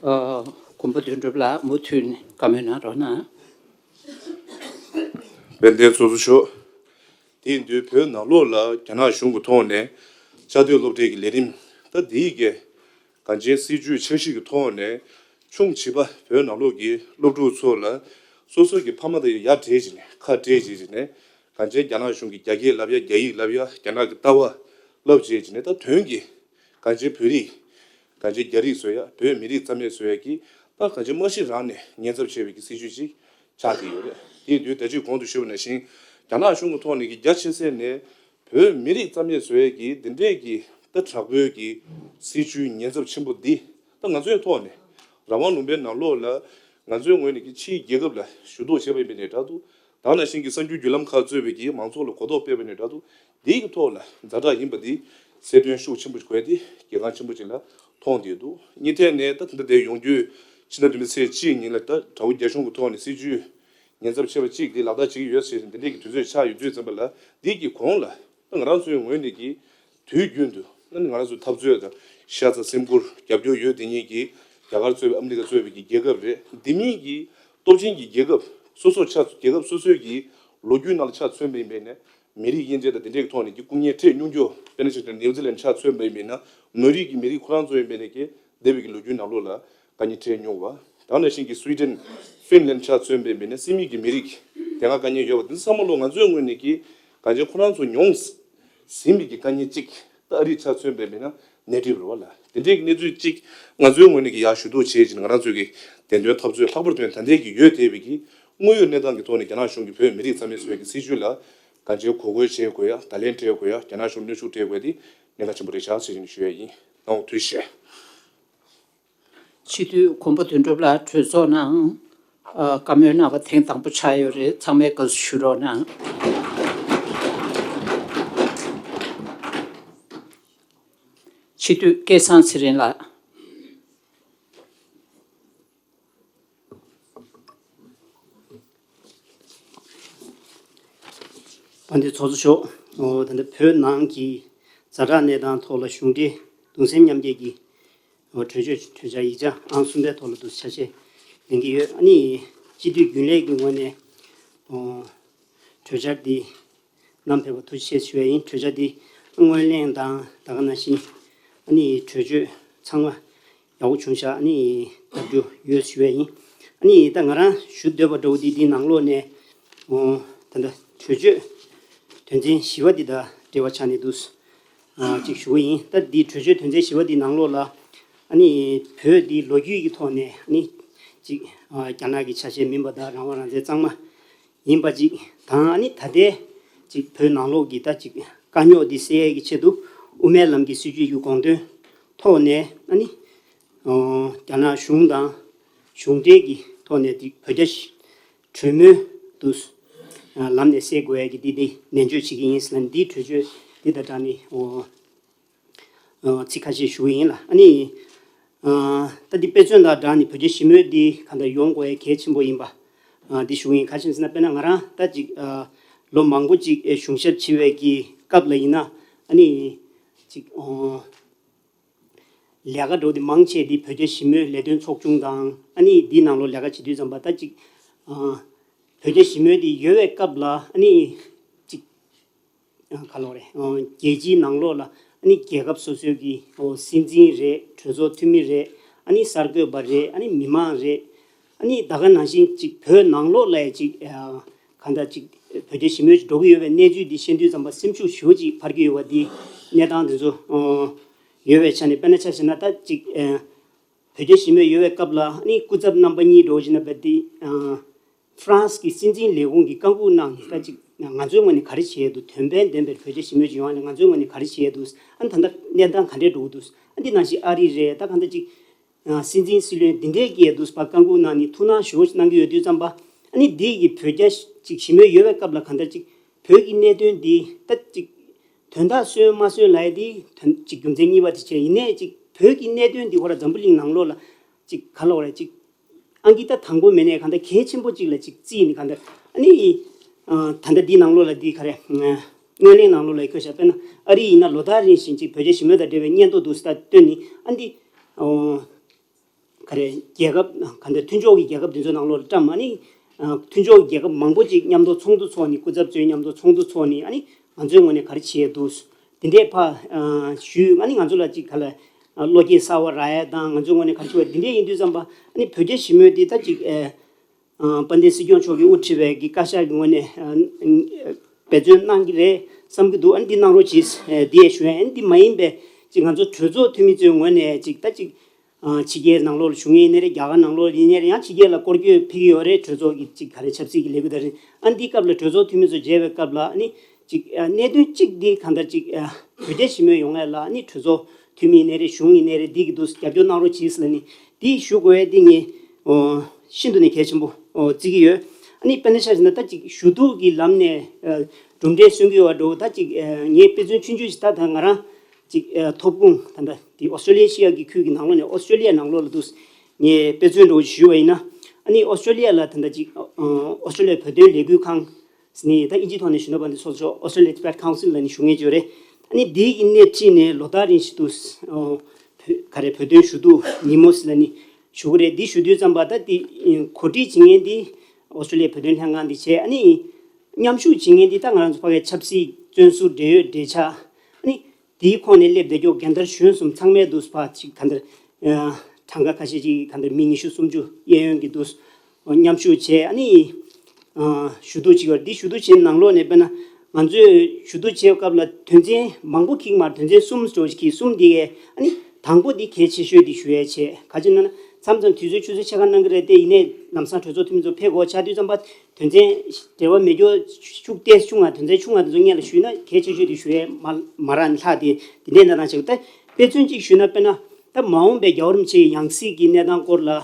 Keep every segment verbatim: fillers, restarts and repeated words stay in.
ཨ། གོང་མ་དོན་གྲུབ་ལགས་མུ་མཐུད་ནས་བཀའ་མོལ་གནང་རོགས་གནང་། དཔལ་ལྡན་ཚོགས་གཙོ་མཆོག་དེ་ཡིན་དུས་བོད་ནང་ལོགས་ལ་རྒྱ་ནག་གཞུང་གི་ཐོག་ནས་བཅའ་སྡོད་སློབ་གྲྭའི་གི་ལས་རིམ་ད་འདིའི་གི་གངས་ཅན་སྲིད་བྱུས་འཆར་གཞི་གི་ཐོག་ནས་ཆུང་བྱིས་པ་བོད་ནང་ལོགས་ཀྱི་སློབ་ཕྲུག་ཚོ་ལ་སོ་སོ་གི་ཕ་མ་དང་ཡར་བྲལ་བྱས་ནས་ཁ་བྲལ་བྱས་བྱས་ནས་གངས་ཅན་རྒྱ་ནག་གཞུང་གི་རྒྱ་སྐད་ལབ་ཡ། རྒྱ་ཡིག་ལབ་ཡ། རྒྱ་ནག་གི་ལྟ་བ་ལབ་བྱས་བྱས་ནས་ད་དོན་གྱི་གངས་ཅན་བོད་རིགས། གངས་ཅན་རྒྱ་རིགས་བཟོ་ཡ། བོད་མི་རིགས་རྩ་མེད་བཟོ་ཡ་གི་ད་གངས་ཅན་རྨ་ཤི་རང་ནས་ཉེན་ཚབས་ཆེ་བའི་གི་སྲིད་བྱུས་ཅིག་ཆགས་ཀྱི་ཡོད་རེད། དེ་ཡིན་དུས་ད་ཅི་གོང་དུ་ཞུས་པ་ནང་བཞིན་རྒྱ་ནག་གཞུང་གི་ཐོག་ནས་ཀྱི་རྒྱ་ཆེ་ཚད་ནས་བོད་མི་རིགས་རྩ་མེད་བཟོ་ཡ་གི་འདི་འདྲས་ཀྱི་ད་དྲག་པོའི་གི་སྲིད་བྱུས་ཉེན་ཚབས་ཆེན་པོ་འདི་ད་ང་ཚོའི་ཐོག་ནས་རང་དབང་ལུང་པའི་ནང་ལོགས་ལ་ང་ཚོའི་ངོས་ནས་ཀྱི་ཕྱིའི་རྒྱལ་ཁབ་ལ་ཞུ་གཏུག་བྱས་པ་ཡིན་པའི་ནས་འདྲ་འདུག་དེ་ནང་བཞིན་གྱི་གསར་འགྱུར་བརྒྱུད་ལམ་ཁག་གཙོས་པའི་གི་མང་ཚོགས་ལ་གོ་རྟོགས་སྤེལ་བ་ནས་འདྲ་འདུག་འདིའི་གི་ཐོག་ལ་ཛ་དྲག་ཡིན་པ་འདི་གསལ་སྟོན་ཤུགས་ཆེན་པོ་དགོས་ཏེ་གལ་འགངས་ཆེན་པོ་ཅིག་ལ་མཐོང་བསྡད་འདུག་གཉིས་ཐད་ནས་ད་ད་ལྟའི་ཡོང་རྒྱུའི་ཕྱི་ཟླ་བདུན་པའི་ཚེས་གཅིག་ཉིན་ལ་ད་དགྲ་བོ་རྒྱ་གཞུང་གི་ཐོག་ནས་སྲིད་བྱུས་ཉེན་ཚབས་ཆེ་བ་གཅིག་འདི་ལག་བསྟར་བྱེད་ཀྱི་ཡོད་ཟེར་ཞིང་འདི་འདྲས་ཀྱི་དུས་ཚོད་ཆགས་ཡོད་དུས་ཙམ་པ་ལ་འདི་གི་གོང་ལ་ད་ང་རང་ཚོའི་ངོས་ནས་ཀྱི་དུས་རྒྱུན་དུ་ང་ང་རང་ཚོའི་འཐབ་རྩོད་དང་ཤ་ཚ་སེམས་ཁུར་རྒྱབ་སྐྱོར་ཡོད་དེ་ཉིད་ཀྱི་རྒྱ་གར་གཙོས་པའི་ཨ་མི་རི་ཀ་གཙོས་པའི་ཀྱི་རྒྱལ་ཁབ་རེད། འདི་མིན་གྱི་སྟོབས་ཆེན་གྱི་རྒྱལ་ཁབ་སོ་སོར་ཆ་རྒྱལ་ཁབ་སོ་སོའི་ཀྱི་ལོ་རྒྱུས་ནང་ལ་ཆ་མཚོན་པ་ཡིན་པས་ནས་མི་རིགས་དབྱེ་འབྱེད་དང་དེ་འདྲའི་ཐོག་ནས་ཀྱི་སྐུ་ངལ་འཕྲད་མྱོང་རྒྱུ་དཔེར་ན་ཆ་བཞག་ན་ནིའུ་ཛི་ལན་ཆ་མཚོན་པ་ཡིན་པས་ན་མི་རིགས་ཀྱི་མི་རིགས་ཁོ་རང་ཚོ་ཡིན་པས་ནས་ཀྱི་འདས་པའི་ཀྱི་ལོ་རྒྱུས་ནང་ལོགས་ལ་དཀའ་ངལ་འཕྲད་མྱོང་བ། དེ་ནང་བཞིན་གྱི་སུའི་ཌེན་ཧྥིན་ལན་ཆ་མཚོན་པ་ཡིན་པས་ན་སྲིད་མི་གི་མི་རིགས་དེ་སྔ་དཀའ་ངལ་ཡོད་པ་དེ་ཚང་མ་ལོ་ང་ཚོའི་ངོས་ནས་ཀྱི་གང་ཅི་ཁོ་རང་ཚོ་མྱོང་ཟིན་པའི་གི་དཀའ་ངལ་གཅིག་ད་ཨ་རིའི་ཆ་མཚོན་པ་ཡིན་པས་ན་ནད་རིམས་རེད་བ་ལ། དེ་འདྲའི་གི་གནས་ཚུལ་གཅིག་ང་ཚོའི་ངོས་ནས་ཀྱི་ཡར་ཞུ་གཏུག་བྱས་ཀྱི་ང་རང་ཚོའི་གི་བདེན་དོན་འཐབ་རྩོད་ལྷག་པར་དུ་ད་ལྟའི་གི་ཡོད་བསྡད་པའི་གི་དངོས་ཡོད་གནས་སྟངས་ཀྱི་ཐོག་ནས་རྒྱ་ནག་གཞུང་གིས་བོད་མི་རིགས་རྩ་མེད་བཟོ་བའི་གི་སྲིད་བྱུས་ལ་གང་ཅིའི་ངོ་རྒོལ་བྱེད་དགོས་ཡ། བརྡ་ལན་སྤྲད་དགོས་ཡ། རྒྱ་ནག་གཞུང་གནོན་ཤུགས་སྤྲད་དགོས་ཡ་དེ་གནད་འགག་ཆེན་པོ་རེད་ཤག་ཟེར་ཞིང་ཞུ་ཡ་ཡིན། ནང་འོ་ཐུགས་རྗེ་ཆེ། སྤྱི་འཐུས་གོང་མ་དོན་གྲུབ་ལགས་གྲོས་ཚོགས་ནང་ཨ། བཀའ་མོལ་གནང་བ་ཐེངས་དང་པོ་ཆགས་ཡོད་རེད། ཚང་མས་དགའ་བསུ་ཞུ་རོགས་གནང་། སྤྱི་འཐུས་སྐལ་བཟང་ཚེ་རིང་ལགས། དཔལ་ལྡན་ཚོགས་གཙོ་མཆོག་འོ་ད་ལྟ་བོད་ནང་གི་ཛ་དྲག་གནས་སྟངས་ཐོག་ལ་གཞུང་འབྲེལ་གདུང་སེམས་མཉམ་སྐྱེད་ཀྱི་འོ་གྲོས་ཆོད་གྲོས་འཆར་ཡིག་ཆ་ཨང་གསུམ་པའི་ཐོག་ལ་འདུག་ཆ་ཤས་ལེན་གྱི་ཡོད། ཨ་ནི་སྤྱི་འཐུས་རྒྱུན་ལས་ཀྱི་ངོས་ནས་འོ་གྲོས་འཆར་འདི་བསྣམས་ཕེབས་པ་ཐུགས་རྗེ་ཆེ་ཞུ་བ་ཡིན། གྲོས་འཆར་འདི་སྔོན་གླེང་དང་ད་ག་ནང་བཞིན་ཨ་ནི་གྲོས་ཆོད་ཚང་མ་ཡག་པོ་བྱུང་ཤག་ཨ་ནི་ད་རྒྱུ་ཡོད་ཞུ་བ་ཡིན། ཨ་ནི་ད་ང་རང་ཞུ་འདོད་པ་འདྲ་བོ་འདི་འདི་ནང་ལོགས་ནས་འོ་ད་ལྟ་གྲོས་ཆོད་དོན་ཚན་བཞི་པ་འདི་དང་འབྲེལ་བ་ཆགས་ནས་འདུག་ཨ་ཅིག་ཞུ་གི་ཡིན། ད་འདི་གྲོས་ཆོད་དོན་ཚན་བཞི་པ་འདི་ནང་ལོགས་ལ་ཨ་ནི་བོད་འདི་ལོ་རྒྱུས་ཀྱི་ཐོག་ནས་ཨ་ནི་ཅིག་ཨ་རྒྱ་ནག་གི་ཆ་ཤས་མིན་པ་དང་རང་དབང་རང་བཙན་གཙང་མ་ཡིན་པ་ཅིག་དང་ཨ་ནི་ད་ལྟའི་ཅིག་བོད་ནང་ལོགས་ཀྱི་ད་ཅིག་དཀའ་རྙོག་འདི་སེལ་ཡས་ཀྱི་ཆེད་དུ་དབུ་མའི་ལམ་གྱི་སྲིད་བྱུས་ཀྱི་དགོངས་དོན་ཐོག་ནས་ཨ་ནི་ཨོ་རྒྱ་ནག་གཞུང་དང་གཞུང་འབྲེལ་གྱི་ཐོག་ནས་ཅིག་བོད་རྒྱ་གྲོས་མོལ་དུ་ལམ་ནས་སེལ་དགོས་ཡས་ཀྱི་འདི་འདི་ནན་བརྗོད་བྱེད་ཀྱི་ཡིན་ཟེར་ན་འདིའི་གྲོས་ཆོད་འདི་དང་སྦྲགས་ནས་ཨོ། ཚིག་ཁ་ཤས་ཞུ་གི་ཡིན་ལ། ཨ་ནི་ད་འདི་དཔེ་མཚོན་དང་སྦྲགས་ནས་བོད་རྒྱ་ཞི་མོལ་འདི་གང་ལྟར་ཡོང་དགོས་ཡ་གལ་ཆེན་པོ་ཡིན་པ་འདི་ཞུ་གི་ཡིན། ག་ཅི་ཡིན་ཟེར་ན་དཔེར་ན་ང་རང་ད་ཅིག་ལོ་མང་པོ་ཅིག་གཞུང་ཞབས་ཕྱི་བའི་གི་སྐབས་ལ་ཡིན་ན་ཨ་ནི་ཅིག་ལས་ཀ་འགྲོ་འདི་མང་ཆེ་འདི་བོད་རྒྱ་ཞི་མོལ་ལས་དོན་ཚོགས་ཆུང་དང་ཨ་ནི་འདིའི་ནང་ལོགས་ལས་ཀ་བྱེད་དུས་ཙམ་པ་ད་ཅིག་བོད་རྒྱ་ཞི་མོལ་འདི་ཡོད་པའི་སྐབས་ལ་ཨ་ནི་ཅིག་ག་ལོག་རེད། རྒྱལ་སྤྱིའི་ནང་ལོགས་ལ་ཨ་ནི་རྒྱལ་ཁབ་སོ་སོའི་གི་སྲིད་འཛིན་རེད། གྲོས་ཚོགས་འཐུས་མི་རེད། ཨ་ནི་གསར་འགོད་པ་རེད། ཨ་ནི་མི་མང་རེད། ཨ་ནི་ད་ག་ནང་བཞིན་ཅིག་བོད་ནང་ལོགས་ལ་ཅིག་གང་ལྟར་ཅིག་བོད་རྒྱ་ཞི་མོལ་ཅིག་འགྲོ་གི་ཡོད་པའི་གནས་ཚུལ་འདི་ཤེས་དུས་ཙམ་པ་སེམས་ཤུགས་ཞེ་པོ་ཅིག་འཕར་གྱི་ཡོད་པ་འདི་གནས་སྟངས་འདི་ཚོ་ཡོད་པའི་ཆ་ནས་དཔེར་ན་ཆ་བཞག་ན་ད་ཅིག་བོད་རྒྱ་ཞི་མོལ་ཡོད་པའི་སྐབས་ལ་ཨ་ནི་སྐུ་ཚབ་རྣམ་པ་གཉིས་འགྲོ་བཞིན་པ་འདི། ཧྥ་རན་སི་གི་སྲིད་འཛིན་ལས་ཁུངས་ཀྱི་བཀའ་འགུག་གནང་ནས་ད་ཅིག་ང་ཚོའི་ངོས་ནས་ག་རེ་བྱེད་ཡས་འདུག་དོན་ཕན་ལྡན་པའི་བོད་རྒྱ་ཞི་མོལ་ཅིག་ཡོང་བ་ལ་ང་ཚོའི་ངོས་ནས་ག་རེ་བྱེད་ཡས་འདུག་ཨ་ནི་ད་ལྟ་གནས་སྟངས་ག་འདྲས་འགྲོ་གི་འདུག་ཨ་འདི་ནང་བཞིན་ཨ་རི་རེད། ད་གང་ལྟར་ཅིག་སྲིད་འཛིན་སྲིད་བློན་འདི་འདྲས་ཀྱི་ཡས་འདུག་པ་བཀའ་འགུག་གནང་ནས་ཐུགས་སྣང་ཞེ་པོ་གནང་གི་ཡོད་དུས་ཙམ་པ་ཨ་ནི་འདི་གི་བོད་རྒྱ་ཅིག་ཞི་མོལ་ཡོད་པའི་སྐབས་ལ་གང་ལྟར་ཅིག་བོད་ཀྱི་གནད་དོན་འདི་ད་ཅིག་དོན་དག་སོན་མ་སོན་ལབ་ཡས་འདི་དོན་ཅིག་རྒྱུ་མཚན་གཉིས་པ་དེ་བྱས། ཡིན་ནའི་ཅིག་བོད་ཀྱི་གནད་དོན་འདི་ཁོ་ར་འཛམ་བུ་གླིང་ནང་ལོགས་ལ་ཅིག་ག་ལབ་དགོས་རེད། ཅིག་ཨང་ཀི་ད་དང་པོ་མེད་ནའི་གང་ལྟར་གལ་ཆེན་པོ་ཅིག་ལ་ཅིག་བརྩིས་ནས་གང་ལྟར་ཨ་ནི་ད་ལྟ་འདི་ནང་ལོགས་ལ་འདི་ག་རེ་སྔོན་གླེང་ནང་ལོགས་ལ་ཁྱོད་ཤ་དཔེར་ན་ཨ་རི་ཡིན་ན་ལོ་ལྟར་རིང་བཞིན་ཅིག་བོད་རྒྱ་ཞི་མོལ་དང་འབྲེལ་བའི་སྙན་ཐོ་འདུག་ཟེར་ད་བཏོན་ནས་ཨ་འདི། ག་རེ་རྒྱལ་ཁབ་ག་འདྲ་མཐུན་ཕྱོགས་ཀྱི་རྒྱལ་ཁབ་དེ་ཚོའི་ནང་ལོགས་ལ་བཀྲམ། ཨ་ནི་མཐུན་ཕྱོགས་ཀྱི་རྒྱལ་ཁབ་མང་པོ་ཅིག་མཉམ་དུ་ཚོགས་འདུ་ཚོགས་ནི། སྐུ་ཚབ་ཚོའི་མཉམ་དུ་ཚོགས་འདུ་ཚོགས་ནི། ཨ་ནི་ང་ཚོའི་ངོས་ནས་ག་རེ་བྱེད་འདུག་དེ་འདྲའི་ཕར་ཞུས། ཨ་ནི་ང་ཚོ་ལ་ཅིག་ག་ལ་བློ་སྐྱེད་གསར་བ་རག་ཡ་དང་། ང་ཚོའི་ངོས་ནས་ག་རེ་བྱེད་པ་དེ་འདྲ་ཡིན་དུས་ཙམ་པ། ཨ་ནི་བོད་རྒྱ་ཞི་མོལ་དེ་ད་ཅིག་ཨ། ཨ། དཔལ་ལྡན་སྲིད་སྐྱོང་མཆོག་གིས་དབུ་ཁྲིད་པའི་གི་བཀའ་ཤག་གི་ངོས་ནས་ཨ། འབད་བརྩོན་གནང་གི་རེད་བསམ་གྱི་འདུག་ཨ་ནི་འདི་གནང་རོགས་གྱིས། ཨ། འདི་ཡས་ཞུ་ཡ། ཨ་ནི་འདི་མ་ཡིན་པའི་ཅིག་ང་ཚོ་གྲོས་ཚོགས་འཐུས་མི་ཚོའི་ངོས་ནས་ཅིག་ད་ཅིག་ཨ། ཕྱི་རྒྱལ་ནང་ལོགས་ལ་བཞུགས་མཁན་ཡིན་ནའི་རེད། རྒྱ་གར་ནང་ལོགས་ཡིན་ནའི་རེད། ཡང་ཕྱི་རྒྱལ་ལ་སྐོར་སྐྱོད་ཕེབས་ཀྱི་ཡོད་རེད། གྲོས་ཚོགས་ཀྱི་ཅིག་ག་རེ་ཆབ་སྲིད་ཀྱི་ལས་འགུལ་དང་རེད། ཨ་ནི་འདིའི་སྐབས་ལ་གྲོས་ཚོགས་འཐུས་མི་ཚོ་མཇལ་བའི་སྐབས་ལ། ཨ་ནི་ཅིག་ཨ། གནད་དོན་གཅིག་འདི་གང་ལྟར་ཅིག་ཨ། བོད་རྒྱ་ཞི་མོལ་ཡོང་ཡ་ལ། ཨ་ནི་གྲོས་ཚོགས་འཐུས་མི་ཡིན་ནའི་རེད། གཞུང་ཡིན་ནའི་རེད། འདི་གི་འདུག་རྒྱབ་སྐྱོར་གནང་རོགས་གྱིས་ཟེར་ལབ་ནི་འདི་ཞུ་དགོས་ཡ་འདི་ངས་ཨོ་ཤིན་ཏུ་ནས་གལ་ཆེན་པོ་ཨོ་བརྩི་གི་ཡོད། ཨ་ནི་དཔེར་ན་ཆ་བཞག་ན་ད་ཅིག་ཞུ་གཏུག་གི་ལམ་ནས་ཨ། གྲུབ་འབྲས་སོན་གྱི་ཡོད་པ་འདྲ་བོ། ད་ཅིག་ཨ། ངས་དཔེ་མཚོན་ཆུང་ཆུང་ཞིག་ད་ད་ང་རང་ཅིག་ཨ། ཐོབ་ཁུངས་ད་ད་འདི་ཨོ་སི་ཀྲོ་ལི་ཡ་ཤི་ཡ་གི་ཁུལ་གྱི་ནང་ལོགས་ནས། ཨོ་སི་ཀྲོ་ལི་ཡ་ནང་ལོགས་ལ་འདུག་ངས་དཔེ་མཚོན་འདྲ་བོ་ཞིག་ཞུས་པ་ཡིན་ན། ཨ་ནི་ཨོ་སི་ཀྲོ་ལི་ཡ་ལ་ད་ད་ཅིག་ཨ། ཨོ་སི་ཀྲོ་ལི་ཡ་བོད་དོན་ལས་འགུལ་ཁང་ཟེར་ནི། ད་ཨིན་ཇིའི་ཐོག་ནས་ཞུས་ན་པ་འདི་ཚོགས་གཙོ་Australia Tibet Council ལབ་ནས་ཞུ་མཁན་ཅིག་ཡོད་རེད། ཨ་ནི་འདི་གི་སྣེ་ཁྲིད་ནས་ལོ་ལྟར་རིང་ཞིག་ཏུ་ཨོ་བོད་ག་རེ་བོད་དོན་ཞུ་གཏུག་ཉིན་མོ་ཟེར་ལབ་ནི་ཞུ་གི་རེད། འདི་ཞུ་དུས་ཙམ་པ་ད་འདི་གོ་སྒྲིག་བྱེད་མཁན་འདི་ཨོ་སི་ཀྲོ་ལི་ཡ་བོད་དོན་ལྷན་ཁང་འདི་བྱས། ཨ་ནི་མཉམ་ཞུགས་བྱེད་མཁན་འདི་ད་ང་རང་ཚོ་ཕ་གིའི་ཆབ་སྲིད་བཙོན་ཟུར་འབྲེལ་ཡོད་འབྲེལ་ཆགས། ཨ་ནི་དེའི་ཁོངས་ནས་སླེབས་བསྡད་རྒྱུ་རྒན་དར་གཞོན་གསུམ་ཚང་མས་འདུག་ཕར་ཅིག་ག་འདྲ་ཨ། གྲངས་ཀ་ཁ་ཤས་ཅིག་ག་འདྲ་མི་ཉི་ཤུ་སུམ་ཅུ་གཡས་གཡོན་གྱི་འདུག་མཉམ་ཞུགས་བྱས། ཨ་ནི་ཨ། ཞུ་གཏུག་བྱེད་ཀྱི་ཡོད་རེད། འདི་ཞུ་གཏུག་བྱེད་ནང་ལོགས་ནས་དཔེར་ན་ང་ཚོས་ཞུ་གཏུག་བྱེད་སྐབས་ལ་དོན་ཚན་མང་པོ་འཁྱེར་མ་རེད། དོན་ཚན་གསུམ་འདྲ་བོ་ཞིག་འཁྱེར། གསུམ་འདི་གས་ཨ་ནི་དང་པོ་འདི་གལ་ཆེ་ཤོས་འདི་ཞུ་ཡས་བྱས། ག་ཅི་ན་ན་མཚམས་མཚམས་དུས་ཚོད་ཆུད་ཟོས་ཆེ་ཁག་གནང་གི་རེད་དེ། ཡིན་ནའི་ལམ་སང་གྲོས་ཚོགས་འཐུས་མི་ཚོ་ཕེབས་དགོས་ཆགས་དུས་ཙམ་པ། དོན་ཚན་འབྲེལ་བ་མེད་རྒྱུ་ཤུགས་ཏོག་ཙམ་ཆུང་བ། དོན་ཚན་ཆུང་བ་དེ་ཚོ་སྔོན་ལ་ཞུས་ན་གལ་ཆེ་ཤོས་དེ་ཞུ་ཡས་མ་མ་རག་ནས་ལྷག་སྟེ་དེ་འདྲའི་གནས་སྟངས་ཆགས། ད་དཔེ་མཚོན་གཅིག་ཞུས་ན། དཔེར་ན་ད་མ་འོངས་པའི་རྒྱལ་བ་རིན་པོ་ཆེའི་ཡང་སྲིད་ཀྱི་གནས་སྟངས་སྐོར་ལ་ཨ།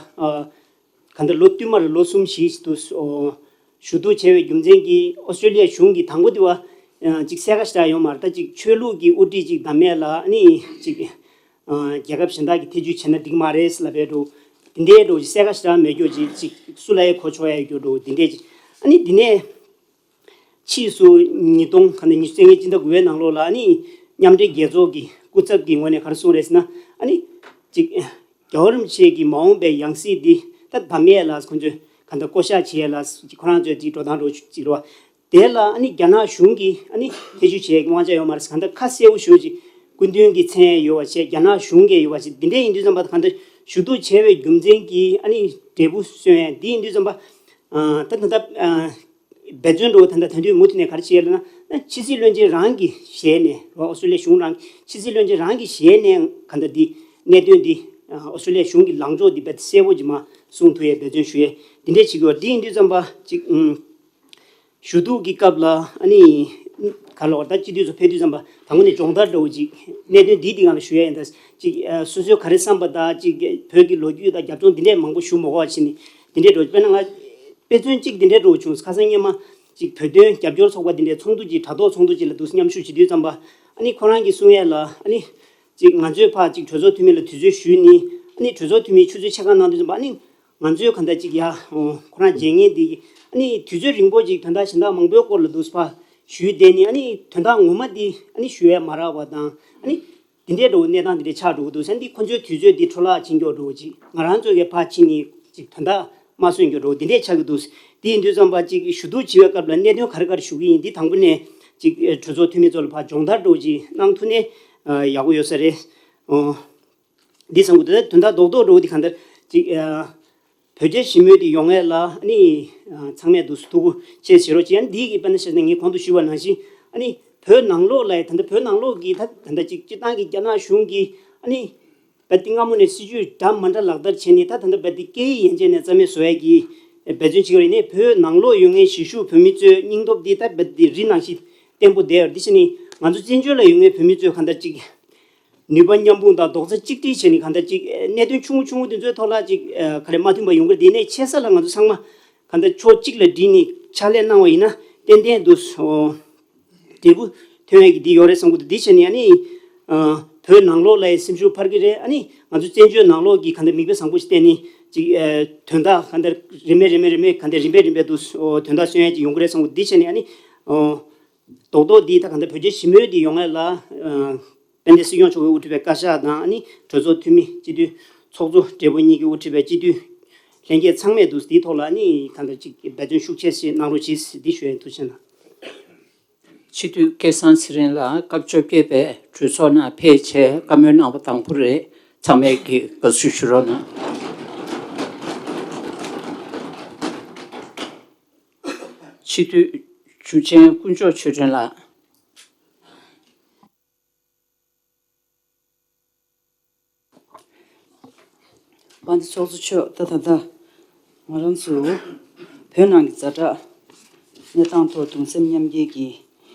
གང་ལྟར་ལོ་བསྟུད་མར་ལོ་གསུམ་བཞི་ཞིག་ཏུ་ཨོ་ཞུ་གཏུག་བྱས་པའི་རྒྱུ་མཚན་གྱིས་ཨོ་སི་ཀྲོ་ལི་ཡ་གཞུང་གིས་དང་པོ་དེ་བ་ཨ། ཅིག་གསལ་ཁ་ཞེ་དྲག་ཡོད་མ་རེད། ད་ཅིག་ཆོས་ལུགས་ཀྱི་དབུ་ཁྲིད་ཅིག་བདམས་ཡས་ལ་ཨ་ནི་ཅིག་ཨ། རྒྱལ་ཁབ་གཞན་དག་གིས་ཐེ་ཇུས་བྱས་ན་འགྲིག་མ་རེད་ལབ་པའི་འདྲ་བོ། དེ་འདྲའི་འདྲ་བོ་ཅིག་གསལ་ཁ་ཞེ་དྲག་མེད་རྒྱུ་ཅིག་ཅིག་སུ་ལ་ཡང་གོ་ཆོད་ཡ་ཡོད་རྒྱུ་འདྲ་བོ་དེ་འདྲའི་ཅིག་ཨ་ནི་དེ་ནས་ཕྱིས་སུ་ཉིས་སྟོང་ག་ནས་ཉི་ཤུ་རྩ་ལྔའི་སྤྱི་ཟླ་དགུ་པའི་ནང་ལོགས་ལ་ཨ་ནི་མཉམ་འབྲེལ་རྒྱལ་ཚོགས་ཀྱི་སྐུ་ཚབ་ཀྱི་ངོས་ནས་ག་རེ་གསུངས་རེད་ཟེར་ན། ཨ་ནི་ཅིག་རྒྱལ་བ་རིན་པོ་ཆེ་གི་མ་འོངས་པའི་ཡང་སྲིད་འདི་ད་བདམས་ཡས་ལ་ཁོང་ཚོས་ག་འདྲ་བསྐོ་བཞག་བྱེད་ཡས་ལ་ཁོ་རང་ཚོའི་ཅིག་འགྲོ་སྟངས་འདྲ་བོ་ཅིག་རེད་བ། དེ་ལ་ཨ་ནི་རྒྱ་ནག་གཞུང་གིས་ཨ་ནི་ཐེ་ཇུས་བྱེད་ཡས་ཀྱི་དབང་ཆ་ཡོད་མ་རེད་ཟེར། གང་ལྟར་ཁ་གསལ་པོ་ཞེ་པོ་ཅིག་སྐུ་མདུན་གྱི་མཚན་ཡོད་པ་བྱས། རྒྱ་ནག་གཞུང་གི་ཡོད་པ་བྱས། འདི་འདྲ་ཡིན་དུས་ཙམ་པ་གང་ལྟར་ཞུ་གཏུག་བྱས་པའི་རྒྱུ་མཚན་གྱིས་ཨ་ནི་འབྲས་བུ་སོན་ཡས་འདི་ཡིན་དུས་ཙམ་པ། ཨ། ད་ད་ལྟ་ཨ། འབད་བརྩོན་འདྲ་བོ་ད་ལྟ་ད་དུང་མུ་མཐུད་ནས་ག་རེ་བྱེད་ཡས་ལབ་ན། ཕྱི་སྲིད་བློན་ཆེན་རང་གི་ཞལ་ནས་རོ། ཨོ་སི་ཀྲོ་ལི་ཡ་གཞུང་རང་ཕྱི་སྲིད་བློན་ཆེན་རང་གི་ཞལ་ནས་གང་ལྟར་འདི་གནད་དོན་འདི་ཨོ་སི་ཀྲོ་ལི་ཡ་གཞུང་གི་ལངས་ཕྱོགས་འདི་རྦད་གསལ་པོ་ཅིག་མར་གསུང་ཐུབ་ཡས་འབད་བརྩོན་ཞུ་ཡས་འདི་འདྲས་བྱེད་ཀྱི་ཡོད། འདི་ཡིན་དུས་ཙམ་པ་ཅིག་ཨུམ། ཞུ་གཏུག་གི་སྐབས་ལ་ཨ་ནི་ག་ལབ་དགོས་རེད། ད་སྤྱི་འཐུས་ཚོ་ཕེབས་དུས་ཙམ་པ་དང་པོ་ནས་སྦྱོང་བརྡར་འདྲ་བོ་ཅིག་གནད་དོན་འདི་འདི་སྒང་ལ་ཞུ་ཡས་ཡིན། ད་ཅིག་ཨ། སོ་སོའི་ག་རེ་བསམ་པ་དང་། ཅིག་བོད་ཀྱི་ལོ་རྒྱུས་དང་རྒྱབ་ལྗོངས་འདི་འདྲས་མང་པོ་ཞུ་མ་དགོས་པ་བྱས་ནས་འདི་འདྲས་འདྲ་བོ། དཔེར་ན་ང་དཔེ་མཚོན་གཅིག་འདི་འདྲས་འདྲ་བོ་བྱུང་། ཁ་སང་སྔོན་མ་ཅིག་བོད་དོན་རྒྱབ་སྐྱོར་ཚོགས་པ་འདི་འདྲའི་ཚོགས་འདུ་ཅིག་དྲ་ཐོག་ཚོགས་འདུ་ཅིག་ལ་འདུག་མཉམ་ཞུགས་བྱེད་དུས་ཙམ་པ། ཨ་ནི་ཁོ་རང་གིས་གསུང་ཡས་ལ་ཨ་ནི་ཅིག་ང་ཚོས་ཕར་ཅིག་གྲོས་ཚོགས་འཐུས་མི་ལ་དུས་ཚོད་ཞུས་ནི། ཨ་ནི་གྲོས་ཚོགས་འཐུས་མིས་ཆུ་ཚོད་ཕྱེད་ཀ་གནང་དུས་ཙམ་པ། ཨ་ནི་ང་ཚོས་གང་ལྟར་ཅིག་ཡ་ཁོ་རང་མཇལ་མཁན་འདི་ཨ་ནི་དུས་ཚོད་རིང་པོ་ཅིག་དོན་དག་གཞན་དག་མང་པོའི་སྐོར་ལ་འདུག་ཕར་ཞུས་བསྡད་ནི། ཨ་ནི་དོན་དག་ངོ་མ་འདི་ཨ་ནི་ཞུ་ཡས་མ་རག་པ་དང་། ཨ་ནི་འདི་འདྲའི་འདྲ་བོ་གནས་སྟངས་འདི་འདྲའི་ཆགས་འགྲོ་གི་འདུག་ཟེར། འདི་ཁོ་ཚོའི་དུས་ཚོད་འདི་འཕྲོ་བརླག་ཕྱིན་རྒྱུ་འདྲ་བོ་ཅིག་ང་རང་ཚོ་གིས་ཕར་ཕྱིན་ནས་ཅིག་དོན་དག་མ་སོན་རྒྱུ་འདྲ་བོ་འདི་འདྲས་ཆགས་ཀྱི་འདུག་དེ་ཡིན་དུས་ཙམ་པ་ཅིག་ཞུ་གཏུག་བྱེད་པའི་སྐབས་ལ་གནད་དོན་ག་རེ་ག་རེ་ཞུ་གི་ཡིན། འདི་དང་པོ་ནས་ཅིག་གྲོས་ཚོགས་འཐུས་མི་ཚོ་ལ་ཕར་སྦྱོང་བརྡར་འདྲ་བོ་ཅིག་གནང་ཐུབ་ན་ཡག་པོ་ཡོད་ས་རེད། འདི་བསམ་གྱི་འདུག་དོན་དག་རྡོག་རྡོག་འདྲ་བོ་འདི་གང་ལྟར་ཅིག་བོད་རྒྱ་ཞི་མོལ་འདི་ཡོང་ཡས་ལ་ཨ་ནི་ཚང་མས་འདུག་ཐུགས་ཁུར་ཆེ་བྱེད་རོགས་བྱེད། ཨ་ནི་འདི་གི་དཔེར་ན་བཤད་ན་ངས་གོང་དུ་ཞུས་པ་ནང་བཞིན་ཨ་ནི་བོད་ནང་ལོགས་ལ་ད་ལྟ་བོད་ནང་ལོགས་ཀྱི་ད་ད་ལྟ་ཅིག་སྤྱིར་བཏང་གི་རྒྱ་ནག་གཞུང་གིས་ཨ་ནི་རྦད་དེ་སྔ་མོ་ནས་སྲིད་ཇུས་འདྲ་མ་འདྲ་ལག་བསྟར་བྱས་ནས། ད་ད་ལྟ་རྦད་དེ་སྐད་ཡིག་ཡན་ཆད་ནས་རྩ་མེད་བཟོ་ཡས་ཀྱི་འབད་བརྩོན་བྱེད་ཀྱི་ཡོད་རེད། ཨ་ནི་བོད་ནང་ལོགས་ཡོད་མཁན་གཞིས་བཞུགས་བོད་མི་ཚོའི་སྙིང་སྟོབས་འདི་ད་རྦད་དེ་རི་ནང་བཞིན་བརྟན་པོ་བསྡད་ཡོད་རེད། འདི་བྱས་ནས་ང་ཚོ་བཙན་བྱོལ་ལ་ཡོད་མཁན་བོད་མི་ཚོས་གང་ལྟར་ཅིག་ནུས་པ་མཉམ་སྤུངས་དང་རྡོག་རྩ་གཅིག་སྒྲིལ་བྱས་ནས་གང་ལྟར་ཅིག་གནད་དོན་ཆུང་ངུ་ཆུང་ངུ་དེ་ཚོའི་ཐོག་ལ་ཅིག་ག་རེ་མ་མཐུན་པ་ཡོང་གི་རེད། དེ་ནས་ཆེ་ས་ལ་ང་ཚོ་ཚང་མ་གང་ལྟར་ཕྱོགས་གཅིག་ལ་སྒྲིལ་ནས་ཕྱག་ལས་གནང་བ་ཡིན་ན་ཏན་ཏན་དུ་འབྲས་བུ་ཐོན་ཡས་ཀྱི་འདི་ཡོད་རེད་བསམ་གྱི་འདུག་འདི་བྱས་ནས་ཨ་ནི་བོད་ནང་ལོགས་ལ་ཡང་སེམས་ཤུགས་འཕར་གྱི་རེད། ཨ་ནི་ང་ཚོ་བཙན་བྱོལ་ནང་ལོགས་ཀྱི་གང་ལྟར་མིག་དཔེ་བཟང་པོ་ཞིག་བསྟན་ནས་ཅིག་དོན་དག་གང་ལྟར་རིམ་པས་རིམ་པས་རིམ་པས་གང་ལྟར་རིམ་པས་རིམ་པས་དུ་དོན་དག་སོན་ཡས་ཀྱི་ཡོང་གི་རེད་བསམ་གྱི་འདུག་འདི་བྱས་ནས་ཨ་ནི་རྡོག་རྡོག་འདི་ད་གང་ལྟར་བོད་རྒྱ་ཞི་མོལ་འདི་ཡོང་ཡས་ལ་དཔལ་ལྡན་སྲིད་སྐྱོང་མཆོག་གིས་དབུ་ཁྲིད་པའི་བཀའ་ཤག་དང་། ཨ་ནི་གྲོས་ཚོགས་འཐུས་མི་སྤྱི་འཐུས་ ཚོགས་གཙོ་སྦྲེལ་པོ་གཉིས་ཀྱིས་དབུ་ཁྲིད་པའི་སྤྱི་འཐུས་ལྷན་རྒྱས་ཚང་མས་འདུག་འདིའི་ཐོག་ལ་ནི་ད་ལྟ་ཅིག་འབད་བརྩོན་ཤུགས་ཆེ་ཞིག་གནང་རོགས་གྱིས་འདི་ཞུ་ཡིན། ཐུགས་རྗེ་གནང་། སྤྱི་འཐུས་སྐལ་བཟང་ཚེ་རིང་ལགས་སྐབས་བཅོ་བརྒྱད་པའི་གྲོས་ཚོགས་ནང་ཕེབས་བྱས་བཀའ་མོལ་གནང་བ་དང་པོ་རེད། ཚང་མས་ཀྱིས་དགའ་བསུ་ཞུ་རོགས་གནང་། སྤྱི་འཐུས་འཇུ་ཆེན་དཀོན་མཆོག་ཆོས་སྒྲོན་ལགས། དཔལ་ལྡན་ཚོགས་གཙོ་མཆོག་ད་ད་ལྟ་ང་རང་ཚོ་བོད་ནང་གི་ཛ་དྲག་གནས་སྟངས་ཐོག་གདུང་སེམས་མཉམ་སྐྱེད་ཀྱི་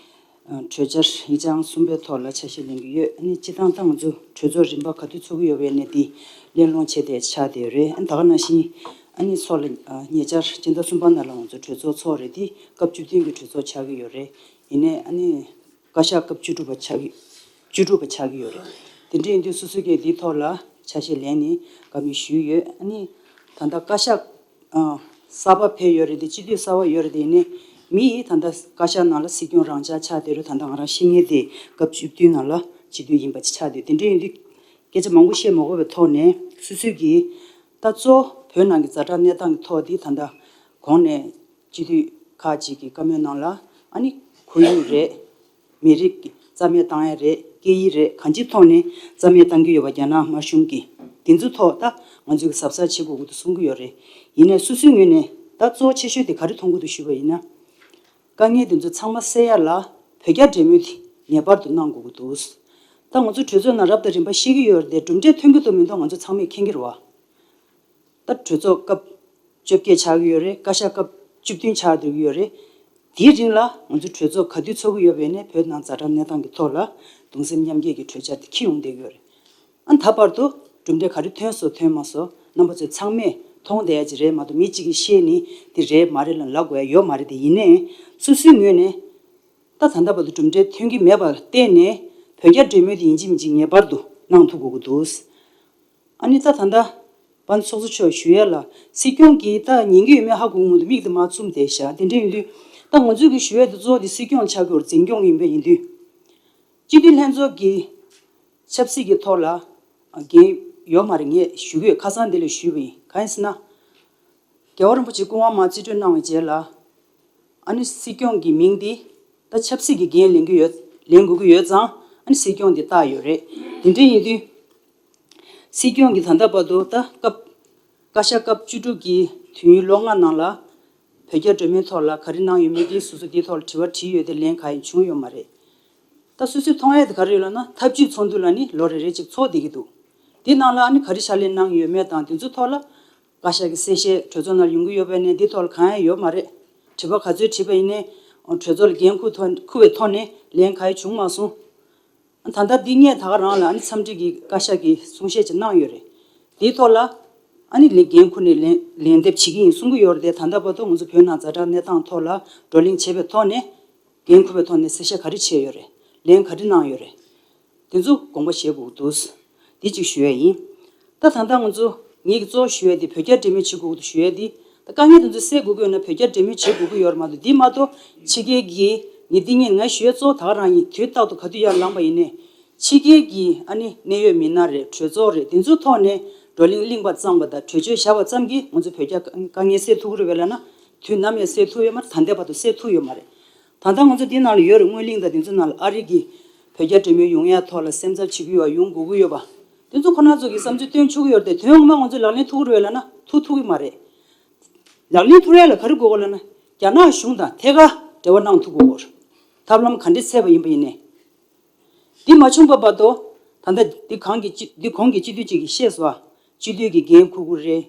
གྲོས་འཆར་ཡིག་ཆ་ཨང་གསུམ་པའི་ཐོག་ལ་ཆ་ཤས་ལེན་གྱི་ཡོད། ཨ་ནི་སྤྱི་བཏང་ད་ང་ཚོ་གྲོས་ཚོགས་རིམ་པ་ག་དུས་ཚོགས་ཀྱི་ཡོད་པའི་གནས་འདི་གླེང་སློང་བྱས་ཏེ་ཆགས་བསྡད་ཡོད་རེད། ཨ་ནི་ད་ག་ནང་བཞིན་ཨ་ནི་ཚོགས་ལ་ཉེ་ཆར་སྤྱི་ཟླ་གསུམ་པ་ནང་ལ་ང་ཚོ་གྲོས་ཚོགས་ཚོགས་རེད། འདི་སྐབས་བཅུ་བདུན་གྱི་གྲོས་ཚོགས་ཆགས་ཀྱི་ཡོད་རེད། ཡིན་ནའི་ཨ་ནི། བཀའ་ཤག་སྐབས་བཅུ་དྲུག་པ་ཆགས་ཀྱི་བཅུ་དྲུག་པ་ཆགས་ཀྱི་ཡོད་རེད། དེ་འདྲ་ཡིན་དུས་སོ་སོ་གིས་འདིའི་ཐོག་ལ་ཆ་ཤས་ལེན་ནས་བཀའ་མོལ་ཞུས་ཡོད། ཨ་ནི་ད་ལྟ་བཀའ་ཤག་ཨ་གསར་པ་ཕེབས་ཡོད་རེད་དེ། སྤྱི་འཐུས་གསར་པ་ཡོད་རེད་དེ། ཡིན་ནའི་མི་ཡིས་ད་ལྟ་བཀའ་ཤག་ནང་ལ་སྲིད་སྐྱོང་རང་འཇགས་ཆགས་བསྡད་རེད། ད་ལྟ་ང་རང་ཤེས་མཁན་དེ་སྐབས་བཅུ་བདུན་ནང་ལ་སྤྱི་འཐུས་ཡིན་པ་ཆགས་བསྡད། དེ་འདྲ་ཡིན་དུས་སྐད་ཆ་མང་པོ་བཤད་མ་དགོས་པའི་ཐོག་ནས་སོ་སོ་གིས་ད་གཙོ་བོད་ནང་གི་ཛ་དྲག་གནས་སྟངས་ཀྱི་ཐོག་འདི་ད་ལྟ་གོང་ནས་སྤྱི་འཐུས་ཁག་ཅིག་གིས་བཀའ་མོལ་ནང་ལ་ཨ་ནི་ཁོར་ཡུག་རེད། མི་རིགས་ཀྱི་རྩ་མེད་བཏང་ཡ་རེད། སྐད་ཡིག་རེད། གང་ཅིའི་ཐོག་ནས་རྩ་མེད་བཏང་གི་ཡོད་པ་རྒྱ་ནག་དམར་གཞུང་གིས། དེ་ཚོའི་ཐོག་ད་ང་ཚོས་གཟབ་གཟབ་བྱེད་དགོས་ཀྱི་འདུག་གསུང་གི་ཡོད་རེད། ཡིན་ནའི་སོ་སོའི་ངོས་ནས་ད་གཙོ་ཆེ་ཤོས་དེ་ག་རེ་མཐོང་གི་འདུག་ཞུས་པ་ཡིན་ན། དཀའ་ངལ་དེ་ཚོ་ཚང་མ་སེལ་ཡ་ལ་བོད་རྒྱ་འབྲེལ་མོལ་དེ་ངེས་པར་དུ་གནང་དགོས་ཀྱི་འདུག་ད་ང་ཚོ་གྲོས་ཚོགས་ནང་རབ་དང་རིམ་པ་བཤད་ཀྱི་ཡོད་རེད་དེ། གྲུབ་འབྲས་ཐོན་གྱི་འདུག་མི་འདུག་ང་ཚོ་ཚང་མས་མཁྱེན་གྱི་རེད་བ། ད་གྲོས་ཚོགས་སྐབས་བཅོ་བརྒྱད་ཆགས་ཀྱི་ཡོད་རེད། བཀའ་ཤག་སྐབས་བཅུ་བདུན་ཆགས་བསྡད་ཀྱི་ཡོད་རེད། དེའི་རིང་ལ་ང་ཚོ་གྲོས་ཚོགས་ག་དུས་ཚོགས་ཀྱི་ཡོད་པ་ཡིན་ནའི་བོད་ནང་ཛ་དྲག་གནས་སྟངས་ཀྱི་ཐོག་ལ་གདུང་སེམས་མཉམ་སྐྱེད་ཀྱི་གྲོས་འཆར་དེ་འཁྱེར་ཡོང་བསྡད་ཀྱི་ཡོད་རེད། ཨ་ད་བར་དུ་གྲུབ་འབྲས་ག་རེ་ཐོན་སོང་ཐོན་མ་སོང་རྣམ་པ་ཚོས་ཚང་མས་མཐོང་བསྡད་ཡ་ཅིག་རེད་མ་གཏོགས། མི་གཅིག་གིས་བཤད་ནི་འདི་རེད་མ་རེད་ལབ་དགོས་ཡ་ཡོད་མ་རེད་དེ། ཡིན་ནའི་སོ་སོའི་ངོས་ནས་ད་ད་ལྟ་བར་དུ་གྲུབ་འབྲས་ཐོན་གྱི་མེད་པར་བརྟེན་ནས་བོད་རྒྱ་འབྲེལ་མོལ་དེ་ཡིན་གཅིག་མིན་གཅིག་ངེས་པར་དུ་གནང་ཐུབ་དགོས་ཀྱི་འདུག་ཨ་ནི་ད་ད་ལྟ་དཔལ་ཚོགས་གཙོ་མཆོག་ཞུ་ཡས་ལ་སྲིད་སྐྱོང་གིས་ད་ཉན་གྱི་ཡོད་མེད་ཧ་གོ་གི་མི་འདུག་མིག་དེ་མར་བཙུམས་བསྡད་ཤག་དེ་འདྲ་ཡིན་དུས་ད་ང་ཚོས་ཀྱི་ཞུ་ཡས་དེ་གཙོ་བོ་དེ་སྲིད་སྐྱོང་ཆགས་ཀྱི་ཡོད་རེད། འཛིན་སྐྱོང་ཡིན་པ་ཡིན་དུས་སྤྱི་འཐུས་ལྷན་ཚོགས་ཀྱི་ཆབ་སྲིད་ཀྱི་ཐོག་ལ་འགན་ཡོད་མ་རེད། ངས་ཞུ་གི་ཡོད། ཁ་སང་དེ་ལ་ཞུས་པ་ཡིན། གང་ཡིན་ཟེར་ན། རྒྱལ་བ་རིན་པོ་ཆེ་སྐུ་དབང་མར་རྩིས་སྤྲོད་གནང་བའི་རྗེས་ལ། ཨ་ནི་སྲིད་སྐྱོང་གི་མིང་འདི་ད་ཆབ་སྲིད་ཀྱི་འགན་ལེན་གྱི་ཡོད། ལེན་དགོས་ཀྱི་ཡོད་ཙང་ཨ་ནི་སྲིད་སྐྱོང་འདི་བཏགས་ཡོད་རེད། དེ་འདྲ་ཡིན་དུས། སྲིད་སྐྱོང་གིས་ད་ལྟ་བར་དུ་ད་སྐབས་བཀའ་ཤག་སྐབས་བཅུ་དྲུག་གི་དུས་ཡུན་ལོ་ལྔ་ནང་ལ་བོད་རྒྱ་འབྲེལ་མོལ་ཐོག་ལ་ག་རེ་གནང་ཡོད་མེད་དེ་སོ་སོ་དེའི་ཐོག་ལ་དྲི་བ་དྲིས་ཡོད་དེ་ལན་གང་ཡང་བྱུང་ཡོད་མ་རེད། ད་སོ་སོས་མཐོང་ཡས་དེ་ག་རེ་ཡོད་ལབ་ན། ཐབས་ཇུས་ཚོགས་འདུ་ལ་ནི་ལོ་རེ་རེ་གཅིག་ཚོགས་བསྡད་ཀྱི་འདུག་དེ་ནང་ལ་ཨ་ནི་ག་རེ་ཕྱག་ལས་གནང་ཡོད་མེད་དང་དེ་ཚོའི་ཐོག་ལ་བཀའ་ཤག་གི་གསལ་བཤད་གྲོས་ཚོགས་ནང་ཡོང་གི་ཡོད་པ་ཡིན་ནའི་འདི་ཐོག་ལ་གང་ཡང་ཡོད་མ་རེད། དྲི་བ་ག་ཚོད་དྲིས་པ་ཡིན་ནའི་གྲོས་ཚོགས་ལ་འགན་འཁུར་ཐོག་འཁུར་བའི་ཐོག་ནས་ལན་གང་ཡང་བྱུང་མ་སོང་། ད་ལྟ་འདི་ངས་ད་ག་རང་ལ་ཨ་ནི་འཚམས་འདྲི་གི་བཀའ་ཤག་གི་གསུང་བཤད་ཅིག་གནང་ཡོད་རེད། དེའི་ཐོག་ལ་ཨ་ནི་ལན་འགན་འཁུར་ནས་ལན་ལན་འདེབས་བྱེད་ཀྱི་ཡིན་གསུང་གི་ཡོད་རེད་དེ། ད་ལྟ་བར་དུ་ང་ཚོ་བོད་ནང་ཛ་དྲག་གནས་སྟངས་ཐོག་ལ་བགྲོ་གླེང་བྱས་པའི་ཐོག་ནས་འགན་འཁུར་བའི་ཐོག་ནས་གསལ་བཤད་ག་རེ་བྱས་ཡོད་རེད། ལན་ག་རེ་གནང་ཡོད་རེད། དེ་ཚོ་དགོངས་པ་བཞེས་དགོས་འདུག་འདི་གཅིག་ཞུ་ཡས་ཡིན། ད་ད་ལྟ་ང་ཚོ་ངེད་ཀྱི་གཙོ་བོ་ཞུ་ཡས་དེ་བོད་རྒྱ་འབྲེལ་མོལ་བྱེད་དགོས་ཀྱི་འདུག་ཞུ་ཡས་དེ། ད་དཀའ་ངལ་དེ་ཚོ་སེལ་དགོས་ཀྱི་ཡོད་ན་བོད་རྒྱ་འབྲེལ་མོལ་བྱེད་དགོས་ཀྱི་ཡོད་རེད་མ་གཏོགས། ཕྱི་རྒྱལ་གྱི་ངས་འདི་ངས་ངས་ཞུ་ཡས་གཙོ་བོ་ད་ག་རང་ཡིན། དུས་རྟག་ཏུ་ག་དུས་ཡར་ལངས་པ་ཡིན་ནའི། ཕྱི་རྒྱལ་གྱི་ཨ་ནི་གནད་ཡོད་མི་སྣ་རེད། གྲོས་ཚོགས་རེད། དེ་ཚོའི་ཐོག་ནས་བགྲོ་གླེང་གླེང་བ་ཙམ་པ་དང་གྲོས་ཆོད་བཞག་པ་ཙམ་གྱིས་ང་ཚོ་བོད་རྒྱ་དཀའ་ངལ་སེལ་ཐུབ་ཀྱི་རེད་པས་ལབ་ན། དུས་ནམ་ཡང་སེལ་ཐུབ་ཡོད་མ་རེད། ད་ལྟའི་བར་དུ་སེལ་ཐུབ་ཡོད་མ་རེད། ད་ལྟ་ང་ཚོ་འདི་ནང་ལ་ཡོད་རེད། སྔོན་གླེང་དང་དེ་ཚོའི་ནང་ལ་ཨ་རི་གི་བོད་རྒྱ་འབྲེལ་མོལ་ཡོང་ཡ་ཐོག་ལ་སེམས་འཚབ་བྱེད་ཀྱི་ཡོད་པ། ཡོང་དགོས་ཀྱི་ཡོད་པ། དེ་ཚོ་ཁོ་རང་ཚོ་གི་བསམ་ཚུལ་སྟོན་ཆོག་གི་ཡོད་རེད་དེ། དོན་ངོ་མ་ང་ཚོས་ལག་ལེན་ཐུབ་ཀྱི་རེད་པས་ལབ་ན་ཐུབ་ཐུབ་ཀྱི་མ་རེད། ལག་ལེན་ཐུབ་ཡ་ལ་ག་རེ་དགོས་ཀྱི་ལབ་ན། རྒྱ་ནག་གཞུང་དང་ཐད་ཀར་འབྲེལ་བ་གནང་ཐུབ་དགོས་ཀྱི་ཡོད་རེད། ཐབས་ལམ་ག་འདྲས་འཚོལ་བ་ཡིན་པ་ཡིན་ནའི། འདི་མ་བྱུང་བ་བར་དུ། ད་ལྟ་འདི་གོང་གི་སྤྱི་འདི་གོང་གི་སྤྱི་འཐུས་གཅིག་གིས་བཤད་སོང་ཨ། སྤྱི་འཐུས་ཀྱི་འགན་འཁུར་དགོས་རེད།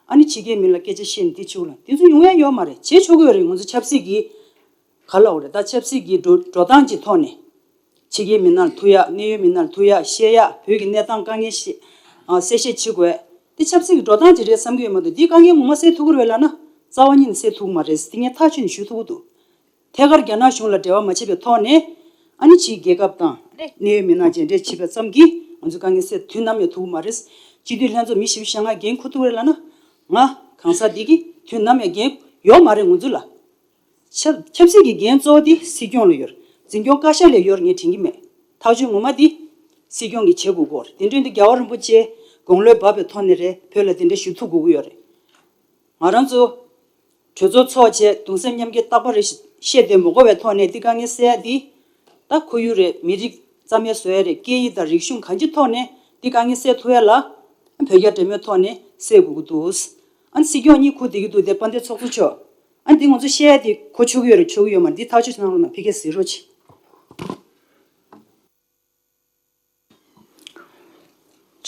ཨ་ནི་ཕྱི་རྒྱལ་མི་ལ་སྐད་ཆ་བཤད་ནས་འདི་བྱེད་དགོས་ལབ། འདི་ཚོ་ཡོང་ཡ་ཡོད་མ་རེད། བྱེད་ཆོག་གི་ཡོད་རེད། ང་ཚོ་ཆབ་སྲིད་ཀྱི་ག་ལབ་དགོས་རེད། ད་ཆབ་སྲིད་ཀྱི་འགྲོ་འགྲོ་སྟངས་ཀྱི་ཐོག་ནས་ཕྱི་རྒྱལ་མི་སྣར་ཐུག་ཡ། གནད་ཡོད་མི་སྣར་ཐུག་ཡ། བཤད་ཡ། བོད་ཀྱི་གནས་སྟངས་དཀའ་ངལ་བཤད་ཨ་གསལ་བཤད་བྱེད་དགོས། འདི་ཆབ་སྲིད་ཀྱི་འགྲོ་སྟངས་ཅིག་རེད་བསམ་གྱི་ཡོད་མ་གཏོགས། འདིའི་དཀའ་ངལ་ངོ་མ་སེལ་ཐུབ་ཀྱི་རེད་པས་ལབ་ན་རྩ་བ་ཉིད་ནས་སེལ་ཐུབ་ཀྱི་མ་རེད། འདི་ངས་ཐག་ཆོད་ནས་ཞུ་ཐུབ་ཀྱི་འདུག་ཐད་ཀར་རྒྱ་ནག་གཞུང་ལ་འབྲེལ་བ་མ་བྱས་པའི་ཐོག་ནས། ཨ་ནི་ཕྱིའི་རྒྱལ་ཁབ་དང་གནད་ཡོད་མི་སྣ་མཇལ་འཕྲད་བྱེད་པ་ཙམ་གྱིས་ང་ཚོའི་དཀའ་ངལ་སེལ་དུས་ནམ་ཡང་ཐུབ་ཀྱི་མ་རེད། སྤྱི་འཐུས་ལྷན་ཚོགས་མི་བཞི་བཅུ་ཞེ་ལྔ་འགན་འཁུར་ཐུབ་ཀྱི་རེད་ལབ་ན། ང་གང་ཟག་འདི་གིས་དུས་ནམ་ཡང་འགན་ཡོད་མ་རེད་ང་ཚོ་ལ། ཆབ་ཆབ་སྲིད་ཀྱི་འགན་གཙོ་བོ་དེ་སྲིད་སྐྱོང་ལ་ཡོད་རེད། འཛིན་སྐྱོང་བཀའ་ཤག་ལ་ཡོད་རེད་ངས་དྲན་གྱི་མེད། ཐག་གཅོད་ངོ་མ་དེ་སྲིད་སྐྱོང་གིས་བྱེད་དགོས་ཀྱི་ཡོད་རེད། དེ་འདྲ་ཡིན་དུས་རྒྱལ་བ་རིན་པོ་ཆེ་སྐུ་ དགུང་ལོ་བབས་པའི་ཐོག་ནས་རེད། བོད་ལ་དེ་འདྲ་ཞུ་ཐུབ་དགོས་ཀྱི་ཡོད་རེད། ང་རང་ཚོ་གྲོས་ཚོགས་ཚོགས་བྱས་གདུང་སེམས་མཉམ་སྐྱེད་རྟག་པར་རེ་བཤད་དེ་མ་དགོས་པའི་ཐོག་ནས་འདི་དཀའ་ངལ་སེལ་ཡ་འདི་ད་ཁོར་ཡུག་རེད། མི་རིགས་རྩ་མེད་བཟོ་ཡ་རེད། སྐད་ཡིག་དང་རིག་གཞུང་གང་ཅིའི་ཐོག་ནས་འདི་དཀའ་ངལ་སེལ་ཐུབ་ཡ་ལ་བོད་རྒྱ་འབྲེལ་མོལ་ཐོག་ནས་སེལ་དགོས་ཀྱི་འདུག་ཨ་ནི་སྲིད་སྐྱོང་གཉིས་ཁུར་བསྡད་ཀྱི་འདུག་དེ་དཔལ་ལྡན་ཚོགས་གཙོ་མཆོག་ཨ་ནི་འདི་ང་ཚོ་བཤད་ཡ་འདི་གོ་ཆོད་ཀྱི་ཡོད་རེད། ཆོད་ཀྱི་ཡོད་མ་རེད། འདི་ཐག་གཅོད་གནང་རོགས་གནང་། ཕ་གིར་གཟིགས་རོགས་གྱིས།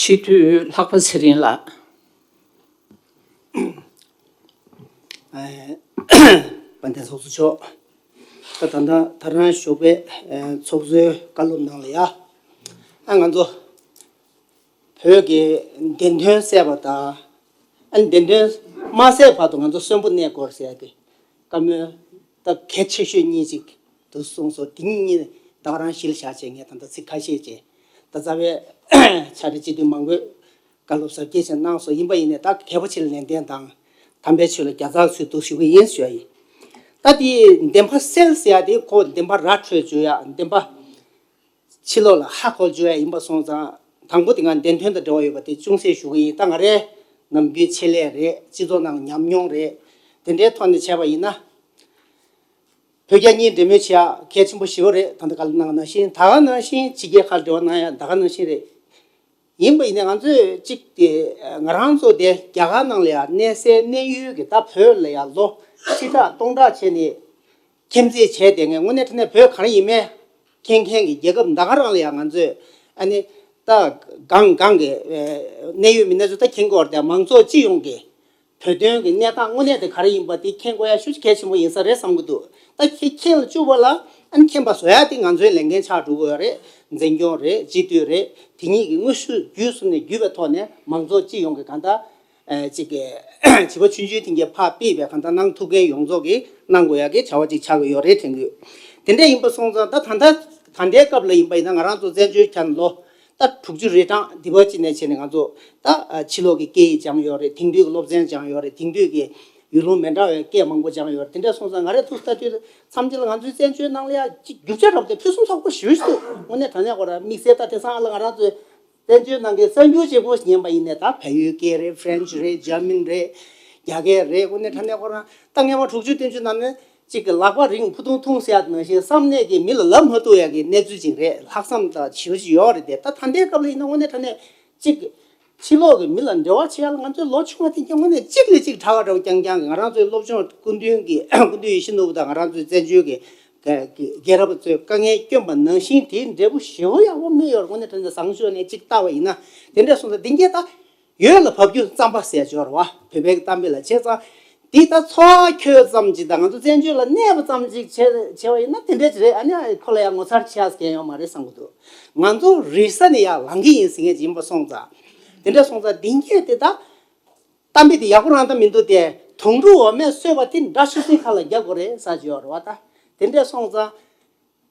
སྤྱི་འཐུས་ལྷག་པ་ཚེ་རིང་ལགས། ཨ། དཔལ་ལྡན་ཚོགས་གཙོ་མཆོག་ད་ད་ད་ད་རང་ཞོགས་པའི་ཨ་ཚོགས་གཙོའི་བཀའ་སློབ་ནང་ལ་ཡ། ཨ་ང་ཚོ་བོད་ཀྱི་བདེན་དོན་གསལ་བ་དང་། ཨ་བདེན་དོན་མ་གསལ་བར་དུ་ང་ཚོ་གསོན་པོ་གནས་དགོས་ཟེར་ཏེ་བཀའ་མོལ་ད་གལ་ཆེ་ཤོས་གཉིས་ཅིག་འདུག་གསུངས་སོང་། དེ་གཉིས་ད་རང་གཞི་ལ་བཞག་བྱས་ངས་ད་ལྟ་ཚིག་ཁ་ཤས་བྱས། ད་རྩ་བའི་ཕྱག་སྦྲེལ་སྤྱི་འཐུས་མང་པོས་བཀའ་སློབ་ཟབ་རྒྱས་ཅིག་གནང་སོང་། ཡིན་པ་ཡིན་ནའི་ད་གལ་པོ་ཆེ་ལ་ནན་ཏན་དང་། དམ་པའི་ཆོས་ལ་རྒྱལ་ཚབ་ཚུལ་འདུག་ཞུ་གི་ཡིན་ཞུ་ཡ་ཡིན། ད་དེ་བདེན་པ་གསལ་ཟེར་ཡ་དེ་ཁོ་བདེན་པ་ར་འཕྲོད་བཅུག་ཡ། བདེན་པ་ཕྱི་ལོགས་ལ་ཧ་གོ་བཅུག་ཡ་ཡིན་པ་སོང་ཙང་། དང་པོ་དེ་ང་བདེན་དོན་དང་འབྲེལ་བ་ཡོད་པ་དེ་ཅུང་ཟད་ཞུ་གི་ཡིན། ད་ང་རའི་ནམ་རྒྱུན་ཆེད་ལས་རེད། སྤྱི་ཚོགས་ནང་ཉམས་མྱོང་རེད། དེ་འདྲའི་ཐོག་ནས་བྱས་པ་ཡིན་ན། བོད་རྒྱ་གཉིས་འབྲེལ་མོལ་བྱེད་ཡ་གལ་ཆེན་པོ་ཞེ་པོ་རེད། ད་ལྟ་བཀའ་སློབ་གནང་བ་ནང་བཞིན། ད་ག་ནང་བཞིན་ཕྱི་རྒྱལ་ཁག་འབྲེལ་བ་གནང་ཡ་ད་ག་ནང་བཞིན་རེད། ཡིན་པ་ཡིན་ནའི་ང་ཚོས་གཅིག་དེ་ང་རང་ཚོ་དེ་རྒྱ་གར་ནང་ལ་ཡ་གནས་སའི་གནས་ཡུལ་གྱི་ད་བོད་ལ་ཡ་ལོ་ཁྲི་ཕྲག་སྟོང་ཕྲག་བྱས་ནས་ཁྱིམ་མཚེས་བྱས་བསྡད་མཁན། དངོས་གནས་དྲང་གནས་བོད་ག་རེ་ཡིན་མིན་མཁྱེན་མཁན་གྱི་རྒྱལ་ཁབ་ད་ག་རང་ལ་ཡ་ང་ཚོས་ཨ་ནི་ད་གང་གང་གི་གནད་ཡོད་མི་སྣ་ཚོ་ད་མཁྱེན་གྱི་ཡོད་རེད་དེ། མང་ཚོགས་སྤྱི་ཡོངས་ཀྱི་བོད་དོན་གྱི་གནས་སྟངས་དངོས་གནས་དེ་ག་རེ་ཡིན་པ་དེ་མཁྱེན་དགོས་ཡ་ཤུགས་ཆེ་གལ་ཆེན་པོ་ཡིན་ས་རེད་བསམ་གྱི་འདུག་ད་ཁྱེད་མཁྱེན་ལ་བཅུག་པ་ལ་ཨ་ནི་མཁྱེན་པ་བཟོ་ཡ་དེ་ང་ཚོའི་ལས་འགན་ཆགས་འགྲོ་གི་ཡོད་རེད། འཛིན་སྐྱོང་རེད། སྤྱི་འཐུས་རེད། དེ་གཉིས་ཀྱི་དངོས་ཤུགས་བརྒྱུད་གསུམ་ནས་བརྒྱུད་པའི་ཐོག་ནས་མང་ཚོགས་སྤྱི་ཡོངས་ཀྱི་གང་ལྟར་ཨ་ཅིག་གི་བྱིས་པ་ཆུང་ཆུང་དེ་གའི་ཕར་ཕུད་པའི་གང་ལྟར་གནང་ཐུབ་མཁན་ཡོངས་རྫོགས་ཀྱིས་གནང་དགོས་ཡ་གི་བྱ་བ་ཅིག་ཆགས་ཀྱི་ཡོད་རེད་དྲན་གྱི་ཡོད། དེ་འདྲ་ཡིན་པ་སོང་ཙང་ད་ད་ལྟ་ད་ལྟའི་སྐབས་ལ་ཡིན་པ་ཡིན་ན་ང་རང་ཚོ་བཙན་བྱོལ་ཁྱོན་ལོ་ད་དྲུག་ཅུ་རེ་གྲངས་འདི་བ་ཅིག་ནས་བྱས་ནས་ང་ཚོ་ད་ཕྱི་ལོགས་ཀྱི་སྐད་ཡིག་སྦྱངས་ཡོད་རེད། དེང་དུས་ཀྱི་སློབ་ཚན་སྦྱངས་ཡོད་རེད། དེང་དུས་ཀྱི་ཡུལ་ལུང་མི་འདྲ་བའི་སྐད་མང་པོ་སྦྱངས་ཡོད་རེད། དེ་འདྲ་སོང་ཙང་ང་རའི་ཐུགས་ལྟ་དུས་མཚམས་ཅིག་ལ་ང་ཚོའི་བཙན་བྱོལ་ནང་ལ་ཡ་གཅིག་རྒྱུ་ཆ་རབ་དེ་ཕུན་སུམ་ཚོགས་པོ་ཞེ་པོ་ཞིག་འདུག་དངོས་གནས་དྲང་གནས་ཁོ་རང་དམིགས་བསལ་ད་དེང་སང་ལ་ང་རང་ཚོའི་བཙན་བྱོལ་ནང་གི་གསར་འགྱུར་བྱེད་པོ་ཉན་པ་ཡིན་ནའི་ད་བལ་ཡུལ་སྐད་རེད། ཧྥ་རན་ཆི་རེད། འཇར་མན་རེད། རྒྱ་སྐད་རེད། དངོས་གནས་དྲང་གནས་ཁོ་རང་ད་སྔས་མ་དྲུག་ཅུ་བདུན་ཅུ་ནང་ནས་གཅིག་གི་ལག་པ་རིང་ཕུ་ཐུང་ཐུང་ཟེར་ཡ་དེ་ནང་བཞིན་བསམ་གནས་ཀྱིས་མི་ལ་ལབ་མ་ཐུབ་ཡ་གི་གནས་ཚུལ་ཅིག་རེད། ལྷག་བསམ་དང་ཞེ་པོ་ཅིག་ཡོད་རེད་དེ། ད་ད་ལྟའི་སྐབས་ལ་ཡིན་ན་དངོས་གནས་དྲང་གནས་གཅིག་ཕྱི་ལོགས་ཀྱི་མི་ལ་འབྲེལ་བ་བྱེད་ཡ་ལ་ང་ཚོའི་ལོ་ཆུང་བ་དེ་གྱད་དངོས་གནས་གཅིག་ལས་གཅིག་དྲག་ག་འདྲ་བོ་རྐྱང་རྐྱང་གི། ང་རང་ཚོའི་སློབ་སྦྱོང་སྐུ་མདུན་གྱི་སྐུ་མདུན་ཡིད་བཞིན་ནོར་བུ་དང་ང་རང་ཚོའི་བཙན་བྱོལ་གྱི་རྒྱལ་རབས་ཚོས་དཀའ་ངལ་བསྐྱོན་པ་ནང་བཞིན་དེའི་འབྲས་བུ་ཞེ་པོ་ཡག་པོ་སྨིན་ཡོད་རེད། དངོས་གནས་དྲང་གནས་བཟང་ཕྱོགས་ནས་གཅིག་བལྟ་བ་ཡིན་ན། དེ་འདྲ་སོང་ཙང་འདི་གྱད་ད་ཡོད་ལ་བབ་རྒྱུ་རྩམ་པ་ཟེར་ཡ་ཅིག་ཡོད་རེད་བ། བོད་པའི་གཏམ་དཔེ་ལ། བྱས་ཙང་འདི་ད་འཚོ་བ་འཁྱོལ་ཙམ་ཅིག་དང་ང་ཚོ་བཙན་བྱོལ་ལ་གནས་པ་ཙམ་ཅིག་བྱས་བྱས་པ་ཡིན་ན་དེ་འདྲ་ཅིག་རེད། ཨ་ནི་ཁོ་ལ་ཡང་ངོ་མཚར་ཆེ་ཡ་ཟེར་མཁན་ཡོད་མ་རེད་བསམ་གྱི་འདུག་ང་ཚོ་རེས་གཟའ་ནས་ཡར་ལངས་ཀྱི་ཡིན་ཟེར་མཁན་ཅིག་ཡིན་པ་སོང་ཙང་། དེ་འདྲ་སོང་ཙང་འདི་གྱད་དེ་ད་གཏམ་དཔེ་དེ་ཡག་པོ་རང་ད་མི་འདུག་སྟེ། དུང་སྒྲུག་འོ་མས་གསོས་པ་དེ་འདྲ་ཆུ་སྲིན་ཁ་ལ་རྒྱག་དགོས་རེད་ཟེར་གྱི་ཡོད་རེད་བ། ད་དེ་འདྲ་སོང་ཙང་།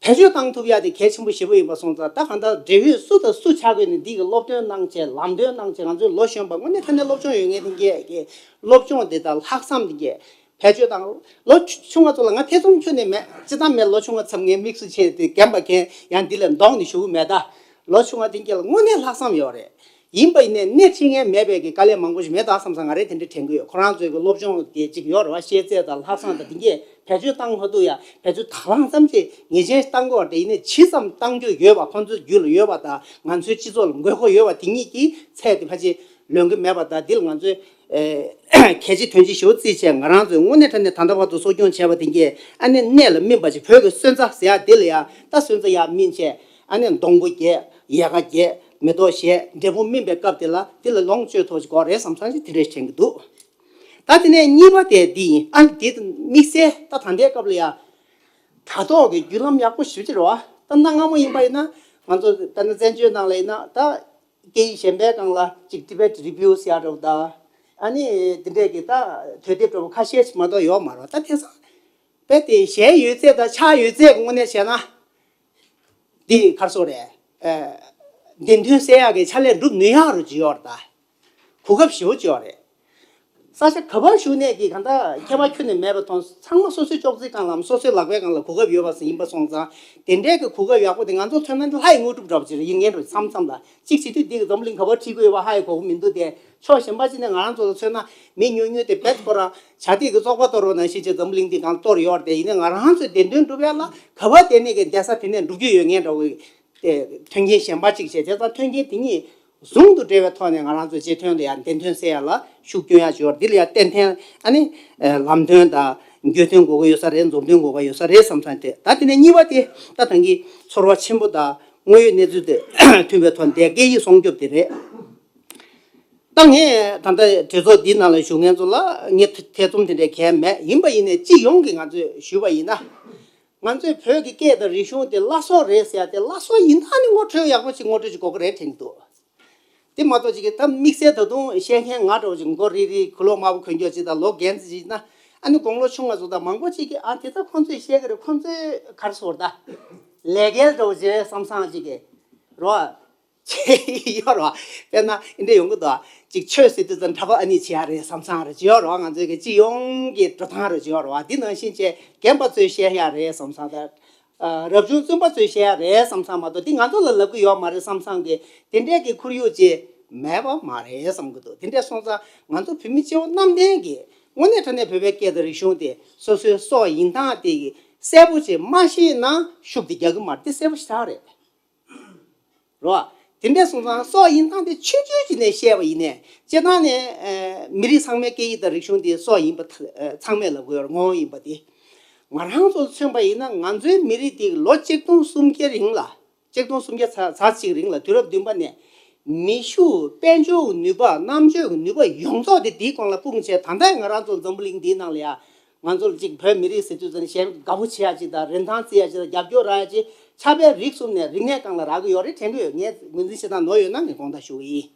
བེད་སྤྱོད་བཏང་ཐུབ་ཡ་དེ་གལ་ཆེན་པོ་ཞེ་པོ་ཡིན་པ་སོང་ཙང་། ད་གང་ལྟར་འབྲེལ་ཡོད་སུ་དང་སུ་ཆགས་དགོས་ནས་འདི་གི་སློབ་སྟོན་གནང་བྱས། ལམ་སྟོན་གནང་བྱས། ང་ཚོའི་ལོ་གཞོན་པ་དངོས་གནས་དྲང་གནས་སློབ་སྦྱོང་ཡོད་མཁན་དེ་གྱད་ཀྱི་སློབ་སྦྱོང་དེ་དང་ལྷག་བསམ་དེ་གྱད་བེད་སྤྱོད་བཏང་། ལོ་ཆུང་བ་ཚོ་ལ་ང་ཐེ་ཚོམ་ཁྱོན་ནས་མེད། སྤྱིར་བཏང་མེད། ལོ་ཆུང་བ་ཚོ་ངའི་མིག་ཆུ་ཆེ་དེ་རྒན་པ་མཁན་ཡང་འདི་ལས་མདོག་ནས་ཞུ་གི་མེད། ད་ལོ་ཆུང་བ་དེ་གྱད་ལ་དངོས་གནས་ལྷག་བསམ་ཡོད་རེད། ཡིན་པ་ཡིན་ནའི་སྣེ་ཁྲིད་མཁན་མེད་པའི་གི་དཀའ་ལས་མང་པོ་ཞིག་མེད་ད་བསམ་བསམ་ང་རེ་དེ་འདྲ་དྲན་གི་ཡོད། ཁོ་རང་ཚོའི་གི་སློབ་སྦྱོང་དེ་གཅིག་ཡོད་རེད་བ། ཤེས་ཚད་དང་ལྷག་བསམ་དང་དེ་གྱད་བེད་སྤྱོད་བཏང་མ་ཐུབ་ཡ། བེད་སྤྱོད་དང་བླངས་ཙམ་ཅིག་ངེས་ཅན་བཏང་དགོས་པ་དེ་ཡིན་ནའི་ཇི་ཙམ་བཏང་རྒྱུ་ཡོད་པ། ཁོང་ཚོའི་རྒྱུད་ལ་ཡོད་པ་དང་ང་ཚོའི་སྤྱི་ཚོགས་ལ་དགོས་མཁོ་ཡོད་པ་དེ་གཉིས་ཀྱི་ཚད་དེ་ཕལ་ཆེར་ལོན་གི་མེད་པ་དང་། འདི་ལ་ང་ཚོས་ཨེ་གལ་ཆེ་དོན་ཆེ་ཞེ་པོ་བརྩིས་བྱས། ང་རང་ཚོས་དངོས་གནས་དྲང་གནས་ད་ལྟ་བར་དུ་གསོ་སྐྱོང་བྱས་པ་དེ་གྱད་ཨ་ནི་གནད་ལ་སྨིན་པ་ཅིག་བོད་ཀྱི་སོན་རྩ་ཟེར་ཡ་དེ་ལ་ཡ། ད་སོན་རྩ་ཡར་སྨིན་བྱས། ཨ་ནི་སྡོང་པོ་རྒྱས། ཡལ་ག་རྒྱས། མེ་ཏོག་བཞད། འབྲས་བུ་སྨིན་པའི་སྐབས་དེ་ལ་དེ་ལ་ལོངས་སྤྱོད་ཐོག་ཅིག་དགོས་རེད་བསམ་བསམ་ཞིག་དེ་འདྲས་དྲན་གྱི་འདུག་ད་དེ་ནས་གཉིས་པ་དེ་འདི་ཡིན། ཨ་ནི་དེ་དམིགས་བསལ་ད་ད་ལྟའི་སྐབས་ལ་ཡ་དྲ་ཐོག་གི་བརྒྱུད་ལམ་ཡག་པོ་ཞེ་པོ་ཅིག་རེད་བ། ད་གནའ་སྔ་མོ་ཡིན་པ་ཡིན་ན་ང་ཚོ་ད་ནི་བཙན་བྱོལ་ནང་ལ་ཡིན་ན་ད་སྐད་ཡིག་གཞན་པའི་སྒང་ལ་ཅིག་Tibet Reviews ཡ་འདྲ་བོ་དང་། ཨ་ནི་དེ་འདྲས་ཀྱི་ད་དུས་དེབ་འདྲ་བོ་ཁ་ཤས་ཤིག་མ་གཏོགས་ཡོད་མ་རེད་བ། ད་དེང་སང་རྦད་དེ་གཞས་ཡོད་ཚད་དང་ཆ་ཡོད་ཚད་ཀྱི་ངོས་ནས་བྱས་ན། འདི་ག་རེ་ཟེར་དགོས་རེད། ཨ། བདེན་དོན་གསལ་ཡག་གི་ཕྱག་ལས་སྒྲུབ་ནུས་ཡག་རུ་ཅིག་ཡོད་རེད་ད། གོ་སྐབས་ཞེ་པོ་ཅིག་ཡོད་རེད། ས་ཆ་ག་པར་བཞུགས་ནས་ཀྱི་གང་ལྟར་ཁྱད་པར་ཁྱོན་ནས་མེད་པ་མཐོང་། ཚང་མ་སོ་སོའི་ཅོག་ཙེའི་སྒང་ལམ་སོ་སོའི་ལག་པའི་སྒང་ལ་གོ་སྐབས་ཡོད་པ་ཡིན་པ་སོང་ཙང་། དེ་འདྲའི་གི་གོ་སྐབས་ཡག་པོ་དེ་ང་ཚོ་ཐོན་ན་ལྷ་ཡི་དངོས་གྲུབ་འདྲ་པོ་ཅིག་རེད། ཡིན་ངེས་འགྲོ་མཚམས་མཚམས་ལ་གཅིག་བྱེད་དུས་འདི་གི་འཛམ་བུ་གླིང་ག་པར་ཁྲིད་དགོས་ཡོད་པ་ཧ་ཡི་གོ་གི་མི་འདུག་སྟེ། ཕྱོགས་གཞན་པ་ཅིག་ནས་ང་རང་ཚོ་ལ་མཚོན་ན་མི་ཉུང་ཉུང་དེ་བེད་ཁོ་རང་བྱ་དེ་གི་བཙོག་པ་གཏོར་རོགས་ནང་བཞིན་ཅིག་འཛམ་བུ་གླིང་འདི་སྒང་གཏོར་ཡོད་རེད་དེ། ཡིན་ནའི་ང་རང་ཚོའི་བདེན་དོན་སྒྲུབ་ཡ་ལ་ག་པར་བསྡད་ནས་གི་བསྡད་ས་དེ་ནས་འགྲུབ་རྒྱུ་ཡོད་ངེས་འདྲ་བོ་དེ་མཐུན་རྐྱེན་གཞན་པ་གཅིག་བྱས། བྱས་ཙང་མཐུན་རྐྱེན་དེ་གཉིས་ཟུང་དུ་འབྲེལ་བའི་ཐོག་ནས་ང་རང་ཚོའི་རྗེས་མཐུན་དུ་ཡང་བདེན་དོན་གསལ་ཡ་ལ་ཤུགས་སྐྱོན་ཡ་ཅིག་ཡོད་རེད། འདི་ལ་ཡང་ཏན་ཏན་ཨ་ནི་ལམ་སྟོན་དང་རྒྱུ་མཐུན་དགོས་ཀྱི་ཡོད་ས་རེད། འཛུགས་སྐྲུན་དགོས་ཀྱི་ཡོད་ས་རེད་བསམ་བསམ་དེ། ད་དེ་ནས་གཉིས་པ་དེ་ད་ཐང་གི་ཚོར་བ་ཆེན་པོ་དང་དངོས་ཡོད་གནས་ཚུལ་དེ་མཐུན་པའི་ཐོག་ནས་སྐད་ཡིག་སྲུང་སྐྱོབ་དེ་རེད། ད་ངས་ད་ལྟ་གྲོས་ཚོགས་འདིའི་ནང་ལ་བཞུགས་མཁན་ཚོ་ལ་ངས་ཐེ་ཐེ་ཚོམ་དེ་འདྲའི་གང་ཡང་མེད། ཡིན་པ་ཡིན་ནའི་སྤྱི་ཡོངས་ཀྱི་ང་ཚོས་ཞུས་པ་ཡིན་ན། ང་ཚོའི་བོད་ཀྱི་སྐད་དང་རིག་གཞུང་དེ་བླ་སྲོག་རེད་ཟེར་ཡ་དེ་བླ་སྲོག་ཡིན་ད་ནི་ངོ་སྤྲོད་ཡག་པོ་ཞིག་ངོ་སྤྲོད་ཅིག་དགོས་ཀྱི་རེད་དྲན་གྱི་འདུག་དེ་མ་གཏོགས་ཅིག་གི་ད་དམིགས་བསལ་ད་དུང་བཤད་མཁན་ང་འདྲ་བོ་ཅིག་མགོ་རིལ་རིལ་གོས་ལོག་དམར་པོ་གོན་རྒྱུ་ཅིག་དང་ལོ་རྒན་ཚོ་ཅིག་ན། ཨ་ནི་དགུང་ལོ་ཆུང་བ་ཚོ་དང་མང་པོ་ཅིག་གིས་ཨ་དེ་ད་ཁོང་ཚོས་བཤད་ཀྱི་རེད། ཁོང་ཚོས་ག་རེ་ཟེར་ད་ལས་འགན་འདྲ་བོ་ཅིག་རེད་བསམ་བསམ་ཅིག་གི་རོ། ཡོད་རེད་བ། དཔེར་ན་འདི་འདྲ་ཡོང་གི་འདུག་ཅིག་ཆོས་ཟེར་དུས་ཙམ་གྲྭ་པ་ཨ་ནི་བྱེད་ཡ་རེད་བསམ་བསམ་རེ་བྱེད་ཡོད་རེད་བ། ང་ཚོའི་གི་སྤྱི་ཡོངས་ཀྱི་འགྲོ་སྟངས་རེ་བྱེད་ཡོད་རེད་བ། འདི་ནང་བཞིན་བྱས་རྒན་པ་ཚོས་བཤད་ཡ་རེད་བསམ་བསམ་དང་། རབ་བྱུང་བཙུན་པ་ཚོས་བཤད་ཡ་རེད་བསམ་བསམ་མ་གཏོགས་འདི་ང་ཚོ་ལ་ལབ་གི་ཡོད་མ་རེད་བསམ་བསམ་གི་དེ་འདྲའི་གི་ཁོར་ཡུག་ཅིག་མེད་པ་མ་རེད་བསམ་གི་འདུག་དེ་འདྲ་སོང་ཙང་ང་ཚོ་བོད་མི་སྤྱི་བོ་གནམ་བསྟན་གི་དངོས་གནས་དྲང་གནས་བོད་པའི་སྐད་དང་རིག་གཞུང་དེ་སོ་སོའི་སྲོག་ཡིན་སྟངས་དེ་གི་གསལ་པོ་ཅིག་མ་ཤེས་ན་ཤུགས་དེ་རྒྱག་གི་མ་རེད། དེ་གསལ་པོ་ཞེ་དྲག་རེད། རོ། དེ་འདྲ་སོང་ཙང་སྲོག་ཡིན་སྟངས་དེ་ཆོས་ཆོས་ཀྱི་ནས་བཤད་པ་ཡིན་ནས་སྤྱིར་བཏང་ནས་ཨ་མི་རིགས་ཚང་མའི་སྐད་ཡིག་དང་རིག་གཞུང་དེ་སྲོག་ཡིན་པ་ཐ་ཨ་ཚང་མས་ལབ་དགོས་ངོ་བོ་ཡིན་པ་དེ། ང་རང་ཚོ་མཚོན་པ་ཡིན་ན་ང་ཚོའི་མི་རིགས་དེ་ལོ་ཆིག་སྟོང་སུམ་བརྒྱ་རིང་ལ་ཆིག་སྟོང་སུམ་བརྒྱ་ཚ་ཚ་གཅིག་རིང་ལ་དུས་རབས་བདུན་པ་ནས་མི་ཤུགས་དཔལ་འབྱོར་གྱི་ནུས་པ་རྣམ་དཔྱོད་ཀྱི་ནུས་པ་ཡོངས་རྫོགས་དེ་དེའི་གོང་ལ་སྤུངས་བྱས། ད་ལྟ་ང་རང་ཚོ་འཛམ་བུ་གླིང་འདིའི་ནང་ལ་ཡ། ང་ཚོར་གཅིག་བོད་མི་རིགས་ཟེར་དུས་ཙམ་གཞན་དགའ་པོ་བྱེད་ཡ་གཅིག་དང་རིན་ཐང་བརྩི་ཡ་གཅིག་དང་རྒྱབ་སྐྱོར་རག་ཡ་གཅིག་ཆབ་དཔལ་རིག་གསུམ་ནས་རིག་གནས་སྒང་ལ་རག་གི་ཡོད་རེད་དྲན་གི་ཡོད། ངས་ངོས་འཛིན་བྱེད་སྟངས་ནོར་ཡོད་ན་ངས་དགོངས་དག་ཞུ་གི་ཡིན།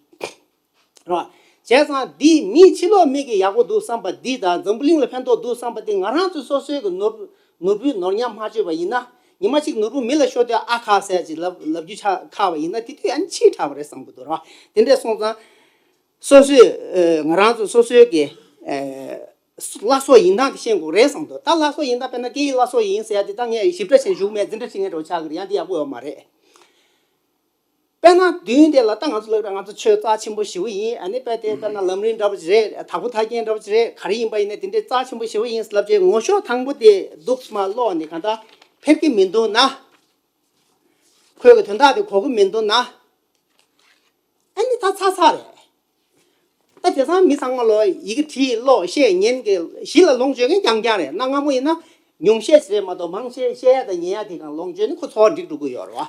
རེད་བ། བྱས་ཙང་འདི་མིའི་ཕྱི་ལོགས་མི་གི་ཡག་པོ་འདུག་བསམ་པ་འདི་དང་འཛམ་བུ་གླིང་ལ་ཕན་ཐོགས་འདུག་བསམ་པ་འདི་ང་རང་ཚོ་སོ་སོའི་གི་ནོར་ནོར་བུའི་ནོར་ཉམས་མ་བཅོས་པ་ཡིན་ན། ཉི་མ་གཅིག་ནོར་བུ་མི་ལ་ཤོར་དུས་ཨ་ཁ་ཟེར་ཡ་གཅིག་ལབ་ལབ་རྒྱུ་ཆགས་ཁག་པ་ཡིན་ན་དེ་དུས་ཨ་ནི་ཕྱིས་དྲགས་པ་རེད་བསམ་གི་འདུག་རེད་བ། དེ་འདྲས་སོང་ཙང་། སོ་སོས་ཨ་ང་རང་ཚོ་སོ་སོའི་གི་ཨ་བླ་སྲོག་ཡིན་སྟངས་དེ་ཤེས་དགོས་རེད་བསམ་འདུག་ད་བླ་སྲོག་ཡིན་སྟངས་དཔེར་ན་སྐད་ཡིག་བླ་སྲོག་ཡིན་ཟེར་ཡ་དེ་ད་ངས་ཞིབ་ཕྲ་བྱས་ཞུ་གི་མེད། འཛིན་གྲྭ་བྱེད་མཁན་འདྲ་བོ་ཆགས་ཀྱི་རེད། ཡང་དེ་ཡག་པོ་ཡོད་མ་རེད། དཔེར་ན་མདུན་དེ་ལ་ད་ང་ཚོ་ལབ་ར་ང་ཚོ་ཆོས་རྩ་ཆེན་པོ་ཞེ་པོ་ཡིན། ཨ་ནི་དཔེ་དེ་དཔེར་ན་ལམ་རིམ་འདྲ་བོ་ཅིག་རེད། དྭགས་པོ་ཐར་རྒྱན་འདྲ་བོ་ཅིག་རེད། ག་རེ་ཡིན་པ་ཡིན་ནའི་དེ་འདྲའི་རྩ་ཆེན་པོ་ཞེ་པོ་ཡིན་ལབ་བྱས་ངོ་ཤོག་དང་པོ་དེ་འདུག་སེ་མར་ཀློག་ནས་གང་ལྟར་ཕེབས་ཀྱི་མི་འདུག་ན། ཁོས་གི་དོན་དག་དེ་གོ་གི་མི་འདུག་ན། ཨ་ནི་ད་ཚར་ཚར་རེད། ད་དེང་སང་མི་ཚང་མ་ལོ་ཡི་གེ་བྲིས་ཀློག་བཤད་ཉན་གི་གཞི་ལ་ལོངས་སྤྱོད་མཁན་རྐྱང་རྐྱང་རེད། གནའ་སྔ་མོ་ཡིན་ན་ཉུང་ཤས་ཤིག་རེད་མ་གཏོགས་མང་ཤས་བཤད་ཡ་དང་ཉན་ཡ་དེ་གང་ལོངས་སྤྱོད་ནི་ཁོ་ཚོར་འགྲིག་འགྲོ་གི་ཡོད་རེད་བ།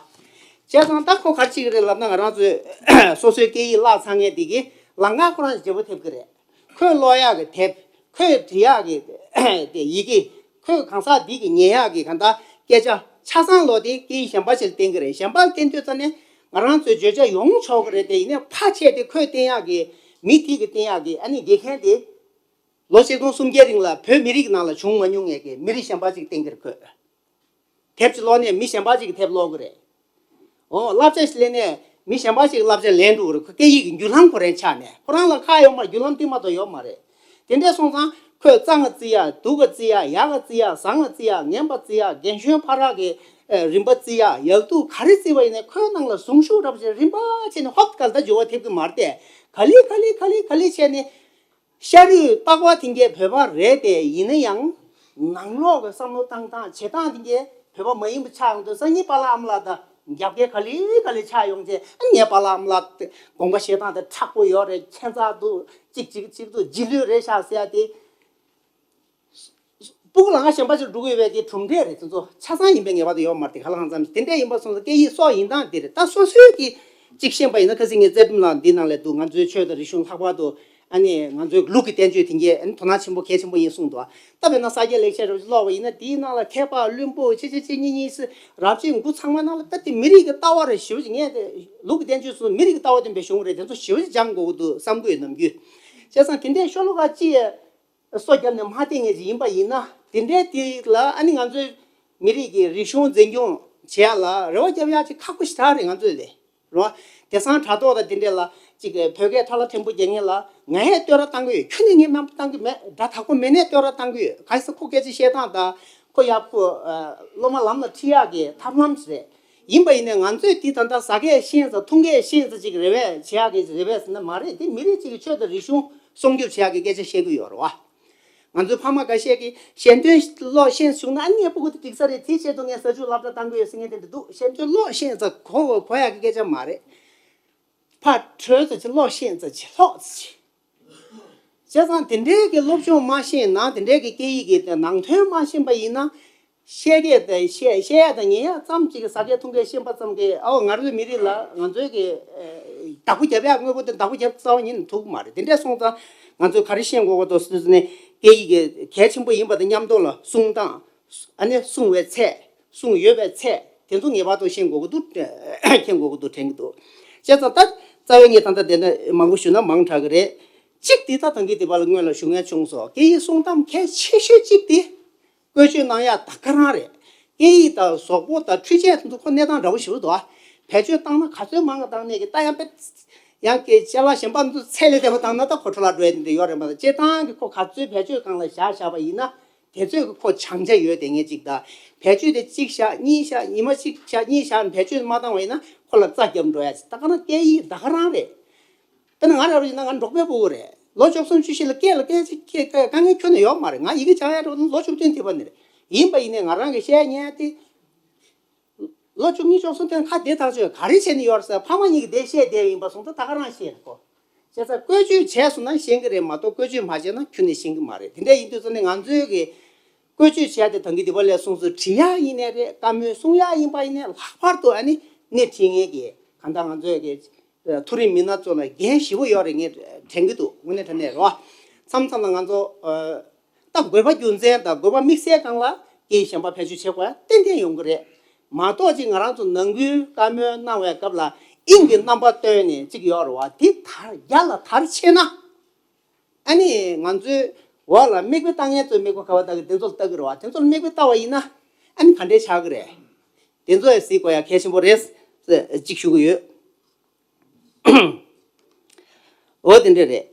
བྱས་ཙང་ད་ཁོ་ག་རེ་བྱེད་ཀྱི་རེད་ལབ་ན་ང་རང་ཚོས་སོ་སོའི་སྐད་ཡིག་བརླག་ཚར་མཁན་དེ་གི་ལམ་ཁ་ཁོ་རང་བརྗེ་པོ་ཐེབས་ཀྱི་རེད། ཁོས་ཀློག་ཡག་གི་དེབ། ཁོས་འབྲི་ཡག་གི་དེ་ཡི་གེ། ཁོས་གང་ཟག་འདི་གི་ཉན་ཡག་གི་གང་ལྟར་སྐད་ཆ་ཆ་ཚང་ལོག་དེ་སྐད་ཡིག་གཞན་པ་ཞིག་ལ་བསྟན་གི་རེད། གཞན་པ་ལ་བསྟན་དུས་ཙ་ནས་ང་རང་ཚོའི་བརྗོད་བྱ་ཡོང་ཆོག་གི་རེད་དེ། ཡིན་ནའི་ཕལ་ཆེར་དེ་ཁོས་བསྟན་ཡག་གི་མི་དེ་གི་བསྟན་ཡག་གི་ཨ་ནི་དགེ་རྒན་དེ་ལོ་ཆིག་སྟོང་སུམ་བརྒྱའི་རིང་ལ་བོད་མི་རིགས་ནང་ལ་བྱུང་མ་མྱོང་ངེས་ཀྱི་མི་རིགས་གཞན་པ་ཞིག་བསྟན་གི་རེད་ཁོས། དེབ་ཅིག་ཀློག་ནས་མི་གཞན་པ་ཅིག་གི་དེབ་ཀློག་གི་རེད། འོ་བསླབ་བྱ་ཞིག་ལེན་ནས་མི་གཞན་པ་ཅིག་གི་བསླབ་བྱ་ལེན་འགྲོ་གི་རེད། ཁོ་སྐད་ཡིག་གི་བརྒྱུད་ལམ་ཁོ་རང་ཆགས་ནས་ཁོ་རང་ལ་ཁག་ཡོད་མ་རེད། བརྒྱུད་ལམ་དེ་མ་གཏོགས་ཡོད་མ་རེད། དེ་འདྲས་སོང་ཙང་ཁོས་གཙང་ང་བརྩི་ཡ། སྡུག་ག་བརྩི་ཡ། ཡག་ག་བརྩི་ཡ། བཟང་ང་བརྩི་ཡ། ངན་པ་བརྩི་ཡ། རྒན་གཞོན་བར་གྱི་རིམ་པ་བརྩི་ཡ། ཡག་སྡུག་ག་རེ་བརྩི་བ་ཡིན་ནའི་ཁོའི་ནང་ལ་ཟུངས་ཤུགས་འདྲ་པོ་ཅིག་རིམ་པ་བྱས་ནས་ཧོབ་ག་ལ་ད་འགྱུར་བ་ཐེབས་ཀྱི་མ་རེད་དེ། ག་ལེ་ག་ལེ་ག་ལེ་ག་ལེ་བྱས་ནས། ཤ་རུས་པགས་པ་དེ་གའི་བོད་པ་རེད་དེ། ཡིན་ན་ཡང་ནང་ལོགས་ཀྱི་བསམ་བློ་བཏང་སྟངས་བྱེད་སྟངས་དེ་གའི་བོད་པ་མ་ཡིན་པ་ཆགས་ཡོང་དུས་སང་ཉིན་པཱ་ལགས་ཨ་མ་ལགས་དང་རྒྱབ་འགལ་ག་ལེ་ག་ལེ་ཆགས་ཡོང་རྗེས། ཨ་ངའི་པཱ་ལགས་ཨ་མ་ལགས་དགོངས་པ་བཞེས་སྟངས་དེ་མཁྲེགས་པོ་ཡོད་རེད། ཁྱད་མཚར་འདུག་གཅིག་གཅིག་གཅིག་འདུག་རྗེས་ལུས་རེད་ཤག་ཟེར་ཡ་དེ། སྤུ་གུ་ལ་ང་གཞན་པ་ཅིག་འགྲོ་གི་ཡོད་པའི་གི་གྲུབ་འབྲས་རེད། དེ་ཚོ་ཆ་ཚང་ཡིན་པའི་ངེས་པ་དེ་ཡོད་མ་རེད། དེ་ག་ལ་གང་འཚམ་ཞིག་དེ་འདྲས་ཡིན་པ་སོང་ཙང་སྐད་ཡིག་སྲོག་ཡིན་སྟངས་དེ་རེད། ད་སོ་སོའི་གི་གཅིག་ཤེས་པ་ཡིན་ན། ཁ་སང་ངས་ཚེ་རིང་ལགས་འདི་ནང་ལ་འདུག་ང་ཚོའི་ཆོས་དང་རིག་གཞུང་ལྷག་པར་དུ་ཨ་ནི་ང་ཚོའི་ལུགས་ཀྱི་བསྟན་བཅོས་དེ་གས་ཨ་ནི་དོ་སྣང་ཆེན་པོ་གལ་ཆེན་པོ་ཡིན་གསུངས་འདུག་ད་དཔེར་ན་ས་སྐྱའི་ལེགས་བཤད་རབ་ཀློག་པ་ཡིན་ན་དེའི་ནང་ལ་མཁས་པ་བླུན་པོ་ཆེ་ཆེ་ཆེ་གཉིས་གཉིས་སུ་རབ་བྱེད་འགོ་ཚང་མ་ནང་ལ་ད་དེ་མི་རིགས་ཀྱི་ལྟ་བ་རེ་ཞེ་པོ་ཅིག་ངས་དེ་ལུགས་ཀྱི་བསྟན་བཅོས་སུ་མི་རིགས་ཀྱི་ལྟ་བ་ལྡན་པའི་གཞུང་རེད། དེ་ཚོ་ཞེ་པོ་ཅིག་སྦྱང་དགོས་ཀྱི་འདུག་བསམ་གྱི་ཡོད་ནམ་རྒྱུན། བྱས་ཙང་དེ་འདྲའི་ཤོ་ལོ་ཀ་གཅིག་སོ་བརྒྱབ་ནས་མ་བསྟན་མཁན་ཅིག་ཡིན་པ་ཡིན་ན། དེ་འདྲའི་དེ་ལ་ཨ་ནི་ང་ཚོའི་མི་རིགས་ཀྱི་རིག་གཞུང་འཛིན་སྐྱོང་བྱེད་ཡ་ལ་རེ་བ་རྒྱབ་ཡ་ཅིག་ཁག་པོ་ཞེ་དྲག་རེད་ང་ཚོས་ལས། རོ། དེང་སང་དྲ་ཐོག་དང་དེ་འདྲས་ལ་ཅིག་བོད་སྐད་ཕྲ་ལ་ཕྲན་བུ་རྒྱག་མཁན་ལ་ང་ཡང་བསྟོད་ར་བཏང་གི་ཡོད། ཁྱོན་ནས་ངས་དམའ་འབེབས་བཏང་གི་མེད། སྒྲ་དག་པོ་མེད་ནས་བསྟོད་ར་བཏང་གི་ཡོད། ག་ས་ཁོ་སྐད་ཆ་བཤད་སྟངས་དང་ཁོ་ཡག་པོ་སློབ་མ་ལམ་ལ་ཁྲིད་ཡག་གི་ཐབས་ལམ་ཞིག་རེད། ཡིན་པ་ཡིན་ནས་ང་ཚོས་འདི་ད་ལྟ་ཟ་སྐད་ཤེས་ཙང་འཐུང་སྐད་ཤེས་ཙང་ཅིག་རེ་བས་བྱེད་ཡག་གི་རེ་བས་ཟེར་ན་མ་རེད། དེ་མི་རིགས་གཅིག་གི་ཆོས་དང་རིག་གཞུང་སྲུང་སྐྱོབ་བྱེད་ཡག་གི་སྐད་ཆ་བཤད་ཀྱི་ཡོད་རེད་བ། ང་ཚོའི་ཕ་མ་འགའ་ཤས་ཀྱིས་ཞལ་འདོན་ཀློག་ཤེས་བྱུང་ན་ཨ་ནི་ངའི་སྤུ་གུ་དེ་འགྲིག་ས་རེད། དེའི་ཆེད་དུ་ངས་ས་ཆུ་སློབ་གྲྭ་བཏང་གི་ཡོད་ཟེར་མཁན་དེ་འདྲ་འདུག་ཞལ་འདོན་ཀློག་ཤེས་ཙང་གོ་གོ་ཡག་གི་སྐད་ཆ་མ་རེད། ཕར་བྲོས་ཙམ་ཅིག་ཀློག་ཤེས་ཙམ་ཅིག་ཀློག་ཙམ་ཅིག་བྱས་ཙང་དེ་འདྲའི་གི་སློབ་སྦྱོང་མ་ཤེས་ན། དེ་འདྲའི་གི་སྐད་ཡིག་གི་ནང་དོན་མ་ཤེས་པ་ཡིན་ན། བཤད་སྐད་དང་བཤད་བཤད་ཡ་དང་ཉན་ཡ་ཙམ་ཅིག་གི་ཟ་སྐད་འཐུང་སྐད་ཤེས་པ་ཙམ་གྱིས་ཨའོ་ང་ཚོའི་མི་རིགས་ལ་ང་ཚོའི་གི་བདག་པོ་རྒྱབ་ཡ་དངོས་པོ་དེ་བདག་པོ་རྒྱབ་རྩ་བ་ཉིད་ནས་ཐུབ་ཀྱི་མ་རེད། དེ་འདྲས་སོང་ཙང་ང་ཚོས་ག་རེ་ཤེས་དགོས་ཀྱི་འདུག་ཟེར་ནས་སྐད་ཡིག་གི་གལ་ཆེན་པོ་ཡིན་པ་དང་མཉམ་དུ་ལ་གསུང་སྟངས། ཨ་ནི་གསུང་བའི་ཚད། གསུང་ཡོད་པའི་ཚད་དེ་ཚོ་ངེས་པར་དུ་ཤེས་དགོས་ཀྱི་འདུག་མཁྱེན་དགོས་ཀྱི་འདུག་དྲན་གྱི་འདུག་བྱས་ཙང་ད་རྩ་བའི་ངས་ད་ལྟ་དེ་འདྲ་མང་པོ་ཞུ་ན་མང་དྲགས་ཀྱི་རེད། གཅིག་དེ་ད་ཐང་གི་དེ་བ་ལ་སྔོན་ལ་ཞུ་མཁན་བྱུང་སོང་། སྐད་ཡིག་གསུང་སྟངས་གལ་ཆེ་ཤོས་གཅིག་དེ་བཀོལ་སྤྱོད་གནང་ཡ་ད་ག་རང་རེད། སྐད་ཡིག་དང་གཟུགས་པོ་དང་འཕྲུལ་ཆས་དེ་ཚོ་ཁོ་གནས་སྟངས་འདྲ་པོ་ཞིག་རེད་འདུག་བེད་སྤྱོད་བཏང་ན་ག་ཚོད་མང་ག་བཏང་ནས་ཀྱི་ད་ཡང་པེ་ཡང་སྐད་ཅ་ལག་གཞན་པ་ཚོ་ཚད་ལས་འདས་པ་བཏང་ན་ད་གོ་འཕྲོ་བརླག་འགྲོ་ཡ་དེ་འདྲ་ཡོད་རེད་མ་གཏོགས་སྤྱིར་བཏང་གི་ཁོ་ག་ཚོད་བེད་སྤྱོད་སྒང་ལ་བཞག་བཞག་པ་ཡིན་ན། དེ་ཚོས་ཁོ་བྱང་ཆ་ཡོད་དེ་ངས་གཅིག་ད། བེད་སྤྱོད་དེ་གཅིག་བཞག་གཉིས་བཞག་ཉི་མ་གཅིག་བཞག་གཉིས་བཞག་བེད་སྤྱོད་མ་བཏང་བ་ཡིན་ན་ཁོ་ལ་རྩ་རྒྱབ་འགྲོ་ཡ་ཅིག་ད་ག་ན་སྐད་ཡིག་ད་ག་རང་རེད། དཔེར་ན་ང་རང་རུ་ཡིན་ན་ང་འབྲོག་པའི་སྤུ་གུ་རེད། ལོ་བཅུ་གསུམ་བཅུ་བཞི་ལ་སྐད་ལ་སྐད་ཅིག་སྐད་སྐད་དཀའ་ངལ་ཁྱོན་ནས་ཡོད་མ་རེད། ང་ཡི་གེ་སྦྱང་ཡ་འགྲོ་ན་ལོ་བཅུ་བདུན་ཐེབས་པ་ནི་རེད། ཡིན་པ་ཡིན་ནའི་ང་རང་གི་བཤད་ཉན་དེ། ལོ་བཅུ་གཉིས་བཅུ་གསུམ་དེ་ཁ་བདེ་ཐག་ཆོད། ག་རེ་བྱས་ནས་ཡོད་ཟེར་ཕ་མ་གཉིས་ཀྱིས་བདེ་བཤད་བསྡད་ཡིན་པ་སོང་ཙང་ད་ག་རང་བཤད་གོ་བྱས་ཙང་བཀོལ་སྤྱོད་བྱས་སོང་ན་ཤེས་ཀྱི་རེད་མ་གཏོགས་བཀོལ་སྤྱོད་མ་བྱས་ན་ཁྱོན་ནས་ཤེས་ཀྱི་མ་རེད། དེ་འདྲ་ཡིན་དུས་ཙང་ནས་ང་ཚོའི་གི་བཀོལ་སྤྱོད་བྱས་ཏེ་ད་གིན་དེ་བ་ལས་སོང་ཙང་བྲིས་ཡག་ཡིན་ནའི་རེད། བཀའ་མོལ་གསུང་ཡག་ཡིན་པ་ཡིན་ནའི་ལྷག་པར་དུ་ཨ་ནི་སྣེ་ཁྲིད་མཁན་གྱི་གང་ལྟར་ང་ཚོའི་གི་མཐོ་རིམ་མི་སྣ་ཚོ་ལ་འགན་ཞེ་པོ་ཡོད་རེད་ངས་དྲན་གྱི་འདུག་དངོས་གནས་དྲང་གནས་རེད་བ། མཚམས་མཚམས་ལ་ང་ཚོ་ད་དགོས་པ་རྒྱུ་མཚན་དང་དགོས་པ་དམིགས་བསལ་སྒང་ལ་སྐད་གཞན་པ་བེད་སྤྱོད་བྱེད་དགོས་ཡ་ཏན་ཏན་ཡོང་གི་རེད། མ་གཏོགས་ཅིག་ང་རང་ཚོ་ནང་ཁུལ་བཀའ་མོལ་གནང་བའི་སྐབས་ལ་དབྱིངས་ཀྱི་རྣམ་པ་སྟོན་ནས་ཅིག་ཡོད་རེད་བ། དེ་དར་རྒྱ་ལ་དར་ཆེ་ན། ཨ་ནི་ང་ཚོའི་འོག་ལ་མིག་དཔེ་ལྟ་མཁན་ཚོས་མིག་དཔེ་ག་བ་ལྟ་གི་དེ་ཚོ་ལ་ལྟ་གི་རེད་བ། དེ་ཚོ་ལ་མིག་དཔེ་ལྟ་བ་ཡིན་ན་ཨ་ནི་ག་འདྲས་ཆགས་ཀྱི་རེད། དེ་ཚོ་ཡང་གཟིགས་དགོས་ཡ་གལ་ཆེན་པོ་རེད། ཅིག་ཞུ་གི་ཡོད། འོ་དེ་འདྲས་རེད།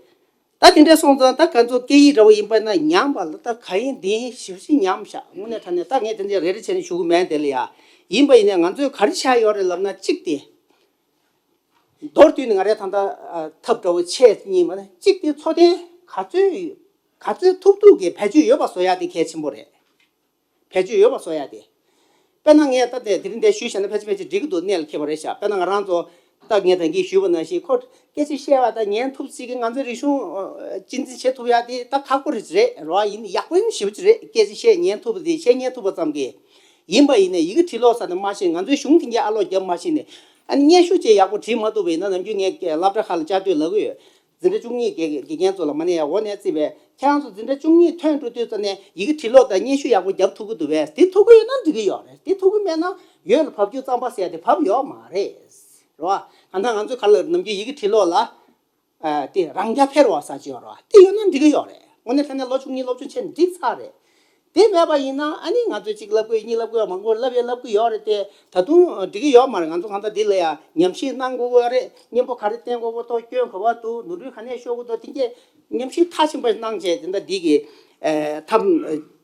ད་དེ་འདྲས་སོང་ཙང་ད་ང་ཚོ་སྐད་ཡིག་འདྲ་བོ་ཡིན་པ་ན་ཉམས་པ་ལ་ད་ག་ཡིན་འདི་ཡིན་ཞེ་པོ་ཅིག་ཉམས་ཤག་དངོས་གནས་དྲང་གནས་ད་ངས་དེ་འདྲས་རེ་རེ་བྱས་ནས་ཞུ་གི་མེད་དེ་ལ་ཡ། ཡིན་པ་ཡིན་ནའི་ང་ཚོས་ག་རེ་བྱས་ཡོད་རེད་ལབ་ན་གཅིག་དེ། མདོར་བསྡུས་ནས་ང་རའི་ད་ལྟ་ཐབས་འདྲ་བོ་ཆེ་གཉིས་མ་ནི་གཅིག་དེ་འཚོ་རྟེན་ག་ཚོད་ག་ཚོད་ཐུབ་ཐུབ་ཀྱིས་བེད་སྤྱོད་ཡོད་པ་བཟོ་ཡ་དེ་གལ་ཆེན་པོ་རེད། བེད་སྤྱོད་ཡོད་པ་བཟོ་ཡ་དེ། དཔེར་ན་ངས་ད་ལྟ་དེ་རིང་འདིར་ཞུས་བཞག་ན་ཕལ་ཆེར་ཕལ་ཆེར་འགྲིག་གི་འདུག་གནད་ལ་འཁེལ་བ་རེད་ཤག་དཔེར་ན་ང་རང་ཚོ་ད་ངས་ད་གིན་ཞུས་པ་ནང་བཞིན་ཁོ་སྐད་ཆ་བཤད་པ་དང་ཉན་ཐུབ་ཅིག་གིས་ང་ཚོའི་རིག་གཞུང་གཅེས་འཛིན་བྱེད་ཐུབ་ཡ་དེ་ད་ཁག་པོ་རེད་རེད་རོ། ཡིན་ཡག་པོ་ཡིན་ཞེ་པོ་ཅིག་རེད། སྐད་ཆ་བཤད་ཉན་ཐུབ་པ་དེ་བཤད་ཉན་ཐུབ་པ་ཙམ་གྱིས། ཡིན་པ་ཡིན་ནའི་ཡི་གེ་བྲིས་ཀློག་ས་དེ་མ་ཤེས། ང་ཚོའི་གཞུང་དེ་གའི་ཨ་ཀློག་རྒྱབ་མ་ཤེས་ནས་ཨ་ནི་སྙན་ཞུ་བཅས་ཡག་པོ་བྲིས་མ་ཐུབ་པ་ཡིན་ན། ནམ་རྒྱུན་ངས་སློབ་གྲྭ་ཁག་ལ་བཅར་དུས་ལབ་ཀྱི་ཡོད། འཛིན་གྲྭ་བཅུ་གཉིས་དགེ་དགེ་རྒན་ཚོ་ལ་མ་ནས་ཡ་འོ་ནས་བརྩིས་པས་ཁྱེད་རང་ཚོ་འཛིན་གྲྭ་བཅུ་གཉིས་ཐོན་འགྲོ་དུས་ཙམ་ནས་ཡི་གེ་བྲིས་ཀློག་དང་སྙན་ཞུ་ཡག་པོ་རྒྱབ་ཐུབ་ཀྱི་འདུག་པས། དེ་ཐུབ་ཀྱི་ཡོད་ན་འགྲིག་གི་ཡོད་རེད། དེ་ཐུབ་ཀྱི་མེད་ན་ཡོད་ལ་བབ་རྒྱུ་རྩམ་པ་ཟེར་ཡ་དེ་བབ་ཡོད་མ་རེད། རེད་བ། གང་ལྟར་ང་ཚོ་ག་ལ་ནམ་རྒྱུན་ཡི་གེ་བྲིས་ཀློག་ལ་ཨ་དེ་རང་རྐྱ་འཕེར་བ་ཟེར་གྱི་ཡོད་རེད་བ། དེ་ཡོད་ན་འགྲིག་གི་ཡོད་རེད། དངོས་གནས་དྲང་གནས་ལོ་བཅུ་གཉིས་སློབ་སྦྱོང་བྱས་ན་འགྲིག་ཚར་རེད། དེ་མེད་པ་ཡིན་ན་ཨ་ནི་ང་ཚོས་གཅིག་བསླབ་དགོས་གཉིས་བསླབ་དགོས་མང་པོ་བསླབ་ཡ་བསླབ་ཀྱི་ཡོད་རེད་དེ། ད་དུང་འགྲིག་གི་ཡོད་མ་རེད། ང་ཚོ་གང་ལྟར་འདི་ལ་ཡ་ཉམས་ཞིབ་གནང་དགོས་ཀྱི་ཡོད་རེད། སྙན་པོ་ག་རེ་བསྟན་དགོས་ཀྱི་འདུག་སྐྱོན་ག་པར་འདུག་ནོར་འཁྲུལ་ག་ནས་ཤོར་གྱི་འདུག་དེ་གས་ཉམས་ཞིབ་མཐར་ཕྱིན་པ་གནང་བྱས་དེ་འདྲ་འདི་གི་ཨེ་ཐབས་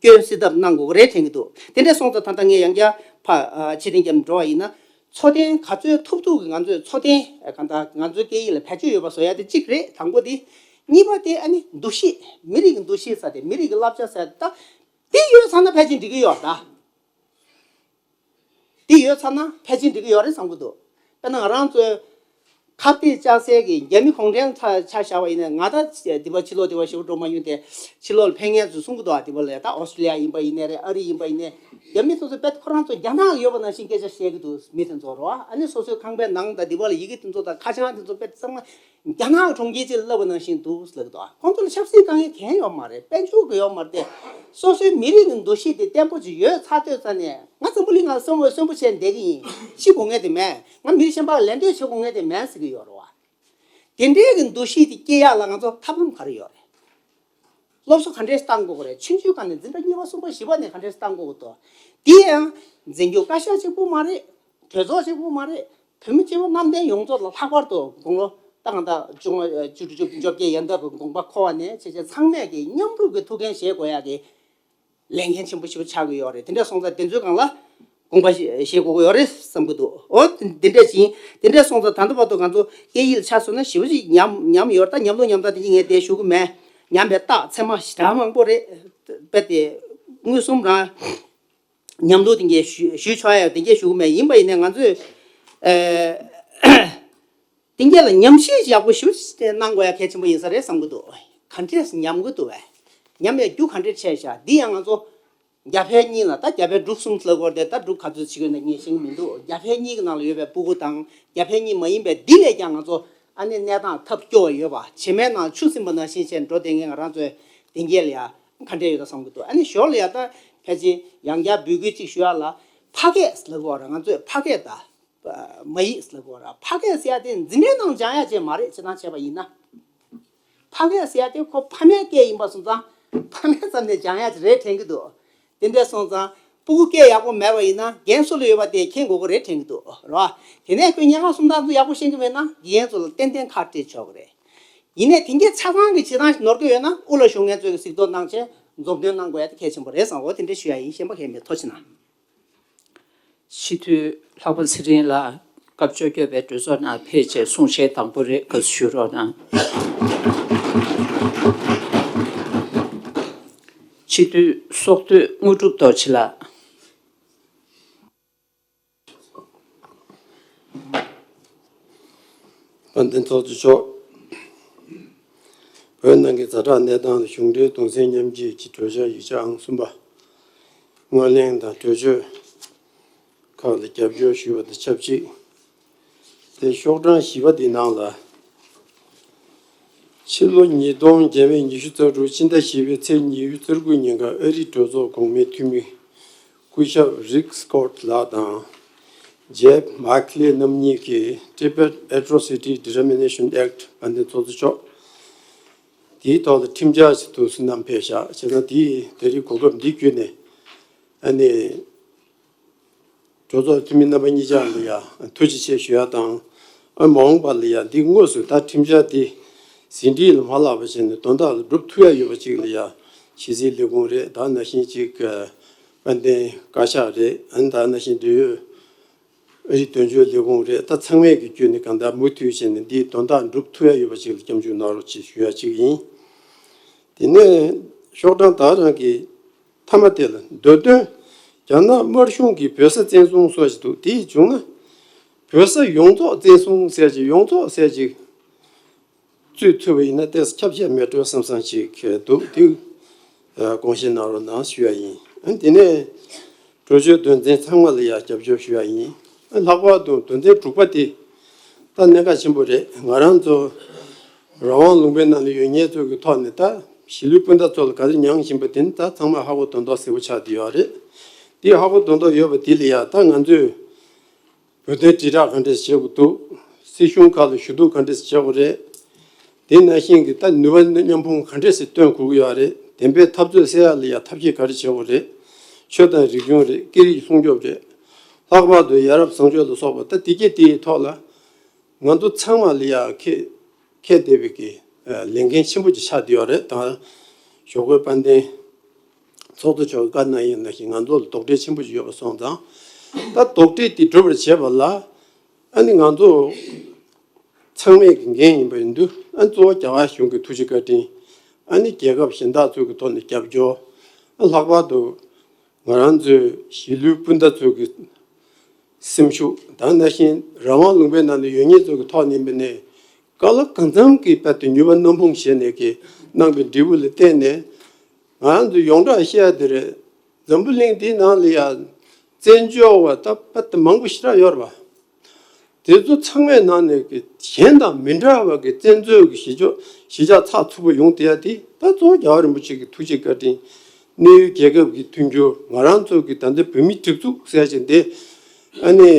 སྐྱོན་སེལ་ཐབས་གནང་དགོས་ཀྱི་རེད་དྲན་གྱི་འདུག་དེ་འདྲ་སོང་ཙང་ད་ལྟ་ངས་ཡང་བསྐྱར་ཕ་ཨ་ཕྱིར་འཐེན་རྒྱབ་འགྲོ་བ་ཡིན་ན། འཚོ་རྟེན་ག་ཚོད་ཐུབ་ཐུབ་ཀྱིས་ང་ཚོས་འཚོ་རྟེན་གང་ལྟར་ང་ཚོའི་སྐད་ཡིག་ལ་བེད་སྤྱོད་ཡོད་པ་བཟོ་ཡ་དེ་གཅིག་རེད། དང་པོ་དེ། གཉིས་པ་དེ་ཨ་ནི་འདུ་ཤེས། མི་རིགས་ཀྱི་འདུ་ཤེས་ཟེར་དེ། མི་རིགས་ཀྱི་བསླབ་བྱ་ཟེར་དེ། ད་དེ་ཡོད་ཚར་ན་ཕལ་ཆེར་འགྲིག་གི་ཡོད་ད། དེ་ཡོད་ཚར་ན་ཕལ་ཆེར་འགྲིག་གི་ཡོད་རེད་བསམ་གྱི་འདུག་དཔེར་ན་ང་རང་ཚོའི་ཁ་གཏད་བཅག་སའི་གི་རྒྱ་མི་གུང་ཁྲན་ཆ་བཞག་པ་ཡིན་ན། ང་ད་འདི་པ་ཕྱི་ལོགས་འདི་པ་ཞེ་པོ་འགྲོ་མ་མྱོང་སྟེ། ཕྱི་ལོགས་ལ་ཕེབས་མཁན་ཚོས་གསུང་གི་འདུག་ཨ་འདི་པ་ལ་ད་ཨོ་སི་ཀྲི་ལི་ཡ་ཡིན་པ་ཡིན་ནའི་རེད། ཨ་རི་ཡིན་པ་ཡིན་ནའི། རྒྱ་མི་ཚོ་ཚོས་དཔེ་ཁོ་རང་ཚོ་རྒྱ་ནག་ཡོད་པ་ནང་བཞིན་སྐད་ཆ་བཤད་ཀྱི་འདུག་མི་དེ་ཚོ་རོ། ཨ་ནི་སོ་སོའི་ཁང་པའི་ནང་དང་འདི་པ་ལ་ཡི་གེ་དེ་ཚོ་དང་ཁ་བྱང་དེ་ཚོ་དཔེ་ཚང་མ་རྒྱ་ནག་གི་གྲོང་ཁྱེར་ཅིག་ལ་བསླབ་པ་ནང་བཞིན་འདུག་ལབ་ཀྱི་འདུག་ཁོང་ཚོ་ལ་ཆབ་སྲིད་དཀའ་ངལ་གང་ཡང་ཡོད་མ་རེད། དཔལ་འབྱོར་གྱི་ཡོད་མ་རེད་དེ། སོ་སོའི་མི་རིགས་ཀྱི་འདུ་ཤེས་དེ་བརྟན་པོ་ཅིག་ཡོད་ཚར་དུས་ཙམ་ནས་ང་འཛམ་བུ་གླིང་ལ་གསོན་པོ་གསོན་པོ་བྱས་བསྡད་ཀྱི་ཡིན། ཤི་དགོས་ངེས་དེ་མེད། ང་མི་རིགས་གཞན་པ་ལ་ལད་ཟློས་བྱེད་དགོས་ངེས་དེ་མེད་ཟེར་གྱི་ཡོད་རེད་བ། དེ་འདྲའི་གི་འདུ་ཤེས་དེ་སྐྱེ་ཡག་ལ་ང་ཚོ་ཐབས་ལམ་ག་རེ་ཡོད་རེད། སློབ་གསོ་ག་འདྲས་བཏང་དགོས་ཀྱི་རེད། ཆུང་ཆུང་སྒང་ནས་འཛིན་གྲྭ་གཉིས་པ་གསུམ་པ་བཞི་པ་ནས་ག་འདྲས་བཏང་དགོས་ཀྱི་འདུག་དེ་ཡང་འཛིན་སྐྱོང་བཀའ་ཤག་གཅིག་པུ་མ་རེད། གྲོས་ཚོགས་གཅིག་པུ་མ་རེད། བོད་མི་སྤྱི་བོ་གནམ་བསྟན་ཡོངས་རྫོགས་ལ་ལྷག་པར་དུ་དགུང་ལོ་ད་གང་ལྟར་བཅུ་ལྔ་བཅུ་དྲུག་བཅུ་བཅོ་བརྒྱད་ཡན་འདབ་ཀྱི་དགོངས་པ་འཁོར་བ་ནས་ཆེ་ཆེ་ཚང་མས་ཀྱི་མཉམ་རུབ་ཀྱི་ཐུགས་འགན་བཞེས་དགོས་ཡག་གི་ལས་འགན་ཆེན་པོ་ཞིག་ཆགས་ཀྱི་ཡོད་རེད། དེ་འདྲ་སོང་ཙང་དེ་ཚོའི་སྒང་ལ་དགོངས་པ་བཞེས་དགོས་ཀྱི་ཡོད་རེད་བསམ་གྱི་འདུག་འོ་དེ་འདྲ་ཅིག་ཡིན། དེ་འདྲ་སོང་ཙང་ད་ལྟ་བར་དུ་ང་ཚོ་སྐད་ཡིག་ལ་ཆ་མཚོན་ན་ཞེ་པོ་ཅིག་ཉམས་ཉམས་ཡོད་རེད། ད་ཉམས་ལོ་ཉམས་ཐག་དེ་འདྲ་ངས་དེ་ཞུ་གི་མེད། ཉམས་པའི་རྟགས་མཚན་མ་ཞེ་དྲག་མང་པོ་རེད། དཔེ་དེ་མངོན་སུམ་རང་ཉམས་ལོ་དེ་འདྲ་ཞུ་ཞུ་ཆོག་ཡ་དེ་འདྲ་ཞུ་གི་མེད། ཡིན་པ་ཡིན་ནའི་ང་ཚོས་ཨ། དེ་འདྲ་ལ་ཉམས་ཞིབ་ཡག་པོ་ཞིག་གནང་དགོས་ཡ་གལ་ཆེན་པོ་ཡིན་ས་རེད་བསམ་གྱི་འདུག་ག་འདྲས་ཉམས་གྱི་འདུག་བས། ཉམས་པའི་རྒྱུ་ག་འདྲས་ཆེ་ཤག་འདི་ཡང་ང་ཚོ་རྒྱ་བལ་གཉིས་ལ་ད་རྒྱ་བལ་འབྲུག་གསུམ་ལབ་དགོས་རེད། ད་འབྲུག་ག་ཚོད་ཅིག་ཡོད་ན་ངས་ཤེས་ཀྱི་མི་འདུག་རྒྱ་བལ་གཉིས་ཀྱི་ནང་ལ་ཡོད་པའི་སྤུ་གུ་དང་རྒྱ་བལ་གཉིས་མ་ཡིན་པའི་འདི་ལས་ཀྱང་ང་ཚོ་ཨ་ནི་གནས་སྟངས་ཐབས་སྐྱོ་བ་ཡོད་པ། བྱེ་མའི་ནང་ཆུ་སིམ་པ་ནང་བཞིན་བྱས་འགྲོ་བསྡད་མཁན་ང་རང་ཚོའི་དེ་འདྲས་ལ་ཡ་ག་འདྲས་ཡོད་ད་བསམ་གྱི་འདུག་ཨ་ནི་ཞོར་ལ་ཡ་ད་ཕལ་ཆེར་ཡང་བསྐྱར་འབོད་སྐུལ་ཅིག་ཞུ་ཡ་ལ་ཕ་སྐད་ལབ་དགོས་རེད། ང་ཚོས་ཕ་སྐད་ད། མ་ཡིག་ཟེར་དགོས་ར། ཕ་སྐད་ཟེར་ཡ་དེ་འཛིན་གྲྭའི་ནང་སྦྱང་ཡ་ཅིག་མ་རེད། སྤྱིར་བཏང་བྱས་པ་ཡིན་ན། ཕ་སྐད་ཟེར་ཡ་དེ་ཁོ་ཕ་མའི་སྐད་ཡིན་པ་སོང་ཙང་ཕ་མའི་རྩ་ནས་སྦྱང་ཡ་ཅིག་རེད་དྲན་གྱི་འདུག་དེ་འདྲ་སོང་ཙང་སྤུ་གུ་སྐད་ཡག་པོ་མེད་པ་ཡིན་ན་རྒན་གསོ་ལ་ཡོད་པ་དེ་མཁྱེན་དགོས་ཀྱི་རེད་དྲན་གྱི་འདུག་ར། དེ་ནས་ཁོས་སྙན་ངག་གསུང་སྟངས་ཚོ་ཡག་པོ་ཤེས་ཀྱི་མེད་ན་དགེ་རྒན་ཚོ་ལ་ཏན་ཏན་ཁ་སྤྲད་ཆོག་གི་རེད། ཡིན་ནའི་དེང་གི་ཆ་ཚང་གི་བྱེད་སྟངས་ཤིག་ནོར་གྱི་ཡོད་ན་དབུ་ལ་བཞུགས་མཁན་ཚོས་གཟིགས་རྟོག་གནང་བྱས་མཛུབ་སྟོན་གནང་དགོས་ཡ་དེ་གལ་ཆེན་པོ་རེད་བསམ། འོ་དེ་འདྲ་ཞུ་ཡ་ཡིན། གཞན་པ་གང་ཡང་མེད། ཐུགས་རྗེ་གནང་། སྤྱི་འཐུས་ལྷག་པ་ཚེ་རིང་ལགས་སྐབས་བཅོ་བརྒྱད་པའི་གྲོས་ཚོགས་ནང་ཕེབས་བྱས་གསུང་བཤད་དང་པོ་རེད། དགའ་བསུ་ཞུ་རོགས་གནང་། སྤྱི་འཐུས་ཚོགས་དུས་དངོས་གྲུབ་རྡོ་རྗེ་ལགས། དཔལ་ལྡན་ཚོགས་གཙོ་མཆོག་བོད་ནང་གི་ཛ་དྲག་གནས་སྟངས་ལ་གཞུང་འབྲེལ་གདུང་སེམས་མཉམ་སྐྱེད་ཀྱི་གྲོས་འཆར་ཡིག་ཆ་ཨང་གསུམ་པ་སྔོན་གླེང་དང་གྲོས་ཆོད་ཁག་ལ་རྒྱབ་སྐྱོར་ཞུས་པ་དང་ཆབས་ཅིག་དེ་ཤོག་གྲངས་བཞི་པ་འདི་ནང་ལ། ཕྱི་ལོ་ཉིས་སྟོང་བརྒྱ་མེད་ཉི་ཤུ་རྩ་དྲུག་ཕྱི་ཟླ་བཞི་པའི་ཚེས་ཉི་ཤུ་རྩ་དགུ་ཉིན་ཀ་ཨ་རིའི་གྲོས་ཚོགས་གོང་མའི་འཐུས་མི་སྐུ་ཞབས་རིག་སྐོད་ལགས་དང་ཇེབ་མཱ་ཁི་ལེ་རྣམ་གཉིས་ཀྱིས་Tibet Atrocity Dissemination Act དཔལ་ལྡན་ཚོགས་གཙོ་མཆོག་དེའི་ཐོག་ལ་ཁྲིམས་འཆར་ཞིག་ཏུ་བསྣམས་ཕེབས་བཞག་བྱས་ཙང་དེའི་དེ་རིང་གོ་སྐབས་འདི་བརྒྱུད་ནས་ཨ་ནི། གྲོས་ཚོགས་འཐུས་མི་རྣམ་པ་གཉིས་ཆར་ལ་ཡང་ཐུགས་རྗེ་ཆེ་ཞུ་ཡ་དང་། ཨ་མ་འོངས་པ་ལ་ཡང་འདི་དངོས་སུ་ད་ཁྲིམས་འཆར་འདི་ཟིན་བྲིས་ལ་མ་བརླག་པ་བྱས་ནས་དོན་དག་ལ་སྒྲུབ་ཐུབ་ཡ་ཡོད་པ་ཅིག་ལ་ཡང་ཕྱི་སྲིད་ལས་ཁུངས་རེད། ད་ནང་བཞིན་ཅིག་དཔལ་ལྡན་བཀའ་ཤག་རེད། ཨ་ནི་ད་ནང་བཞིན་འབྲེལ་ཡོད་ཨ་རིའི་དོན་གཅོད་ལས་ཁུངས་རེད། ད་ཚང་མས་ཀྱི་བརྒྱུད་ནས་གང་ལྟར་མུ་མཐུད་བྱས་ནས་འདིའི་དོན་དག་སྒྲུབ་ཐུབ་ཡ་ཡོད་པ་ཅིག་ལ་སྐྱབས་འཇུག་གནང་རོགས་ཅེས་ཞུ་ཡ་ཅིག་ཡིན། དེ་ནས་ཤོག་གྲངས་ད་རང་གི་མཐའ་མ་དེ་ལ་མདོ་དོན། རྒྱ་ནག་དམར་གཞུང་གིས་བོད་ས་བཙན་བཟུང་སོགས་ཞིག་འདུག་དེ་བྱུང་ན། བོད་ས་ཡོངས་རྫོགས་བཙན་བཟུང་ཟེར་ཅིག་ཡོངས་རྫོགས་ཟེར་ཅིག་བཙུད་ཐུབ་པ་ཡིན་ན་ཏོག་ཙམ་ཁྱབ་ཆེ་མེད་འགྲོ་བསམ་བསམ་ཅིག་འདུག་དེ་དགོངས་བཞེས་གནང་རོགས་གནང་ཞུ་ཡ་ཡིན། ཨ་དེ་ནས་གྲོས་ཆོད་དོན་ཚན་ཚང་མ་ལ་ཡ་རྒྱབ་སྐྱོར་ཞུ་ཡ་ཡིན། ཨ་ལྷག་པར་དུ་དོན་ཚན་དྲུག་པ་དེ་ད་གནད་འགག་ཆེན་པོ་རེད། ང་རང་ཚོ་རང་དབང་ལུང་པའི་ནང་ལ་ཡོད་མཁན་ཚོ་གི་ཐོག་ནས་ད་གཞིས་ལུས་སྤུན་ཟླ་ཚོ་ལ་ག་རེ་མྱངས་བཞིན་པ་དེ་ནི་ད་ཚང་མ་ཧ་གོ་དོན་དག་གསལ་པོ་ཆགས་བསྡད་ཡོད་རེད། དེ་ཧ་གོ་དོན་དག་ཡོད་པ་དེ་ལ་ཡ་ད་ང་ཚོས་བོད་དོན་དྲིལ་བསྒྲགས་ག་འདྲས་བྱེད་དགོས་འདུག་སྲིད་གཞུང་ཁག་ལ་ཞུ་གཏུག་ག་འདྲས་བྱེད་དགོས་རེད། དེ་ནང་བཞིན་གྱི་ད་ནུས་པ་མཉམ་སྤུངས་ག་འདྲས་སེ་སྟོན་དགོས་ཀྱི་ཡོད་རེད། བདེན་པའི་འཐབ་རྩོད་སེལ་ཡག་ལ་ཡང་ཐབས་ཤེས་ག་རེ་བྱེད་དགོས་རེད། ཆོས་དང་རིག་གཞུང་རེད། སྐད་ཡིག་སྲུང་སྐྱོབ་རེད། ལྷག་པར་དུ་ཡ་རབས་བཟང་སྤྱོད་ལ་སོགས་པ་ད་དེ་གས་དེའི་ཐོག་ལ་ང་ཚོ་ཚང་མ་ལ་ཡང་ཁེ་ཁེ་བསྡད་པའི་གི་ལས་འགན་ཆེན་པོ་ཅིག་ཆགས་བསྡད་ཡོད་རེད། ད་ཞོགས་ཀའི་དཔལ་ལྡན་ཚོགས་གཙོ་མཆོག་གིས་བཀའ་གནང་ཡིན་ནང་བཞིན་ང་ཚོ་ལ་དོགས་འདྲི་ཆེན་པོ་ཅིག་ཡོད་པ་སོང་ཙང་། ད་དོགས་འདྲི་དེ་སྒྲུབ་པར་བྱེད་པ་ལ་ཨ་ནི་ང་ཚོ་ཚང་མས་ཀྱི་འགན་ཡིན་པ་ཡིན་དུས། ཨ་ནི་གཙོ་བོ་རྒྱ་གར་གཞུང་གི་ཐུགས་རྗེ་བཀའ་དྲིན། ཨ་ནི་རྒྱལ་ཁབ་གཞན་དག་ཚོ་གི་ཐོག་ནས་རྒྱབ་སྐྱོར། ཨ་ལྷག་པར་དུ་ང་རང་ཚོའི་གཞིས་ལུས་སྤུན་ཟླ་ཚོ་གི་སེམས་ཤུགས་དང་། ནང་བཞིན་རང་དབང་ལུང་པའི་ནང་དུ་ཡོད་མཁན་ཚོ་གི་ཐོག་ནས་མིན་ནས་གང་ལ་གང་འཚམ་གྱི་བར་དུ་ནུས་པ་སྣ་སྤུངས་བྱས་ནས་ཀྱི་གནང་པའི་འབྲས་བུ་ལ་བརྟེན་ནས། ང་རང་ཚོ་ཡོངས་གྲགས་བཤད་ཡ་དེ་རེད། འཛམ་བུ་གླིང་འདིའི་ནང་ལ་ཡ་བཙན་བྱོལ་བ་ད་དཔེ་ད་མང་པོ་ཞེ་དྲག་ཡོད་རེད་པ། དེ་ཚོ་ཚང་མའི་ནང་ནས་ཀྱི་གཞན་དང་མི་འདྲ་བ་གི་བཙན་འཛུལ་གྱི་གཞིས་ཕྱོགས་གཞིས་ཆགས་ཚགས་ཚུད་པོ་ཡོང་བསྡད་ཡ་དེ་ད་གཙོ་བོ་རྒྱལ་བ་རིན་པོ་ཆེ་གི་ཐུགས་རྗེ་བཀའ་དྲིན། གནས་ཡུལ་རྒྱལ་ཁབ་ཀྱི་མཐུན་འགྱུར། ང་རང་ཚོ་གི་ད་ལྟ་བོད་མིའི་སྒྲིག་འཛུགས་ཟེར་བཞིན་དེ་ཨ་ནི།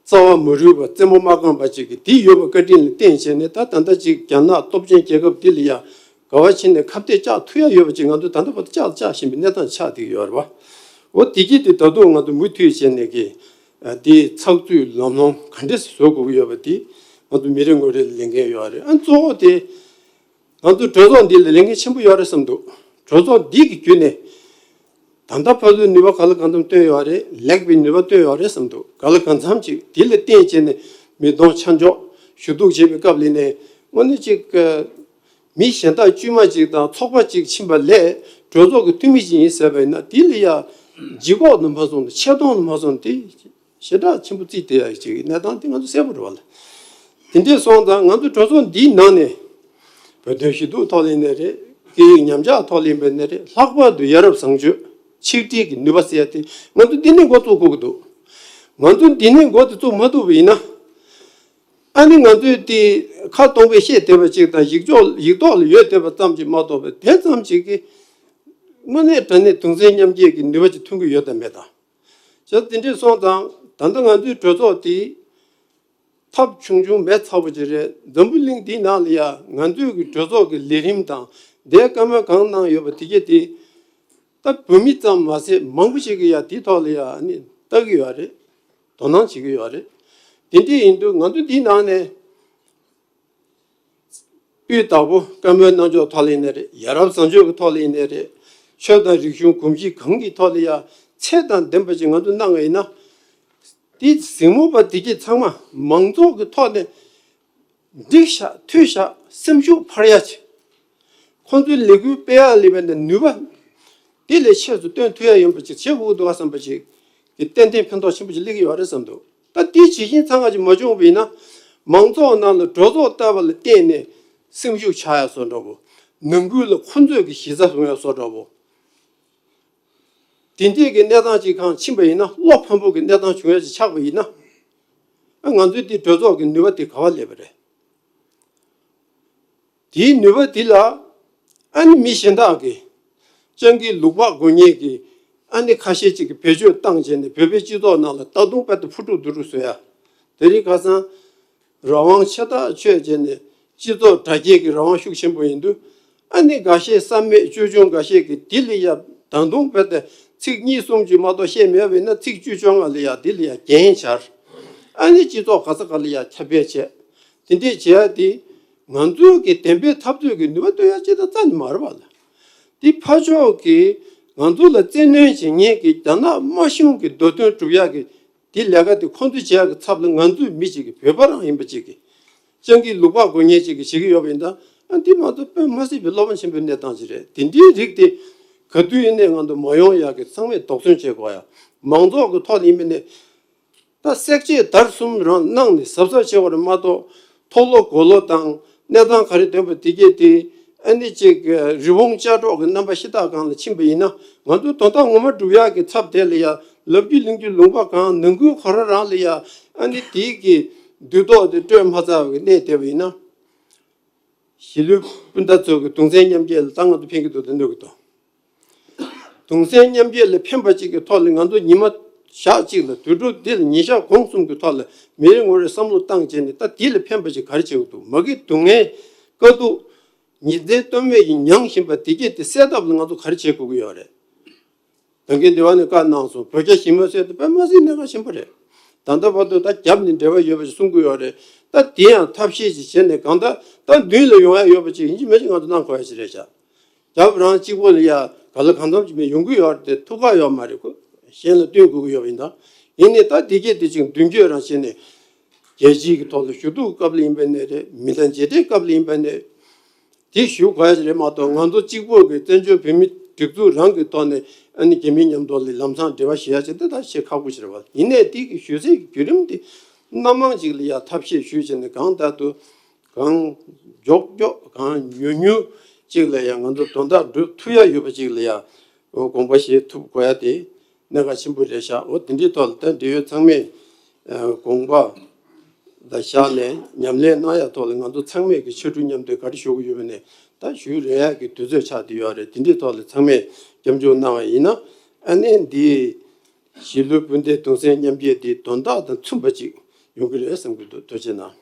རྩ་བ་མ་རུལ་བ་རྩེ་མོ་མ་བཀང་བ་ཅིག་གིས་དེ་ཡོད་པ་བཀའ་དྲིན་ལ་བརྟེན་བྱས་ནས། ད་ད་ལྟ་ཅིག་རྒྱ་ནག་སྟོབས་ཆེན་རྒྱལ་ཁབ་འདི་ལ་ཡ་ག་བ་ཕྱིན་ནས་ཁ་གཏད་བཅག་ཐུབ་ཡ་ཡོད་པ་ཅིག་ང་ཚོ་ད་ལྟ་བར་དུ་བཅག་བཅག་བཞིན་པའི་གནས་སྟངས་ཆགས་བསྡད་ཡོད་རེད་པ། འོ་དེ་གི་དེ་ད་དུང་ང་ཚོ་མུ་མཐུད་བྱས་ནས་ཀྱི་ ཨ་དེའི་ཚགས་ཚུད་ལམ་ལྷོང་ག་འདྲས་བཟོ་དགོས་ཀྱི་ཡོད་པ་དེ་ང་ཚོ་མི་རེ་ངོ་རེ་ལ་ལས་འགན་ཡོད་རེད། ཨ་གཙོ་བོ་དེ་ང་ཚོ་གྲོས་ཚོགས་འདི་ལ་ལས་འགན་ཆེན་པོ་ཡོད་རེད་བསམ་འདུག་གྲོས་ཚོགས་འདི་གི་བརྒྱུད་ནས་ད་ལྟ་བར་དུ་ནུས་པ་ག་ལ་གང་འཚམ་བཏོན་ཡོད་རེད། ལེགས་པའི་ནུས་པ་བཏོན་ཡོད་རེད་བསམ་འདུག་ག་ལ་གང་འཚམ་ཅིག་དེ་ལ་བརྟེན་བྱས་ནས་མི་གདོང་ཆ་འཇོག་ཞུ་གཏུག་བྱེད་པའི་སྐབས་ལ་ནས་དངོས་གནས་ཅིག་མི་གཞན་དག་དཀྱུས་མ་ཅིག་དང་ཚོགས་པ་ཅིག་ཕྱིན་པ་ལས་གྲོས་ཚོགས་ཀྱི་འཐུས་མི་ཅིག་ཡིན་ཟེར་བ་ཡིན་ན། དེ་ལ་ཡ་ལྗིད་ཁོག་ཏུ་མ་སོང་ནས་ཆེ་མཐོང་དུ་མ་སོང་དེ་ཞེ་དྲག་ཆེན་པོ་བརྩིས་བསྡད་ཡ་ཅིག་གནས་སྟངས་དེ་ང་ཚོ་གསལ་པོ་རེད་བ་ལ། དེ་འདྲས་སོང་ཙང་ང་ཚོ་གྲོས་ཚོགས་འདིའི་ནང་ནས་བོད་དོན་ཞུ་གཏུག་ཐོག་ལ་ཡིན་ནའི་རེད། སྐད་ཡིག་ཉམས་ཆག་ཐོག་ལ་ཡིན་པ་ཡིན་ནའི་རེད། ལྷག་པར་དུ་ཡ་རབས་བཟང་སྤྱོད་ཆིག་སྒྲིལ་གྱི་ནུས་པ་ཟེར་ཡ་དེ་ང་ཚོ་འདི་ནས་འགོ་བཙུགས་དགོས་ཀྱི་འདུག་ང་ཚོ་འདི་ནས་འགོ་དེ་བཙུགས་མ་ཐུབ་པ་ཡིན་ན། ཨ་ནི་ང་ཚོས་དེ་ཁ་སྟོང་པས་བཤད་བསྡད་པ་ཅིག་དང་ཡིག་ཐོག་ཡིག་ཐོག་ལ་ཡོད་བསྡད་པ་ཙམ་ཅིག་མ་གཏོགས་པའི་དེ་ཙམ་ཅིག་གིས་དངོས་གནས་དྲང་གནས་གདུང་སེམས་མཉམ་སྐྱེད་ཀྱི་ནུས་པ་ཅིག་ཐོན་གྱི་ཡོད་དམ་མེད་དམ། བྱས་དེ་འདྲས་སོང་ཙང་ད་ལྟ་ང་ཚོའི་གྲོས་ཚོགས་དེ་ཐབས་ཆུང་ཆུང་མེད་ཚ་པོ་ཅིག་རེད། འཛམ་བུ་གླིང་འདིའི་ནང་ལ་ཡ་ང་ཚོའི་གི་གྲོས་ཚོགས་ཀྱི་ལས་རིམ་དང་དེ་བཀའ་མོལ་གང་གནང་ཡོད་པ་དེ་གས་དེ་ད་བོད་མི་ཙམ་མ་ཟད་མང་པོ་ཞིག་གིས་ཡ་དེའི་ཐོག་ལ་ཡ་ཨ་ནི་ལྟ་གི་ཡོད་རེད། དོ་སྣང་བྱེད་ཀྱི་ཡོད་རེད། དེ་འདྲས་ཡིན་དུས་ང་ཚོ་འདིའི་ནང་ནས་སྤུས་དག་པོ་བཀའ་མོལ་གནང་ཕྱོགས་ཐོག་ལ་ཡིན་ནའི་རེད། ཡ་རབས་བཟང་སྤྱོད་ཀྱི་ཐོག་ལ་ཡིན་ནའི་རེད། ཆོས་དང་རིག་གཞུང་གོམས་གཤིས་གང་གི་ཐོག་ལ་ཡ་ཚད་དང་ལྡན་པ་ཅིག་ང་ཚོ་གནང་བ་ཡིན་ན། དེ་གཟིགས་མོ་བ་དེ་གྱད་ཚང་མ་མང་ཚོགས་ཀྱི་ཐོག་ནས་འགྲིག་ཤག་འཐུས་ཤག་སེམས་ཤུགས་འཕར་ཡ་ཆེ། ཁོང་ཚོའི་ལས་འགུལ་སྤེལ་ཡག་ལས་པའི་ནུས་པ་དེ་ལས་ཆེ་སུ་བཏོན་ཐུབ་ཡ་ཡོད་པ་ཅིག་བྱེད་དགོས་འདུག་ག་བསམ་པ་ཅིག་གི་ཏན་ཏན་ཕན་ཐོགས་ཆེན་པོ་ཅིག་སླེབས་ཀྱི་ཡོད་རེད་བསམ་འདུག་ད་དེ་ཇི་བཞིན་ཚང་ག་ཅིག་མ་བྱུང་བ་ཡིན་ན། མང་ཚོགས་ནང་ལ་གྲོས་ཚོགས་ལྟ་བ་ལ་བརྟེན་ནས་སེམས་ཤུགས་ཆག་ཡ་བཟོ་འདྲ་བོ། ནང་ཁུལ་ལ་ཁོང་ཚོས་ཀྱི་གཞི་རྩ་བཟུང་ཡ་བཟོ་འདྲ་བོ། དེ་འདྲས་ཀྱི་གནས་སྟངས་ཅིག་གང་ཕྱིན་པ་ཡིན་ན་བློ་ཕམ་པོ་གི་གནས་སྟངས་བྱུང་ཡ་ཅིག་ཆགས་པ་ཡིན་ན། ཨ་ང་ཚོའི་དེ་གྲོས་ཚོགས་ཀྱི་ནུས་པ་དེ་ག་བ་སླེབས་པ་རེད། དེའི་ནུས་པ་དེ་ལ་ཨ་ནི་མི་གཞན་དག་གིས་སྤྱང་ཀིའི་ལུག་པགས་དགོས་ངེས་ཀྱི་ཨ་ནི་ཁ་ཤས་ཅིག་གིས་བེད་སྤྱོད་བཏང་བྱས་ནས་བོད་པའི་སྤྱི་ཚོགས་ནང་ལ་ད་དུང་དཔེ་ལྟ་ཕུ་དཀྲུག་བསྡུ་དཀྲུག་བཟོ་ཡ། དེ་རིང་ཁ་སང་རང་དབང་ཆེ་ཐག་ཆོད་བྱས་ནས་སྤྱི་ཚོགས་དྲ་རྒྱའི་གི་རང་དབང་ཤུགས་ཆེན་པོ་ཡིན་དུས། ཨ་ནི་འགའ་ཤས་བསམ་མེད་ཅོལ་ཆུང་འགའ་ཤས་ཀྱིས་དེ་ལ་ཡ་ད་དུང་དཔེ་ལྟ་ཚིག་གཉིས་གསུམ་ཅིག་མ་གཏོགས་བཤད་མེད་པ་ཡིན་ན་ཚིག་བཅུ་བཅོ་ལྔ་ལ་ཡ་དེ་ལ་ཡ་རྒྱན་འཆར། ཨ་ནི་སྤྱི་ཚོགས་ག་ས་ག་ལ་ཡ་ཁྱབ་སྤེལ་བྱས། དེ་འདྲས་བྱེད་ཡ་དེ་ང་ཚོའི་གི་བདེན་པའི་འཐབ་རྩོད་ཀྱི་ནུས་པ་བཏོན་ཡ་ཅིག་དང་རྩ་ནས་མ་རེད་པ་ལ། དེ་ཕར་ཕྱོགས་ཀྱིས་ང་ཚོ་ལ་བཙན་གནོན་བྱེད་མཁན་གྱི་རྒྱ་ནག་དམར་གཞུང་གི་འདོད་དོན་སྒྲུབ་ཡག་གི་དེ་ལས་ཀ་དེ་ཁོང་ཚོས་བྱེད་ཡག་གི་ཚབ་ལ་ང་ཚོའི་མི་གཅིག་གི་བོད་པ་རང་ཡིན་པ་གཅིག་གི་སྤྱང་ཀིའི་ལུག་པགས་དགོས་མཁན་གཅིག་གིས་བྱེད་ཀྱི་ཡོད་པ་ཡིན་ད། ཨ་འདི་མ་གཏོགས་དཔེ་མ་སྲིད་པའི་བློ་ཕམ་ཆེན་པོའི་གནས་སྟངས་ཅིག་རེད། དེ་འདྲའི་རིགས་དེ་ག་དུས་ཡིན་ནའི་ང་ཚོ་མ་ཡོང་ཡག་གི་ཚང་མས་དོགས་ཟོན་བྱེད་དགོས་ཡ། མང་ཚོགས་ཀྱི་ཐོག་ནས་ཡིན་པ་ནས། ད་བསྲེག་བཅད་བརྡར་གསུམ་རང་གནང་ནས་གཟབ་གཟབ་བྱེད་པ་རེད་མ་གཏོགས། མཐོ་ལོ་གོ་ལོ་དང་གནས་སྟངས་ག་རེ་ཐོན་པ་དེ་གས་དེ་ཨ་ནི་ཅིག་རི་བོང་ཅལ་སྒྲོག་གི་རྣམ་པ་ཤ་སྟག་སྒང་ལ་ཕྱིན་པ་ཡིན་ན། ང་ཚོའི་དོན་དག་ངོ་མ་སྒྲུབ་ཡག་གི་ཚབ་དེ་ལ་ཡ་ལབ་རྒྱུ་གླེང་རྒྱུ་ལུང་པ་གང་། ནང་ཁུལ་ཁོ་རང་རང་ལ་ཡ་ཨ་ནི་དེའི་གི་འདུས་ཐོག་དེ་སྤྲོད་མ་ཚར་བའི་གནས་བསྡད་པ་ཡིན་ན། གཞིས་ལུས་སྤུན་ཟླ་ཚོ་གི་གདུང་སེམས་མཉམ་སྐྱེད་ལ་ད་ང་ཚོ་ཕན་གྱི་འདུག་དང་གནོད་ཀྱི་འདུག་གདུང་སེམས་མཉམ་སྐྱེད་ལ་ཕན་པ་ཅིག་གི་ཐོག་ལ་ང་ཚོ་ཉི་མ་ཞག་གཅིག་ལ་དུས་དྲུག་འདི་ལ་ཉིན་ཞག་གུང་གསུམ་གྱི་ཐོག་ལ་མི་རེ་ངོ་རེ་བསམ་བློ་བཏང་བྱས་ནས་ད་འདི་ལ་ཕན་པ་ཅིག་ག་རེ་བྱེད་དགོས་འདུག་མ་གི་སྡུག་བསྔལ་དཀའ་སྡུག་ཉིན་མཚན་ལྟོས་མེད་ཀྱིས་མྱངས་བཞིན་པ་འདི་གས་དེ་སེལ་ཐབས་ལ་ང་ཚོ་ག་རེ་བྱེད་དགོས་ཀྱི་ཡོད་རེད། ད་གིན་འདི་བ་ནས་བཀའ་གནང་སོང་། བོད་རྒྱ་ཞི་མོལ་ཟེར་དེ་དཔེ་མ་སྲིད་གནད་འགག་ཆེན་པོ་རེད། ད་ལྟ་བར་དུ་ད་རྒྱབ་ནས་འབྲེལ་བ་ཡོད་པ་ཞིག་གསུང་གི་ཡོད་རེད། ད་དེ་ཡང་ཐབས་ཤེས་ཤིག་བྱས་ནས་གང་ལྟར་ད་མདུན་ལ་ཡོང་ཡ་ཡོད་པ་ཅིག་ཡིན་གཅིག་མིན་གཅིག་ང་ཚོ་གནང་དགོས་ཡ་ཞིག་རེད་ཤག་རྒྱབ་རང་གཅིག་པོ་ལ་ཡ་ག་ལ་གང་འཚམ་ཅིག་མིན་ཡོང་གི་ཡོད་རེད་དེ་ཐུགས་ཁག་ཡོད་མ་རེད། ཁོ་གཞན་ལ་སྟོན་དགོས་ཀྱི་ཡོད་པ་ཡིན་ད། ཡིན་ནའི་ད་དེ་གས་དེ་ཅིག་མདུན་སྐྱོད་རང་བྱས་ནས་རྒྱལ་སྤྱིའི་གི་ཐོག་ལ་ཞུ་གཏུག་སྐབས་ལ་ཡིན་པ་ནས་རེད། མི་གྲངས་མཇལ་འཕྲད་སྐབས་ལ་ཡིན་པ་ནས། དེ་ཞུ་དགོས་ཡ་ཞིག་རེད་མ་གཏོགས་ང་ཚོ་གཅིག་པོ་གི་བཙན་བྱོལ་བོད་མི་སྒྲིག་འཛུགས་རང་གི་ཐོག་ནས་ཨ་ནི་རྒྱ་མི་མཉམ་དུ་ལ་ལམ་སང་འབྲེལ་བ་བྱེད་ཡ་ཅིག་དེ་ད་བྱེད་ཁག་པོ་ཞིག་རེད་བ། ཡིན་ནའི་དེ་གི་ཞུ་སའི་གི་བརྒྱུད་རིམ་དེ་སྣ་མང་ཅིག་ལ་ཡ་ཐབས་ཤེས་ཞུས་བྱས་ནས་གང་ལྟར་དུ་གང་མགྱོགས་མགྱོགས་གང་མྱུར་མྱུར་ཅིག་ལ་ཡ་ང་ཚོ་དོན་དག་སྒྲུབ་ཐུབ་ཡ་ཡོད་པ་ཅིག་ལ་ཡ་དགོངས་པ་བཞེས་ཐུབ་དགོས་ཡ་དེ་གནད་འགག་ཆེན་པོ་རེད་ཤག་འོ་དེ་འདྲའི་ཐོག་ལ་ད་འབྲེལ་ཡོད་ཚང་མས་དགོངས་པ། ད་བཞག་ནས་ཉམས་ལེན་གནང་ཡ་ཐོག་ལ་ང་ཚོ་ཚང་མས་ཀྱི་ཕྱར་གྲུ་མཉམ་འདེགས་ག་རེ་ཞུ་གི་ཡོད་པ་ནས་ད་ཞུ་རན་ཡ་གི་དུས་ཚོད་ཆགས་བསྡད་ཡོད་རེད། དེ་འདྲའི་ཐོག་ལ་ཚང་མས་སྐྱབས་འཇུག་གནང་བ་ཡིན་ན་ཨ་ནི་འདི་གཞིས་ལུས་སྤུན་ཟླའི་གདུང་སེམས་མཉམ་སྐྱེད་འདི་དོན་དག་དང་མཚུངས་པ་ཅིག་ཡོང་གི་རེད་བསམ་གྱི་འདུག་ཐུགས་རྗེ་གནང་།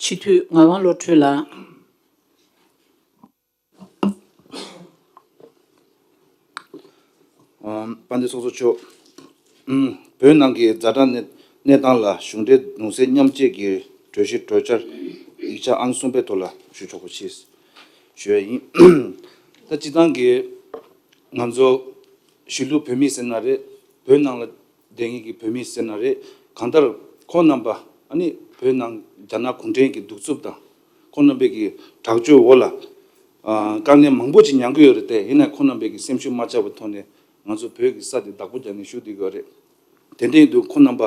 སྤྱི་འཐུས་ངག་དབང་བློ་གྲོས་ལགས། ཨོ། དཔལ་ལྡན་ཚོགས་གཙོ་མཆོག་བོད་ནང་གི་ཛ་དྲག་གནས་གནས་སྟངས་ལ་གཞུང་འབྲེལ་གདུང་སེམས་མཉམ་སྐྱེད་ཀྱི་གྲོས་གཞི་གྲོས་འཆར་ཡིག་ཆ་ཨང་གསུམ་པའི་ཐོག་ལ་ཞུ་ཆོག་པ་ཞིག་ཞུ་ཡ་ཡིན། ད་སྤྱི་བཏང་གི་ང་ཚོ་གཞིས་ལུས་བོད་མི་ཟེར་ན་རེད། བོད་ནང་ལ་བསྡད་མཁན་གྱི་བོད་མི་ཟེར་ན་རེད། གང་ལྟར་ཁོང་རྣམ་པ་ཨ་ནི་བོད་ནང་རྒྱ་ནག་གུང་ཁྲན་གྱི་གདུག་རྩུབ་དང་ཁོང་རྣམ་པའི་གི་དྲག་སྤྱོད་འོག་ལ་ཨ་དཀའ་ངལ་མང་པོ་ཅིག་མྱངས་ཀྱི་ཡོད་རེད་དེ། ཡིན་ན་ཁོང་རྣམ་པའི་གི་སེམས་ཤུགས་མ་ཆག་པའི་ཐོག་ནས་ང་ཚོ་བོད་ཀྱི་ས་དེ་བདག་པོ་རྒྱག་ནས་བཞུགས་བསྡད་ཀྱི་ཡོད་རེད། དེ་འདྲ་ཡིན་དུས་ཁོང་རྣམ་པ་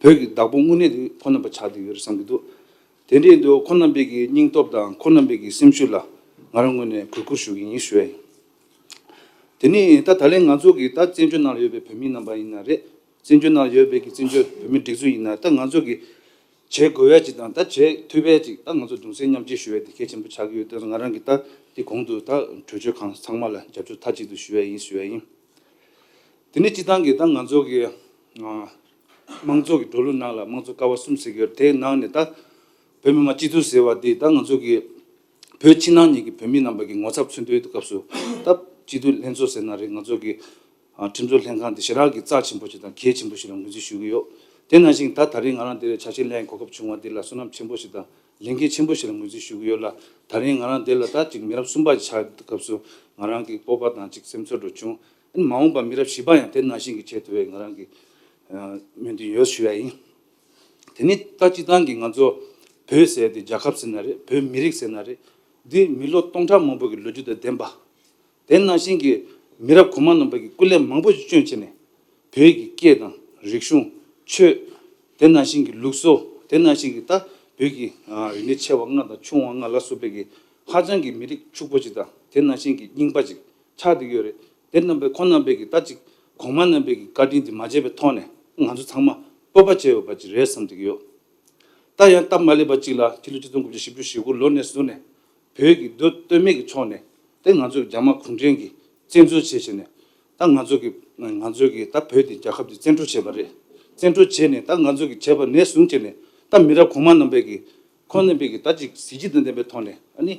བོད་ཀྱི་བདག་པོ་དངོས་གནས་དེ་ཁོང་རྣམ་པ་ཆགས་བསྡད་ཡོད་རེད་བསམ་གྱི་འདུག་དེ་འདྲ་ཡིན་དུས་ཁོང་རྣམ་པའི་གི་སྙིང་སྟོབས་དང་ཁོང་རྣམ་པའི་གི་སེམས་ཤུགས་ལ་ང་རང་ངོས་ནས་གུས་བཀུར་ཞུ་གི་ཡིན་ཞུ་ཡ་ཡིན། དེ་ནས་ད་ད་ལན་ང་ཚོ་གི་ད་བཙན་བྱོལ་ནང་ལ་ཡོད་པའི་བོད་མི་རྣམ་པ་ཡིན་ན་རེད། བཙན་བྱོལ་ནང་ལ་ཡོད་པའི་གི་བཙན་བྱོལ་བོད་མི་སྒྲིག་འཛུགས་ཡིན་ན་ད་ང་ཚོ་གི་བྱེད་དགོས་ཡ་ཅིག་དང་ད་བྱེད་ཐུབ་ཡ་ཅིག་ད་ང་ཚོ་གདུང་སེམས་མཉམ་སྐྱེད་ཞུ་ཡ་དེ་གལ་ཆེན་པོ་ཆགས་ཀྱི་ཡོད། དེ་ང་རང་གི་ད་དེ་གོང་དུ་ད་གྲོས་ཆོད་ཁང་ཚང་མ་ལ་རྒྱབ་སྐྱོར་མཐའ་གཅིག་ཏུ་ཞུ་ཡ་ཡིན་ཞུ་ཡ་ཡིན། དེ་ནས་སྤྱི་བཏང་གི་ད་ང་ཚོ་གི་ཨ་དམངས་གཙོ་གི་འགྲོ་ལུགས་ནང་ལ་དམངས་གཙོ་ཀ་བ་གསུམ་ཟེར་གྱི་ཡོད་རེད། དེའི་ནང་ནས་ད་བོད་མི་མང་སྤྱི་འཐུས་ཟེར་བ་དེ་ད་ང་ཚོ་གི་བོད་ཕྱི་ནང་གཉིས་ཀྱི་བོད་མི་རྣམ་པ་གི་ངོ་ཚབ་མཚོན་དུས་སྐབས་སུ་ད་སྤྱི་འཐུས་ལྷན་ཚོགས་ཟེར་ན་རེད། ང་ཚོ་གི་ཨ་ཁྲིམས་བཟོ་ལྷན་ཁང་དེ་ཞེ་དྲག་གི་རྩ་ཆེན་པོ་ཞིག་དང་གལ་ཆེན་པོ་ཞིག་ལ་ངོས་འཛིན་ཞུ་གི་ཡོད། དེ་ནང་བཞིན་ད་ད་རེས་ང་རང་འདིར་ཆ་ཤས་ལེན་གོ་སྐབས་བྱུང་བ་འདི་ལ་བསོད་ནམས་ཆེན་པོ་ཞིག་དང་ལས་འགན་ཆེན་པོ་ཞིག་ལ་ངོས་འཛིན་ཞུ་གི་ཡོད་ལ། ད་རེས་ང་རང་འདིར་ལ་ད་ཅིག་མི་རབས་གསུམ་པ་ཞིག་ཆགས་སྐབས་སུ་ང་རང་གི་སྤོབས་པ་དང་ཅིག་སེམས་ཚོར་འདྲ་བྱུང་། ཨ་ནི་མ་འོངས་པ་མི་རབས་བཞི་པ་ཡང་དེ་ནང་བཞིན་གྱི་བྱེད་ཐུབ་པའི་ང་རང་གི་ཨ་སྨོན་འདུན་ཡོད་ཞུ་ཡ་ཡིན། དེ་ནི་ད་སྤྱི་བཏང་གི་ང་ཚོ་བོད་ཟེར་དེ་རྒྱལ་ཁབ་ཟེར་ན་རེད། བོད་མི་རིགས་ཟེར་ན་རེད། འདི་མི་ལོ་སྟོང་ཕྲག་མང་པོ་གི་ལོ་རྒྱུས་དང་ལྡན་པ། དེ་ནང་བཞིན་གྱི་མི་རབས་གོང་མ་རྣམ་པ་གི་སྐུ་ལས་མང་པོ་ཞིག་བསྐྱོན་བྱས་ནས་བོད་ཀྱི་སྐད་དང་རིག་གཞུང་། ཆོས། དེ་ནང་བཞིན་གྱི་ལུགས་སྲོལ། དེ་ནང་བཞིན་གྱི་ད་བོད་ཀྱི་ཨ་རིག་གནས་ཆེ་བ་ལྔ་དང་ཆུང་བ་ལྔ་ལ་སོགས་པའི་གི་ཧ་ཅང་གི་མི་རིགས་ཕྱུག་པོ་ཅིག་དང་དེ་ནང་བཞིན་གྱི་རྙིང་པ་ཅིག་ཆགས་བསྡད་ཡོད་རེད། དེ་རྣམ་པའི་ཁོང་རྣམ་པའི་གི་ད་ཅིག་གོང་མ་རྣམ་པའི་གི་བཀའ་དྲིན་དེ་མ་བརྗེད་པའི་ཐོག་ནས་ང་ཚོ་ཚང་མ་སྤོབས་པ་བྱེད་འོས་པ་ཅིག་རེད་བསམ་བསྡད་ཀྱི་ཡོད། ད་ཡང་སྟབས་མ་ལེགས་པ་གཅིག་ལ་ཕྱི་ལོ་ཆིག་སྟོང་དགུ་བརྒྱ་བཞི་བཅུ་ཞེ་དགུ་ལོ་ནས་བཟུང་ནས་བོད་ཀྱི་མདོ་སྟོད་སྨད་ཀྱི་ཕྱོགས་ནས་དེ་ང་ཚོ་རྒྱ་དམར་གུང་ཁྲན་གྱིས་བཙན་འཛུལ་བྱས་བྱས་ནས་ད་ང་ཚོ་གི་ང་ཚོ་གི་ད་བོད་དེ་རྒྱལ་ཁབ་དེ་བཙན་འཕྲོག་བྱས་པ་རེད། བཙན་འཕྲོག་བྱས་ནས་ད་ང་ཚོ་གི་བྱས་པ་ནས་བཟུང་བྱས་ནས་ད་མི་རབས་གོང་མ་རྣམ་པས་ཀྱི་ཁོང་རྣམ་པས་ཀྱི་ད་ཅིག་གཟི་བརྗིད་དང་ལྡན་པའི་ཐོག་ནས་ཨ་ནི་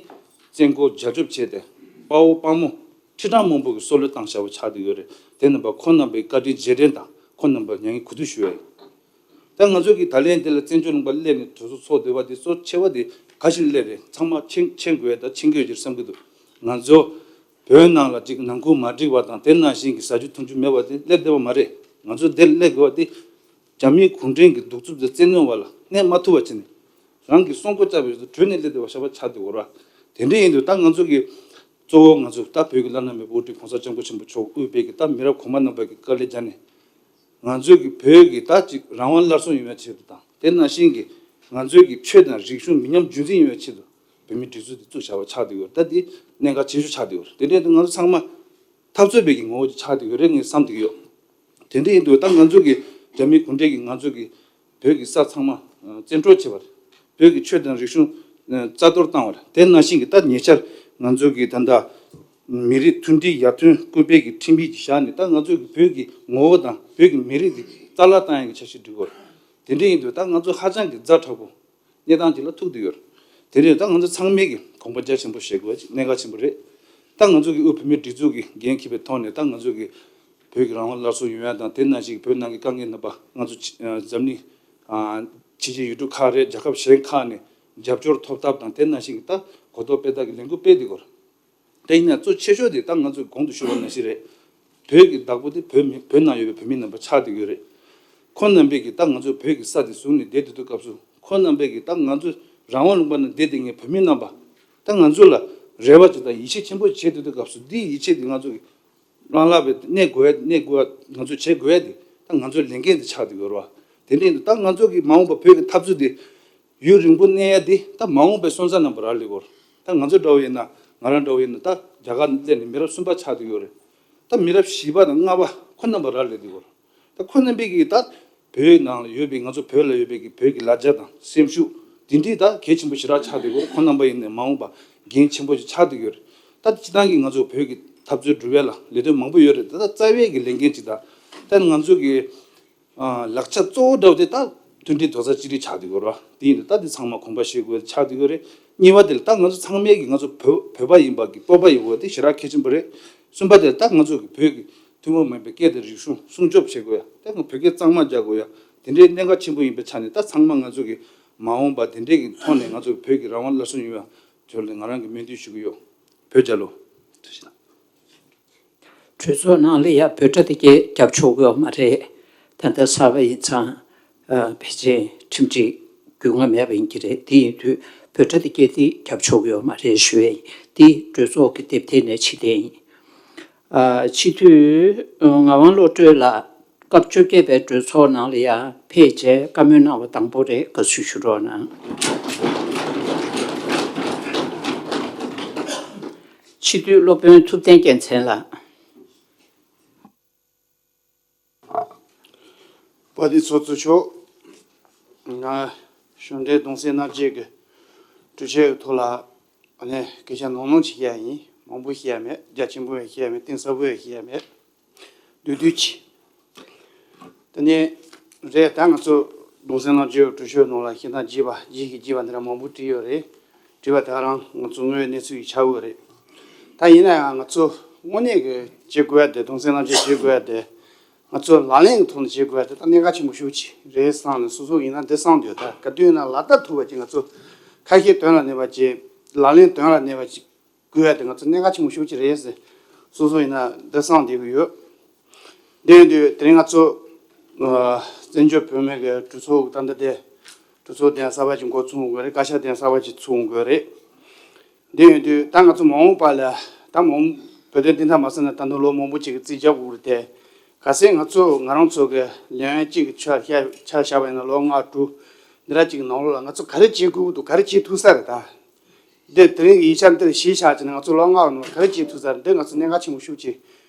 བཙན་སྐུལ་རྒྱ་སྐྱོབ་བྱས་ཏེ་དཔའ་བོ་དཔའ་མོ་ཁྲི་ཕྲག་མང་པོ་གི་སྲོག་བློས་བཏང་བྱ་བ་ཆགས་བསྡད་ཡོད་རེད། དེ་རྣམ་པ་ཁོང་རྣམ་པའི་བཀའ་དྲིན་རྗེས་དྲན་དང་ཁོང་རྣམ་པར་མྱ་ངན་གུས་འདུད་ཞུ་ཡ་ཡིན། ད་ང་ཚོ་གི་ད་ལན་འདི་ལ་བཙན་བྱོལ་ལུང་པ་སླེབས་ནས་གྲོས་ཚོགས་ཚོགས་བསྡད་པ་འདི་གཙོ་ཆེ་བ་འདི་ག་ཞིག་སླེབས་རེད། ཚང་མ་མཁྱེན་མཁྱེན་དགོས་ཡ་ད་མཁྱེན་གྱི་ཡོད་ཀྱི་བསམ་གྱི་འདུག་ང་ཚོ་བོད་ནང་ལ་ཅིག་ནང་ཁུལ་མ་འགྲིག་པ་དང་དེ་ནང་བཞིན་གྱི་ཟ་རྒྱུ་འཐུང་རྒྱུ་མེད་པ་དེ་སླེབས་བསྡད་པ་མ་རེད། ང་ཚོ་འདིར་སླེབས་དགོས་པ་དེ་རྒྱ་མིའི་གུང་ཁྲན་གྱི་གདུག་རྩུབ་དང་བཙན་གནོན་བ་ལ་གནས་མ་ཐུབ་པ་བྱས་ནས་རང་གི་སྲོག་མགོ་བཅག་པའི་བྲོས་ནས་སླེབས་བསྡད་པ་ཞེ་པོ་ཆགས་བསྡད་ཡོད་རེད་བ། དེ་འདྲ་ཡིན་དུས་ད་ང་ཚོ་གི་གཙོ་བོ་ང་ཚོ་ད་བོད་ཀྱི་བླ་ན་མེད་པའི་དབུ་ཁྲིད་གོང་ས་སྐྱབས་མགོན་ཆེན་པོ་མཆོག་དབུས་པའི་གི་ད་མི་རབས་གོང་མ་རྣམ་པ་གི་བཀའ་ལས་བརྒྱབ་ནས་ང་ཚོའི་གི་བོད་ཀྱི་ད་ཅིག་རང་དབང་སླར་གསོ་ཡོང་བའི་ཆེད་དུ་དང་དེ་ནང་བཞིན་གྱི་ང་ཚོའི་གི་ཆོས་དང་རིག་གཞུང་མི་ཉམས་རྒྱུན་འཛིན་ཡོང་བའི་ཆེད་དུ་བོད་མིའི་སྒྲིག་འཛུགས་དེ་བཙུགས་བྱ་བ་ཆགས་བསྡད་ཡོད། ད་དེ་གནད་འགག་ཆེ་ཤོས་ཆགས་བསྡད་ཡོད་རེད། དེ་འདྲའི་ང་ཚོ་ཚང་མ་འཐབ་རྩོད་པའི་གི་ངོ་བོ་ཅིག་ཆགས་བསྡད་ཡོད་རེད་ངས་བསམ་བསྡད་ཀྱི་ཡོད། དེ་འདྲ་ཡིན་དུས་ད་ང་ཚོ་གི་རྒྱ་མིའི་གུང་ཁྲན་གྱིས་ང་ཚོ་གི་བོད་ཀྱི་ས་ཚང་མ་ཨ་བཙན་འཕྲོག་བྱས་པ་རེད། བོད་ཀྱི་ཆོས་དང་རིག་གཞུང་ཨ་རྩ་གཏོར་བཏང་བ་རེད། དེ་ནང་བཞིན་གྱི་ད་ཉེ་ཆར་ང་ཚོ་གི་ད་ལྟ་མི་རིགས་མཐུན་སྒྲིལ་ཡར་ཐོན་སྐུལ་སྤེལ་གྱི་ཁྲིམས་ཡིག་ཅིག་བཞག་ནས་ད་ང་ཚོ་གི་བོད་ཀྱི་ངོ་བོ་དང་བོད་ཀྱི་མི་རིགས་འདི་རྩ་བརླག་བཏང་ཡག་གི་འཆར་གཞི་སྒྲིག་དགོས་རེད། དེ་འདྲ་ཡིན་དུས་ད་ང་ཚོ་ཧ་ཅང་གི་ཛ་དྲག་པོ་གནས་སྟངས་ཅིག་ལ་ཐུག་བསྡད་ཡོད་རེད། དེ་རེད། ད་ང་ཚོ་ཚང་མས་ཀྱི་དགོངས་པ་རྒྱ་ཆེན་པོ་བཞེས་དགོས་པ་ཅིག་གནད་འགག་ཆེན་པོ་རེད། ད་ང་ཚོ་གི་དབུས་བོད་མིའི་སྒྲིག་འཛུགས་ཀྱི་འགན་འཁྱེར་བའི་ཐོག་ནས་ད་ང་ཚོ་གི་བོད་ཀྱི་རང་དབང་སླར་གསོ་ཡོང་ཡ་དང་དེ་ནང་བཞིན་བོད་ནང་གི་དཀའ་ངལ་རྣམ་པ་ང་ཚོ་ཕྱི་ཨ་འཛམ་གླིང་ཨ་ཕྱི་རྒྱལ་ཡུལ་གྲུ་ཁག་རེད། རྒྱལ་ཁབ་གཞན་ཁག་ནས་རྒྱབ་སྐྱོར་ཐོབ་ཐབས་དང་དེ་ནང་བཞིན་གྱི་ད་གོ་རྟོགས་སྤེལ་ཐབས་ཀྱི་ལས་འགུལ་སྤེལ་བསྡད་ཡོད་རེད། དེ་ཡིན་ན་གཙོ་ཆེ་ཤོས་དེ་ད་ང་ཚོས་གོང་དུ་ཞུས་པ་ནང་བཞིན་རེད། བོད་ཀྱི་བདག་པོ་དེ་བོད་མི་བོད་ནང་ཡོད་པའི་བོད་མི་རྣམ་པ་ཆགས་བསྡད་ཡོད་རེད། ཁོང་རྣམ་པས་ཀྱིས་ད་ང་ཚོ་བོད་ཀྱི་ས་དེ་བཟུང་ནས་བསྡད་བསྡད་དུས་སྐབས་སུ་ཁོང་རྣམ་པས་ཀྱིས་ད་ང་ཚོ་རང་དབང་ལུང་པ་ནང་བསྡད་བསྡད་མཁན་བོད་མི་རྣམ་པ་ད་ང་ཚོ་ལ་རེ་བ་ཅིག་དང་ཡིད་ཆེས་ཆེན་པོ་བྱེད་བསྡད་དུས་སྐབས་སུ་འདིའི་ཡིད་ཆེས་དེ་ང་ཚོ་གི་རང་ལག་པས་གནས་དགོས་ཡ་གནས་དགོས་ཡ་ང་ཚོས་བྱེད་དགོས་ཡ་དེ་ད་ང་ཚོའི་ལས་འགན་དེ་ཆགས་བསྡད་ཡོད་རེད་བ། དེ་འདྲ་ཡིན་དུས་ད་ང་ཚོ་གི་མ་འོངས་པ་བོད་ཀྱི་འཐབ་རྩོད་དེ་ཡུན་རིང་པོ་གནས་ཡ་དེ་ད་མ་འོངས་པའི་སོན་རྩ་རྣམ་པ་རག་ལས་ཡོད་རེད། ད་ང་ཚོ་འདྲ་བོ་ཡིན་ན་ང་རང་འདྲ་བོ་ཡིན་ན་ད་རྒྱ་གར་སླེབས་ནས་མི་རབས་གསུམ་པ་ཆགས་བསྡད་ཡོད་རེད། ད་མི་རབས་བཞི་པ་དང་ལྔ་པ་ཁོ་རྣམ་པ་རག་ལས་བསྡད་ཡོད་རེད། ད་ཁོ་རྣམ་པས་ཀྱིས་ད་བོད་ནང་ལ་ཡོད་པའི་ང་ཚོ་བོད་ལ་ཡོད་པའི་གི་བོད་ཀྱི་ལ་རྒྱ་དང་སེམས་ཤུགས་འདི་འདྲའི་ད་གལ་ཆེན་པོ་ཞེ་དྲག་ཆགས་བསྡད་ཡོད་རེད། ཁོ་རྣམ་པ་ཡིན་ནའི་མ་འོངས་པ་འགན་ཆེན་པོ་ཞིག་ཆགས་བསྡད་ཡོད་རེད། ད་སྤྱིར་བཏང་གི་ང་ཚོ་བོད་ཀྱི་འཐབ་རྩོད་སྒྲུབ་ཡ་ལ་ལས་དོན་མང་པོ་ཡོད་རེད། ད་ད་རྩ་བའི་གི་ལས་འགན་ཅིག་ད་ད་ང་ཚོ་གི་ཨ་ལག་ཆ་གཙོ་བོ་འདྲ་བོ་དེ་ད་མཐུན་སྒྲིལ་རྡོག་རྩ་གཅིག་སྒྲིལ་ཆགས་བསྡད་ཡོད་རེད་བ། དེ་ཡིན་དུས་ད་དེ་ཚང་མ་གོམ་པ་བཞེས་དགོས་ཆགས་བསྡད་ཡོད་རེད། གཉིས་པ་དེ་ལ་ད་ང་ཚོ་ཚང་མས་ཀྱི་ང་ཚོ་བོད་བོད་པ་ཡིན་པ་གི་སྤོབས་པ་ཡོད་དགོས་དེ་ཞེ་དྲག་གལ་ཆེན་པོ་རེད། གསུམ་པ་དེ་ལ་ད་ང་ཚོ་གི་བོད་ཀྱི་ ཐུན་མོང་མིན་པའི་སྐད་དང་རིག་གཞུང་སྲུང་སྐྱོབ་བྱེད་དགོས་ཡ། ད་ང་བོད་སྐད་གཙང་མ་རྒྱག་དགོས་ཡ། དེ་འདྲའི་གནད་འགག་ཆེན་པོ་ཡིན་པའི་ཆ་ནས། ད་ཚང་མ་ང་ཚོ་གི་མ་འོངས་པ་དེ་འདྲའི་གི་ཐོག་ནས་ང་ཚོ་བོད་ཀྱི་རང་དབང་སླར་གསོ་ཡོང་ཡ་དོན་ལ་ང་རང་གི་སྨོན་འདུན་ཞུ་གི་ཡོད། བོད་རྒྱལ་ལོ། ཐུགས་རྗེ་གནང་། གྲོས་ཚོགས་ནང་ལ་ཡ་བོད་སྒྲ་དེ་སྐད་རྒྱབ་ཆོག་གི་ཡོད་མ་རེད། ད་ལྟ་གསར་པ་ཡིན་ཙང་། ཕལ་ཆེར་ཁྲིམས་སྒྲིག་རྒྱུས་མངའ་མེད་པ་ཡིན་གྱི་རེད། དེ་ཡིན་དུས་བོད་སྒྲ་དེ་སྐད་དེ་རྒྱབ་ཆོག་གི་ཡོད་མ་རེད་ཞུ་ཡ་ཡིན། དེ་གྲོས་ཚོགས་ཀྱི་དེབ་ཐེར་ནས་ཕྱིར་འཐེན་ཡིན། ཨ། སྤྱི་འཐུས་ངག་དབང་བློ་གྲོས་ལགས། སྐབས་བཅོ་བརྒྱད་པའི་གྲོས་ཚོགས་ནང་ལ་ཡང་ཕེབས་བྱས་བཀའ་མོལ་གནང་བ་དང་པོ་རེད། དགའ་བསུ་ཞུ་རོགས་གནང་། སྤྱི་འཐུས་སློབ་དཔོན་ཐུབ་བསྟན་རྒྱལ་མཚན་ལགས། དཔའ་སྡེ་ཚོགས་གཙོ་མཆོག་ང་གཞུང་འབྲེལ་གདུང་སེམས་མཉམ་སྐྱེད་ཀྱི་གྲོས་ཆོད་ཀྱི་ཐོག་ལ་ཨ་ནི་སྐད་ཆ་ནང་ནང་ཅིག་བཤད་ཡ་ཡིན། མང་པོ་བཤད་ཡ་མེད། རྒྱ་ཆེན་པོ་ཡང་བཤད་ཡ་མེད། གཏིང་ཟབ་པོ་ཡང་བཤད་ཡ་མེད། བསྡུས་བསྡུས་ཅིག་དེ་ནས་རེད། ད་ང་ཚོ་གདུང་སེམས་མཉམ་སྐྱེད་གྲོས་ཆོད་ནང་ལ་བཤད་སྟངས་བརྗེས་པ་བརྗེས་ཤིག་བརྗེས་པ་འདི་འདྲ་མང་པོ་བྲིས་ཡོད་རེད། བྲིས་པ་དེ་ག་རང་ང་ཚོ་དངོས་ཡོད་གནས་ཚུལ་གྱི་ཆགས་ཡོད་རེད། ད་ཡིན་ན་ཡང་ང་ཚོ་དངོས་གནས་ཀྱི་བྱེད་དགོས་ཡ་དེ། གདུང་སེམས་མཉམ་སྐྱེད་བྱེད་དགོས་ཡ་དེ། ང་ཚོ་ལག་ལེན་གྱི་ཐོག་ནས་བྱེད་དགོས་ཡ་དེ་ད་གནད་འགག་ཆེན་པོ་ཤོས་ཅིག་རེད་བསམ་ནས་སོ་སོ་ཡིན་ན་འདི་བསམ་འདུག་ད་ག་དུས་ཡིན་ན་ལག་བསྟར་ཐུབ་པ་ཅིག་ང་ཚོ་ཁ་བཤད་དོན་ལ་གནས་པ་ཅིག་ལག་ལེན་དོན་ལ་གནས་པ་ཅིག་དགོས་ཡ་དེ་ང་ཚོ་གནད་འགག་ཆེན་པོ་ཤོས་ཅིག་རེད་ཟེར་སོ་སོ་ཡིན་ན་འདི་བསམ་བསྡད་ཀྱི་ཡོད། དེ་ཡིན་དུས་དེ་རིང་ང་ཚོ་ཨ་བཙན་བྱོལ་བོད་མི་གི་གྲོས་ཚོགས་ད་ལྟ་དེ་གྲོས་ཚོགས་དེ་གསར་པ་ཅིག་འགོ་ཚུགས་དགོས་རེད། བཀའ་ཤག་དེ་གསར་པ་ཅིག་ཚུགས་དགོས་རེད། དེ་ཡིན་དུས་ད་ང་ཚོ་མ་འོངས་པ་ལ་ད་མ་འོངས་བོད་དོན་བདེན་མཐའ་མ་གསལ་ན་ད་དུང་ལོ་མང་པོ་ཅིག་གི་རྩིས་རྒྱག་དགོས་རེད་དེ། གལ་སྲིད་ང་ཚོ་ང་རང་ཚོ་གི་ལས་ཡུན་གཅིག་གི་ཆ་བཞག་ཆ་བཞག་པ་ཡིན་ན་ལོ་ལྔ་དྲུག་འདི་འདྲ་ཅིག་གི་ནང་ལོགས་ལ་ང་ཚོ་ག་རེ་བྱེད་དགོས་ཀྱི་འདུག་ག་རེ་བྱེད་ཐུབ་ས་རེད་ད། འདི་དེ་རིང་གི་ཡིག་ཆ་འདིར་གཞི་བཞག་བྱས་ནས་ང་ཚོ་ལོ་ལྔ་བའི་ནང་ག་རེ་བྱེད་ཐུབ་ས་རེད། འདི་ང་ཚོ་གནད་འགག་ཆེན་པོ་ཤུགས་ཆེ་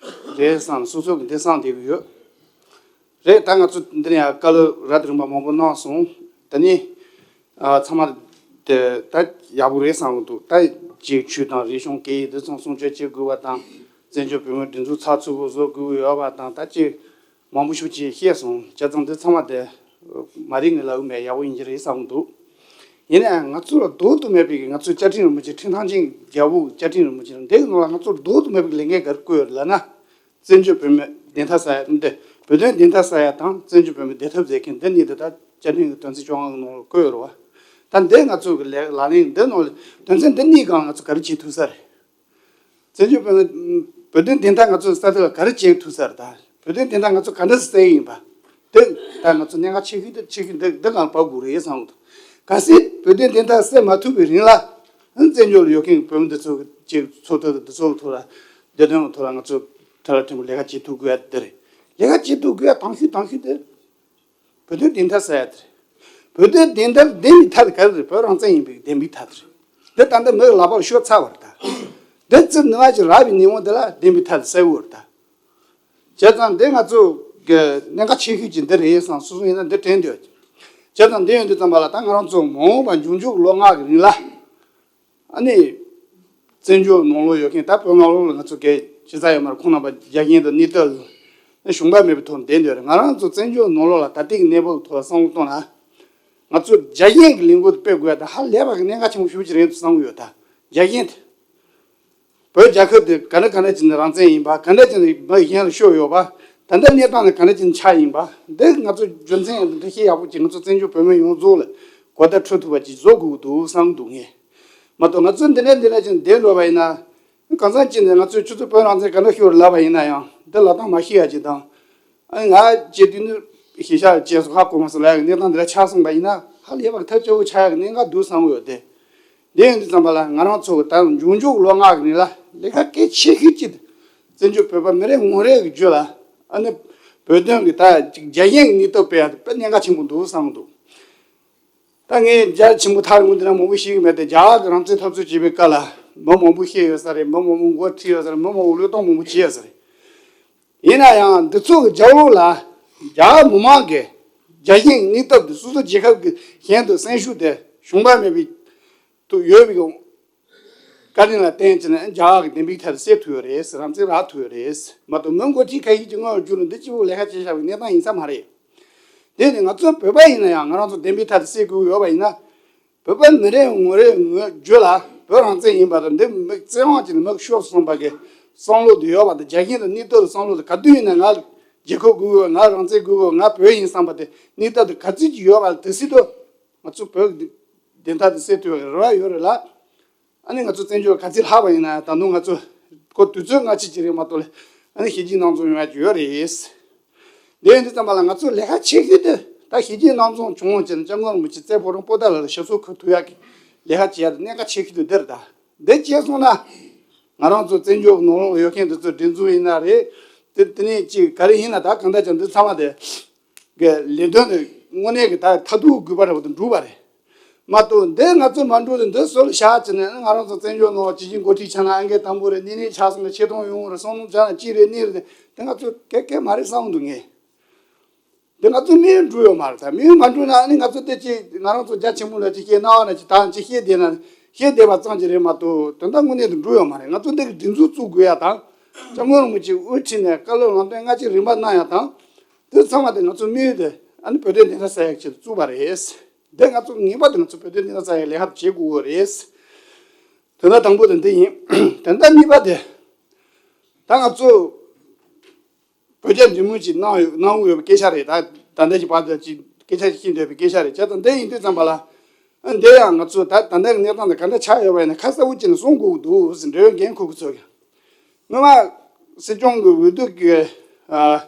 རེད་བསམ་སོ་སོ་གི་འདི་བསམ་བསྡད་ཀྱི་ཡོད། རེད། ད་ང་ཚོ་འདིར་ཡང་བཀའ་སློབ་རབ་དང་རིམ་པ་མང་པོ་གནང་སོང་། ད་ནི་ཨ་ཚང་མ་དེ་ད་ཡག་པོ་རེད་བསམ་གྱི་འདུག་ད་ཅིག་ཆོས་དང་རིག་གཞུང་སྐད་ཡིག་འདི་ཚོ་སྲུང་སྐྱོབ་བྱེད་དགོས་པ་དང་། བཙན་བྱོལ་བོད་མིའི་སྒྲིག་འཛུགས་ཚགས་ཚུད་པོ་བཟོ་དགོས་ཀྱི་ཡོད་པ་དང་། ད་ཅིག་མང་པོ་ཞིག་ཅིག་བཤད་སོང་། བྱས་ཙང་འདི་ཚང་མ་དེ་མ་རིག་ངས་ལབ་ཀྱི་མེད། ཡག་པོ་ཡིན་གྱི་རེད་བསམ་གྱི་འདུག་ཡིན་ན་ཡང་ང་ཚོ་ལ་ལྡོག་ཏུ་མེད་པའི་གི་ང་ཚོའི་བཅའ་ཁྲིམས་རིན་པོ་ཆེ། ཁྲིམས་ཐག་ཆོད་རྒྱལ་པོ་བཅའ་ཁྲིམས་རིན་པོ་ཆེ་འདི་གི་ནང་ལ་ང་ཚོ་ལ་ལྡོག་ཏུ་མེད་པའི་ལས་འགན་ག་རེ་བསྐོས་ཡོད་ལབ་ན། བཙན་བྱོལ་བོད་མིའི་བདེན་མཐའ་གསལ་ཡ་འདི། བོད་དོན་བདེན་མཐའ་གསལ་ཡ་དང་བཙན་བྱོལ་བོད་མིའི་བདེ་ཐབས་མཛད་མཁན་འདི་གཉིས་དེ་ད་བཅའ་ཁྲིམས་ཀྱི་དོན་ཚན་བཅོ་ལྔ་གི་ནང་ལ་བཀོད་ཡོད་རེད་བ། ད་འདི་ང་ཚོ་གི་ལས་ལག་ལེན་འདི་ནང་ལ་དོན་ཚན་འདི་གཉིས་སྒང་ང་ཚོ་ག་རེ་བྱེད་ཐུབ་ས་རེད། བཙན་བྱོལ་བོད་མི་བོད་དོན་བདེན་མཐའ་ང་ཚོ་གསལ་ཐུབ་ལ་ག་རེ་བྱེད་ཐུབ་ས་རེད། ད་བོད་དོན་བདེན་མཐའ་ང་ཚོ་ག་འདྲ་གསལ་ཡིན་པ། དེ་ད་ང་ཚོ་གནད་འགག་ཆེ་ཤོས་དེ་ཆེ་ཤོས་འདི་འདི་སྒང་ལ་བབས་དགོས་རེད་བསམ་གྱི་འདུག་གལ་སྲིད་བོད་དོན་བདེན་མཐའ་གསལ་མ་ཐུབ་པའི་རིང་ལ། བཙན་བྱོལ་ལ་ཡོད་མཁན་བོད་མི་འདི་ཚོ་གི་ཚོགས་འདུ་འདི་ཚོ་གི་ཐོག་ལ། བདེ་དོན་གྱི་ཐོག་ལ་ང་ཚོ་ཐད་ཀར་ཕྲན་བུ་ལས་ཀ་བྱེད་ཐུབ་དགོས་ཡ་དེ་རེད། ལས་ཀ་བྱེད་ཐུབ་དགོས་ཡ་དང་ཤོས་དང་ཤོས་དེ། བོད་དོན་བདེན་མཐའ་གསལ་ཡ་དེ་རེད། བོད་དོན་བདེན་མཐའ་བདེན་པའི་མཐའ་དེ་ག་རེ་རེད། བོད་རང་བཙན་ཡིན་པའི་བདེན་པའི་མཐའ་དེ་རེད། འདི་ད་ལྟ་མི་ལག་པར་ཤོར་ཚར་བ་རེད་ད། འདི་ཙི་ནུ་བ་ཅིག་རག་པའི་ཉིན་མོ་འདི་ལ་བདེན་པའི་མཐའ་དེ་གསལ་བོ་རེད་ད། བྱས་ཙང་འདི་ང་ཚོ་གི་གནད་འགག་ཆེ་ཤོས་ཅིག་འདི་རེད་བསམ། སོ་སོ་ཡིན་ན་འདི་དྲན་འདོད། བྱས་ཙང་འདི་ཡོང་དུས་ཙམ་པ་ལ་ད་ང་རང་ཚོ་མ་འོངས་པ་འབྱུང་འགྱུར་ལོ་ལྔ་གི་རིང་ལ། ཨ་ནི། བཙན་བྱོལ་ནང་ལོགས་ཡོད་མཁན་ད་བོད་ནང་ལོགས་ལ་ང་ཚོ་གས་ཅི་ཙམ་ཡོད་མ་རེད། ཁོང་རྣམ་པ་རྒྱ་རྒྱན་དང་གནས་སྟངས་ལ་ཞུམ་པ་མེད་པའི་ཐོག་ནས་བསྡད་འདོད་རེད། ང་རང་ཚོ་བཙན་བྱོལ་ནང་ལོགས་ལ་ད་ལྟའི་གནས་བབ་ཐོག་ལ་བསམ་བློ་གཏོང་ན། ང་ཚོ་རྒྱ་རྒྱན་གྱི་ལས་འགུལ་དེ་སྤེལ་དགོས་ཡ་ད་ཧ་ལས་པ་གི་གནད་འགག་ཆེན་པོ་ཞེ་པོ་ཅིག་རེད་འདུག་བསམ་གྱི་ཡོད་ད། རྒྱ་རྒྱན་དེ། བོད་རྒྱལ་ཁབ་དེ་ག་འདྲ་ག་འདྲ་ཅིག་ནས་རང་བཙན་ཡིན་པ། ག་འདྲ་ཅིག་ནས་མི་གཞན་ལ་ཤོར་ཡོད་པ། ད་ལྟ་གནས་སྟངས་ནི་ག་འདྲ་ཅིག་ནས་ཆགས་ཡིན་པ། འདི་ང་ཚོ་རྒྱུ་མཚན་འདི་ཤེས་ཡག་པོ་ཅིག་ང་ཚོ་བཙན་བྱོལ་བོད་མི་ཡོངས་རྫོགས་ལ་གོ་བརྡ་འཕྲོད་ཐུབ་པ་ཅིག་བཟོ་དགོས་ཀྱི་འདུག་བསམ་གྱི་འདུག་ངས། མ་གཏོགས་ང་ཚོ་འདི་འདྲ་འདི་འདྲ་ཅིག་བསྡད་འགྲོ་བ་ཡིན་ན། གང་ཟག་ཅིག་ནས་ང་ཚོས་ཁྱོད་ཚོ་བོད་རང་བཙན་ག་འདྲ་ཤོར་ལབ་པ་ཡིན་ན་ཡང་འདི་ལབ་སྟངས་མ་ཤེས་ཡ་ཅིག་དང་། ཨ་ནི་ང་བྱེད་དུས་ནི་ཤེས་བྱ་བྱས་སོ་ཧ་གོ་མ་སོང་ལབ་ཡ་གི་གནས་སྟངས་འདི་འདྲ་ཆགས་སོང་པ་ཡིན་ན་ཧ་ལས་པ་གི་ཐབས་སྐྱོ་བོ་ཆགས་ཡ་གི་གནད་འགག་འདུག་བསམ་གྱི་ཡོད་དེ། དེ་ཡིན་དུས་ཙམ་པ་ལ་ང་རང་ཚོ་གི་ད་འབྱུང་འགྱུར་ལོ་ལྔ་གི་རིང་ལ་ལས་ཀ་གལ་ཆེ་ཤོས་ཅིག་བཙན་བྱོལ་བོད་པ་མི་རེ་ངོ་རེ་གི་རྒྱུད་ལ་ཨ་ནི་བོད་དོན་གི་ད་ཅིག་རྒྱ་ཡན་གི་གནས་སྟངས་སྤེལ་ཡ་དེ་དཔེ་གནད་འགག་ཆེན་པོ་འདུག་བསམ་གི་འདུག་ད་ངས་རྒྱ་ཆེན་པོ་ཐག་རིང་པོ་འདི་ན་མང་པོ་ཤེས་གི་མེད་དེ། རྒྱ་གར་གི་རང་བཙན་འཐབ་རྩོད་བྱེད་པའི་སྐབས་ལ་མི་མང་པོ་ཤི་ཡོད་ས་རེད། མི་མང་པོ་མགོ་ཁྲིད་ཡོད་ས་རེད། མི་མང་པོ་བློས་གཏོང་མང་པོ་བྱས་ཡོད་ས་རེད། ཡིན་ན་ཡང་འདི་ཚོ་གི་རྒྱབ་ལོགས་ལ་རྒྱ་མི་མང་གི་རྒྱ་ཡན་གནས་སྟངས་དེ་སོ་སོ་རྒྱལ་ཁབ་ཀྱི་གཞན་དུ་སེམས་ཤུགས་དེ་ཞུམ་པ་མེད་པའི་ཐོག་ཡོད་པའི་བཀའ་དྲིན་ལ་བརྟེན་བྱས་ནས་རྒྱ་གར་གྱི་བདེན་པའི་ཐད་དུ་སེལ་ཐུབ་ཡོད་རེད། རང་བཙན་རག་ཐུབ་ཡོད་རེད། མ་གཏོགས་མི་མགོ་ཁྲིད་ཁ་ཤས་ཀྱི་དངོས་ཡོད་རྒྱུ་ལ་འདི་གཅིག་པུ་ལས་ཀ་བྱས་བཞག་པའི་གནས་སྟངས་ཡིན་ས་མ་རེད། དེ་ནི་ང་ཚོ་བོད་པ་ཡིན་ན་ཡང་ང་རང་ཚོ་བདེན་པའི་ཐད་དུ་སེལ་དགོས་ཡོད་པ་ཡིན་ན། བོད་པ་མི་རེ་ངོ་རེ་ངོས་རྒྱུད་ལ་བོད་རང་བཙན་ཡིན་པ་དང་འདི་མི་བཙན་དབང་བྱས་ནས་མི་ཤོར་སོང་པ་གི་ བསམ་བློ་དེ་ཡོད་པ་དང་། རྒྱ་ཆེན་དང་གནས་སྟངས་ལ་བསམ་བློ་དེ། ག་དུས་ཡིན་ན་ང་རྒྱལ་ཁབ་དགོས་གི། ང་རང་བཙན་དགོས་གི། ང་བོད་ཡིན་བསམ་པ་དེ། གནས་སྟངས་དེ་ག་ཚོད་ཅིག་ཡོད་པ་ལ་དེ་སྲིད་དུ་ང་ཚོ་བོད་ཀྱི་བདེན་མཐའ་དེ་གསལ་ཐུབ་པའི་རེ་བ་ཡོད་རེད་ལ། ཨ་ནི་ང་ཚོ་བཙན་བྱོལ་ག་ཚོད་ལྷག་པ་ཡིན་ན་ད་དུང་ང་ཚོ་ཁོ་དུས་ཚོད་སྔ་ཕྱི་ཅིག་རེད་མ་གཏོགས་ལ། ཨ་ནི་ཞི་འཇམ་ལངས་ཚོ་ཡོང་ཡ་ཅིག་ཡོད་རེད། དེ་ཡིན་དུས་ཙམ་པ་ལ་ང་ཚོ་ལས་ཀ་ཆེ་ཤོས་དེ་ད་ཞི་འཇམ་ལངས་ཚོ་བྱུང་བ་བྱས་ན། སྐྱབས་མགོན་རིན་པོ་ཆེ་བཙན་པོ་རང་པོ་ཏཱ་ལ་ལ་ཞབས་སོར་འཁོད་ཐུབ་ཡག་གི་ལས་ཀ་བྱེད་ཡ་དེ་གནད་འགག་ཆེ་ཤོས་དེ་འདི་རེད། ད་འདི་བྱས་སོང་ན་ང་རང་ཚོ་བཙན་བྱོལ་ནང་ལོགས་ཡོད་མཁན་དེ་ཚོ་སྒྲིག་འཛུགས་ཡིན་ན་རེད། དེ་དེ་ནས་ཅིག་ག་རེ་ཡིན་ན། ད་གང་ལྟར་ཀྱང་འདི་ཚང་མ་དེ་གི་ལས་དོན་དེ་དངོས་གནས་ཀྱི་ད་མཐར་ཐུག་དགོས་པ་རེད་པ་དེ་འགྲུབ་པ་རེད། མ་གཏོགས་འདི་ང་ཚོ་མ་འགྲོ་དེ། འདི་སུ་ལ་བཞག་བྱས་ནས་ང་རང་ཚོ་བཙན་བྱོལ་ནང་སྤྱི་ཆིངས་འགོ་ཁྲིད་ཆགས་ན་ཨང་ཀི་དང་པོ་རེད། གནས་ནས་ཆགས་སོང་ན་ཆེ་མཐོང་ཡོང་རེད། བསམ་བློ་བྱས་ན་ཅི་རེད་གནས་རེད། དེ་ང་ཚོ་གལ་གལ་མ་རེད་བསམ་འདུག་ངས། འདི་ང་ཚོ་དམིགས་ཡུལ་འགྲུབ་ཡོད་མ་རེད། ད་དམིགས་ཡུལ་མ་འགྲུབ་ན་ཨ་ནི་ང་ཚོ་དེ་ཅིག་ང་རང་ཚོ་རྒྱ་ཆེན་པོ་ལ་ཅིག་བཤད། རྣ་བ་ན་ཅིག་ད་ཅིག་བཤད་བསྡད་ན་བཤད་བསྡད་པ་ཙམ་ཅིག་རེད་མ་གཏོགས་དོན་དག་དངོས་གནས་དུ་འགྲུབ་ཡོད་མ་རེད། ང་ཚོ་འདི་གི་སྒྲིག་འཛུགས་བཙུགས་དགོས་ཡ་དང་། སྐྱབས་མགོན་རིན་པོ་ཆེ་དབུ་ཁྲིད་ནས་བཀའ་སློབ་ལམ་སྟོན་སྔ་ཕྱི་རིམ་པ་གནང་ཡ་དང་། དེ་ཚང་མ་དེ་ང་ཚོ་དམིགས་ཡུལ་དེ་ཨ་ནི་བོད་དོན་བདེན་མཐའ་གསལ་ཡག་ཆེད་དུ་བཙུགས་པ་རེད། འདི་ང་ཚོ་ངེས་པར་དུ་ང་ཚོ་བོད་དོན་བདེན་མཐའ་གསལ་ཡག་ལས་ཀ་དེ་བྱེད་དགོས་ཀྱི་རེད། དོན་དག་དང་པོ་དེ་འདི་ཡིན། དོན་དག་གཉིས་པ་དེ་ད་ང་ཚོ་བོད་རྒྱ་འབྲེལ་མོལ་ཅིག་གནང་ཡོད་གནང་དགོས་ཡོད་པའི་སྐད་ཆ་རེད། ད་ད་ལྟ་གི་བར་དུ་ཅིག་སྐད་ཆ་ཅིག་བཤད་འདོད་པའི་སྐད་ཆ་རེད། བྱས་ཙང་འདི་ཡིན་དུས་ཙམ་པ་ལ། ཨ་འདི་ཡང་ང་ཚོ་ད་ད་ལྟ་གི་གནས་སྟངས་དེ་ག་འདྲ་ཆགས་ཡོད་པ་ཡིན་ན་ཁ་གསལ་པོ་བྱས་ནས་གསུང་དགོས་ཀྱི་འདུག་ཟེར། འབྲེལ་ཡོད་འགན་འཁུར་མཁན་ཚོ་གིས། སྔོན་མ་སྲིད་སྐྱོང་གི་འོས་བསྡུ་གི་ཨ་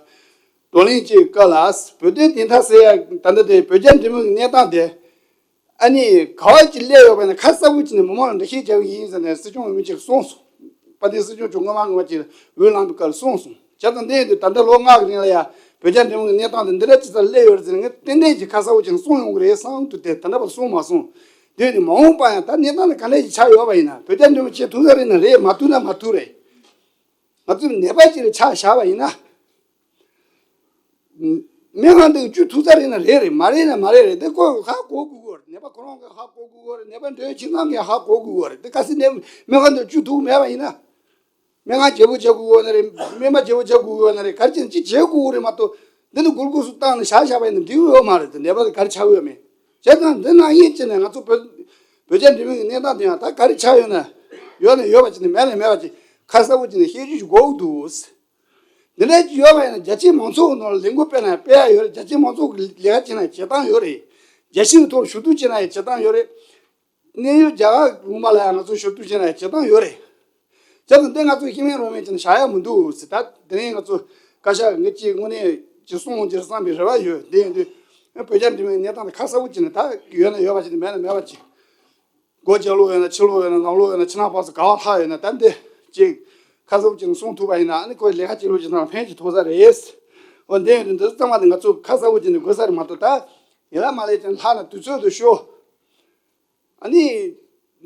བགྲོ་གླེང་བྱེད་སྐབས་ལ་བོད་དོན་བདེན་མཐའ་གསལ་ཡ། ད་ལྟ་དེ་བོད་རྒྱ་འབྲེལ་མོལ་གྱི་གནས་སྟངས་དེ་ཨ་ནི་ག་བ་ཅིག་སླེབས་ཡོད་པ་ཡིན་ན་ཁ་གསལ་པོ་བྱས་ནས་མི་མང་ལ་འགྲེལ་བཤད་བྱ་གི་ཡིན་ཟེར་ནས་སྲིད་སྐྱོང་འོས་མི་གཅིག་གསུངས་སོང་། དཔལ་ལྡན་སྲིད་སྐྱོང་མཆོག་སྔོན་མ་སྔོན་མ་ཅིག་འོས་ལངས་པའི་སྐབས་ལ་གསུངས་སོང་། བྱས་ཙང་འདི་ཡིན་དུས་ད་ལྟ་ལོ་ལྔ་གི་རིང་ལ་ཡ་བོད་རྒྱ་འབྲེལ་མོལ་གྱི་གནས་སྟངས་དེ་འདི་འདྲ་ཅིག་ཙམ་སླེབས་ཡོད་རེད་ཟེར་ནས་ངས་ཏན་ཏན་གྱིས་ཁ་གསལ་པོ་བྱས་ནས་གསུངས་ཡོང་གི་རེད་བསམ་འདུག་སྟེ། ད་ལྟ་བར་གསུངས་མ་སོང་། དེ་ཡིན་དུས་མ་འོངས་པ་ཡང་ད་གནས་སྟངས་དེ་ག་འདྲ་ཞིག་ཆགས་ཡོད་པ་ཡིན་ན། བོད་རྒྱ་འབྲེལ་མོལ་བྱེད་ཐུབ་ས་རེད་ན་རེད། མ་ཐུབ་ན་མ་ཐུབ་རེད། ང་ཚོས་ནད་པ་ཅིག་ལ་ཆ་བཞག་པ་ཡིན་ན། སྨན་ཁང་དེ་བཅོས་ཐུབ་ས་རེད་ན་རེད་རེད། མ་རེད་ན་མ་རེད་རེད། དེ་ཁོ་ཧ་གོ་དགོས་ཀྱི་ཡོད་རེད། ནད་པ་ཁོ་རང་གིས་ཧ་གོ་དགོས་ཀྱི་ཡོད་རེད། ནད་པ་འདྲ་བའི་ཁྱིམ་ཚང་གིས་ཧ་གོ་དགོས་ཀྱི་ཡོད་རེད། དེ་གལ་སྲིད་ནད་སྨན་ཁང་དེ་བཅོས་ཐུབ་མེད་པ་ཡིན་ན། སྨན་ཁང་བརྗེ་པོ་བྱེད་དགོས་ཀྱི་ཡོད་ན་རེད། སྨན་པ་བརྗེ་པོ་བྱེད་དགོས་ཀྱི་ཡོད་ན་རེད། ག་རེ་བྱས་ན་ཅིག་བྱེད་དགོས་ཀྱི་རེད་མ་གཏོགས། འདི་ནི་སྒུལ་ཤུགས་བཏང་ནས་བཞག་བཞག་པ་ཡིན་ན་འགྲིག་གི་ཡོད་མ་རེད། དེ་ནད་པ་དེ་ག་རེ་ཆགས་ཡོད་མེད། བྱས་ཙང་འདི་ནང་བཞིན་བྱས་ནས་ང་ཚོ་བོད་བོད་རྒྱ་འབྲེལ་མོལ་གྱི་གནས་སྟངས་དེ་ཡང་ད་ག་རེ་ཆགས་ཡོད་ན། ཡོད་ན་ཡོད་པ་བྱས་ནས་མེད་ན་མེད་པ་བྱས། ཁ་གསལ་པོ་བྱས་ནས་བཤད་རྒྱུ་ཞིག་དགོས་ཀྱི་འདུག་འདི་འདྲ་ཅིག་ཡོད་པ་ཡིན་ན་རྒྱ་ཆེའི་མང་ཚོགས་ཀྱི་ནང་ལ་ལས་འགུལ་སྤེལ་ན་ཡང་སྤེལ་ཡ་ཡོད་རེད། རྒྱ་ཆེའི་མང་ཚོགས་ཀྱིས་ལས་ཀ་བྱེད་ན་ཡང་བྱེད་སྟངས་ཡོད་རེད། རྒྱལ་སྤྱིའི་ཐོག་ཞུ་གཏུག་བྱེད་ན་ཡང་བྱེད་སྟངས་ཡོད་རེད། གནས་ཡུལ་རྒྱ་གར་ངོ་མ་ལ་ཡང་ང་ཚོ་ཞུ་གཏུག་བྱེད་ན་ཡང་བྱེད་སྟངས་ཡོད་རེད། བྱས་ཙང་འདི་ང་ཚོ་ཤི་མེད་རོ་མེད་བྱས་ནས་བཞག་ཡ་མི་འདུག་ཟེར། ད་དེ་རིང་ང་ཚོ་བཀའ་ཤག་ངེད་ཀྱིས་དངོས་གནས་ཀྱི་གསུང་འོང་རྒྱུར་བསམ་པའི་རེ་བ་ཡོད། འདི་ཡིན་དུས་བོད་རྒྱ་འབྲེལ་མོལ་གནས་སྟངས་དེ་ཁ་གསལ་པོ་བྱས་ནས། ད་ཡོད་ན་ཡོད་པ་བྱས་ནས་མེད་ན་མེད་པ་བྱས། སྒོ་རྒྱབ་ལོགས་ཡོད་ན་ཕྱི་ལོགས་ཡོད་ན་ནང་ལོགས་ཡོད་ན་ཕྱི་ནང་ཕར་ཚུར་ག་བ་ལྷག་ཡོད་ན། ད་འདི་ཅིག་ཁ་གསལ་པོ་བྱས་ནས་གསུང་ཐུབ་པ་ཡིན་ན། ཨ་ནི་ཁོའི་ལས་ཀ་བྱེད་ལུགས་ཀྱི་ནང་ཕན་ཞིག་ཐོགས་ས་རེད། འོ་འདི་ཡིན་དུས་འདི་ཚང་མ་དེ་ང་ཚོ་ཁ་གསལ་པོ་བྱས་ནས་དགོས་ས་རེད་མ་གཏོགས། ད་ཡིན་ལ་མ་ལས་ཀྱང་ལྷག་ན་དུས་ཚོད་དུ་ཤོར། ཨ་ནི་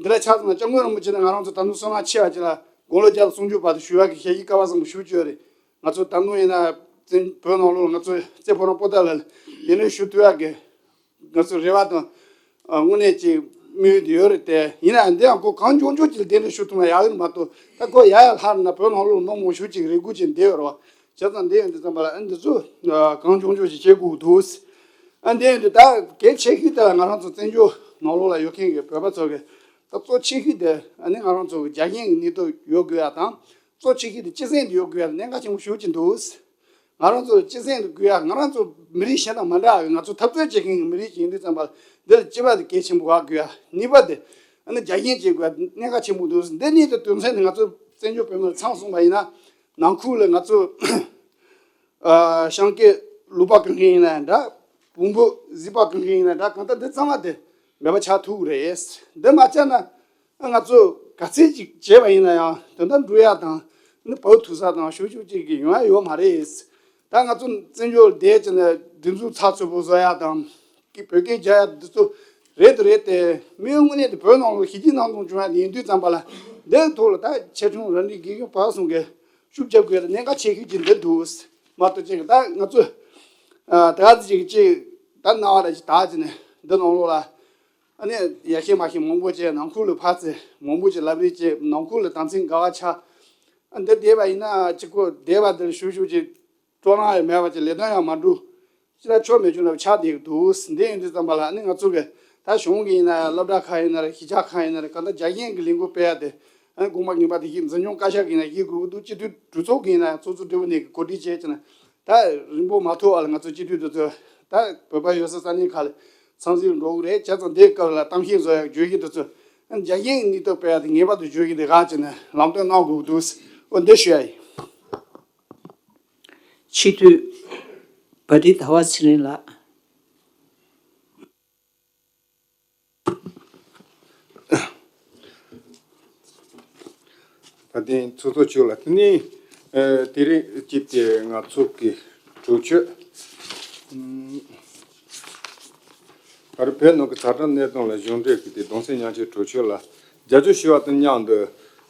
འདི་ལ་ཆ་མཚོན་ན་སྐྱབས་མགོན་རིན་པོ་ཆེ་ནས་ང་རང་ཚོ་ད་དུང་བསོད་ནམས་ཆེ་བ་ཅིག་ལ་དགུང་ལོ་བརྒྱ་དང་སུམ་ཅུ་བར་དུ་བཞུགས་ཡག་གི་ཞལ་བཞེས་སྐལ་བ་བཟང་པོ་ཞུ་རྒྱུ་ཡོད་རེད། ང་ཚོ་ད་དུང་ཡིན་ན་བཙན་བོད་ནང་ལོགས་ལ་ང་ཚོ་བཙན་ཕོ་རང་པོ་ཏཱ་ལ་གདན་འདྲེན་ཞུ་ཐུབ་ཡག་གི་ང་ཚོ་རེ་བ་དང་། ཨ་དངོས་གནས་ཀྱི་དམིགས་ཡུལ་དེ་ཡོད་རེད་དེ། ཡིན་ནའང་འདི་ཡང་ཁོ་གང་མགྱོགས་མགྱོགས་ཀྱི་གདན་འདྲེན་ཞུ་ཐུབ་ན་ཡག་གི་རེད་མ་གཏོགས། ད་ཁོ་ཡར་ཡར་ལྷག་ན་བོད་ནང་ལོགས་ལ་མི་མང་པོ་ཞེ་ཅིག་རེ་སྒུག་བྱས་བསྡད་ཡོད་རེད་བ། བྱས་ཙང་འདི་ཡང་འདི་ཙམ་པ་ལ་ཨ་འདི་ཚོ་གང་མགྱོགས་མགྱོགས་ཀྱི་བྱེད་དགོས་འདུག་ཨ་འདི་ཡང་འདི་ད་གལ་ཆེ་ཤོས་དེ་ལ་ང་རང་ཚོ་བཙན་བྱོལ་ནང་ལོགས་ལ་ཡོད་མཁན་གྱི་བོད་པ་ཚོ་གི་ད་གཙོ་ཆེ་ཤོས་དེ་ཨ་ནི་ང་རང་ཚོ་གི་རྒྱལ་ཞེན་གྱི་གནས་སྟངས་ཡོད་དགོས་ཡ་དང་། གཙོ་ཆེ་ཤོས་དེ་སྤྱི་སེམས་དེ་ཡོད་དགོས་ཡ་གནད་འགག་ཆེན་པོ་ཞེ་ཅིག་འདུག་ང་རང་ཚོ་སྤྱི་སེམས་དེ་དགོས་ཡ། ང་རང་ཚོ་མི་རིགས་གཞན་དང་མ་འདྲ་བའི་ང་ཚོ་འཐབ་རྩོད་བྱེད་མཁན་གྱི་མི་རིགས་ཤིག་ཡིན་དུས་ཙམ་པ་འདི་ལ་གཅིག་པ་དེ་གལ་ཆེན་པོ་ཡོད་དགོས་ཡ། གཉིས་པ་དེ་ཨ་ནི་རྒྱལ་ཞེན་བྱེད་དགོས་ཡ་གནད་འགག་ཆེན་པོ་འདུག་འདི་གཉིས་དེ་དོན་ཚན་དེ་ང་ཚོ་བཙན་བྱོལ་བོད་མི་ལ་ཚང་སོང་བ་ཡིན་ན། ནང་ཁུལ་ལ་ང་ཚོ་ཨ་ཤང་སྐད་ལུག་པ་གང་མཁན་ཡིན་ན་འདྲ། བོང་བུ་གཟིག་པ་གང་མཁན་ཡིན་ན་འདྲ། གང་ལྟར་འདི་ཚང་མ་དེ་མེད་པ་ཆགས་ཐུབ་ཀྱི་རེད། འདི་མ་བྱས་ན། ང་ཚོ་ག་ཚད་ཅིག་བྱས་པ་ཡིན་ན་ཡང་དོན་དག་འགྲུབ་ཡ་དང་ནི་བབ་ཐུབ་ས་དང་ཞེ་ཅིག་ཅིག་གི་ཡོང་ཡ་ཡོད་མ་རེད། ད་ང་ཚོ་བཙན་བྱོལ་བསྡད་ཀྱི་ནས་སྒྲིག་འཛུགས་ཚགས་ཚུད་པོ་བཟོ་ཡ་དང་། ཀི་བོད་སྐད་རྒྱག་ཡ་འདི་ཚོ་རེད་དུ་རེད་དེ། མི་དངོས་གནས་དེ་བོད་ནང་ལ་ཞི་འཇམ་ལངས་ཚོ་བྱུང་ཡ་ཡིན་དུས་ཙམ་པ་ལ། འདིའི་ཐོག་ལ་ད་ཆེ་ཆུང་རང་རིགས་དགེ་རྒན་བར་གསུམ་གྱིས་ཤུགས་རྒྱབ་དགོས་ཡ་གནད་འགག་ཆེ་ཤོས་ཅིག་འདི་འདུག་མ་གཏོགས་ཅིག་ད་ང་ཚོ་ད་ག་ཚོད་ཅིག་ཅིག་ད་རྣ་བ་ལ་ཅིག་ད་ཅིག་ནས་འདི་ནང་ལོགས་ལ། ཨ་ནི་ཡ་ཤེས་མ་ཤེས་མང་པོ་བྱས། ནང་ཁུལ་ལ་ཕར་ཚུར་མང་པོ་ཅིག་ལབ་རེས་བྱས། ནང་ཁུལ་ལ་དམ་ཚིག་འགལ་བ་ཆགས། ཨ་འདི་བསྡད་པ་ཡིན་ན་གཅིག་པོ་བསྡད་པ་འདིར་ཞུ་ཞུ་ཅིག་སྤྲོ་སྣང་ཡང་མེད་པ་ཅིག་ལས་དོན་ཡང་མ་འགྲུབ། ཅི་ལ་ཆོ་མེད་ཆུ་ལ་ཆགས་བསྡད་ཀྱི་འདུག་འདི་ཡིན་དུས་ཙམ་པ་ལ་ཨ་ནི་ང་ཚོ་གི་ད་གཞུང་གི་ཡིན་ན་ཡང་སློབ་གྲྭ་ཁག་ཡིན་ན་རེད། གཞིས་ཆགས་ཁག་ཡིན་ན་རེད། གང་ལྟར་རྒྱ་ཞེན་གྱི་ལས་འགུལ་སྤེལ་ཡ་དེ་ ཨ་དགོངས་པ་ངན་པ་དེ་བཞིན་འཛིན་སྐྱོང་བཀའ་ཤག་གིས་ན་བཞེས་དགོས་ཀྱི་འདུག་སྤྱི་འཐུས་གྲོས་ཚོགས་ཀྱིས་ན་ཚོགས་གཙོ་སྦྲེལ་པོ་ནས་གོ་སྒྲིག་བྱས་ཀྱི་ན། ད་རིང་པོ་མ་ཐོགས་བར་ལ་ང་ཚོ་སྤྱི་འཐུས་དེ་ཚོ་ད་བོད་པ་ཡོད་ས་ས་གནས་ཁག་ལ་འཚམས་གཟིགས་འགྲོ་གི་རེད། བྱས་ཙང་དེའི་སྐབས་ལ་གཏམ་བཤད་བཟོ་ཡག་བརྗོད་གཞི་དེ་ཚོ་རྒྱ་ཡིག་ནས་ཐོག་སྤེལ་ཡག་དེ་ངེས་པར་དུ་བརྗོད་གཞི་དེ་ག་བྱས་ནས་ལམ་སྟོན་གནང་དགོས་ཀྱི་འདུག་འོ་འདི་ཞུ་ཡ་ཡིན། སྤྱི་འཐུས་བ་རི་ཟླ་བ་ཚེ་རིང་ལགས། ད་ཐེངས་ཚོགས་གཙོ་མཆོག་ལ་དེ་ནས་ཨ་དེ་རིང་གཅིག་དེ་ང་ཚོ་གི་གྲོས་ཆོད་ཨམ་ག་རེ་བོད་ནང་གི་ཛ་དྲག་གནད་དོན་ལ་གཞུང་འབྲེལ་གྱི་དེ་གདུང་སེམས་མཉམ་སྐྱེད་གྲོས་ཆོད་ལ་རྒྱབ་སྐྱོར་ཞུ་བ་དང་མཉམ་དུ་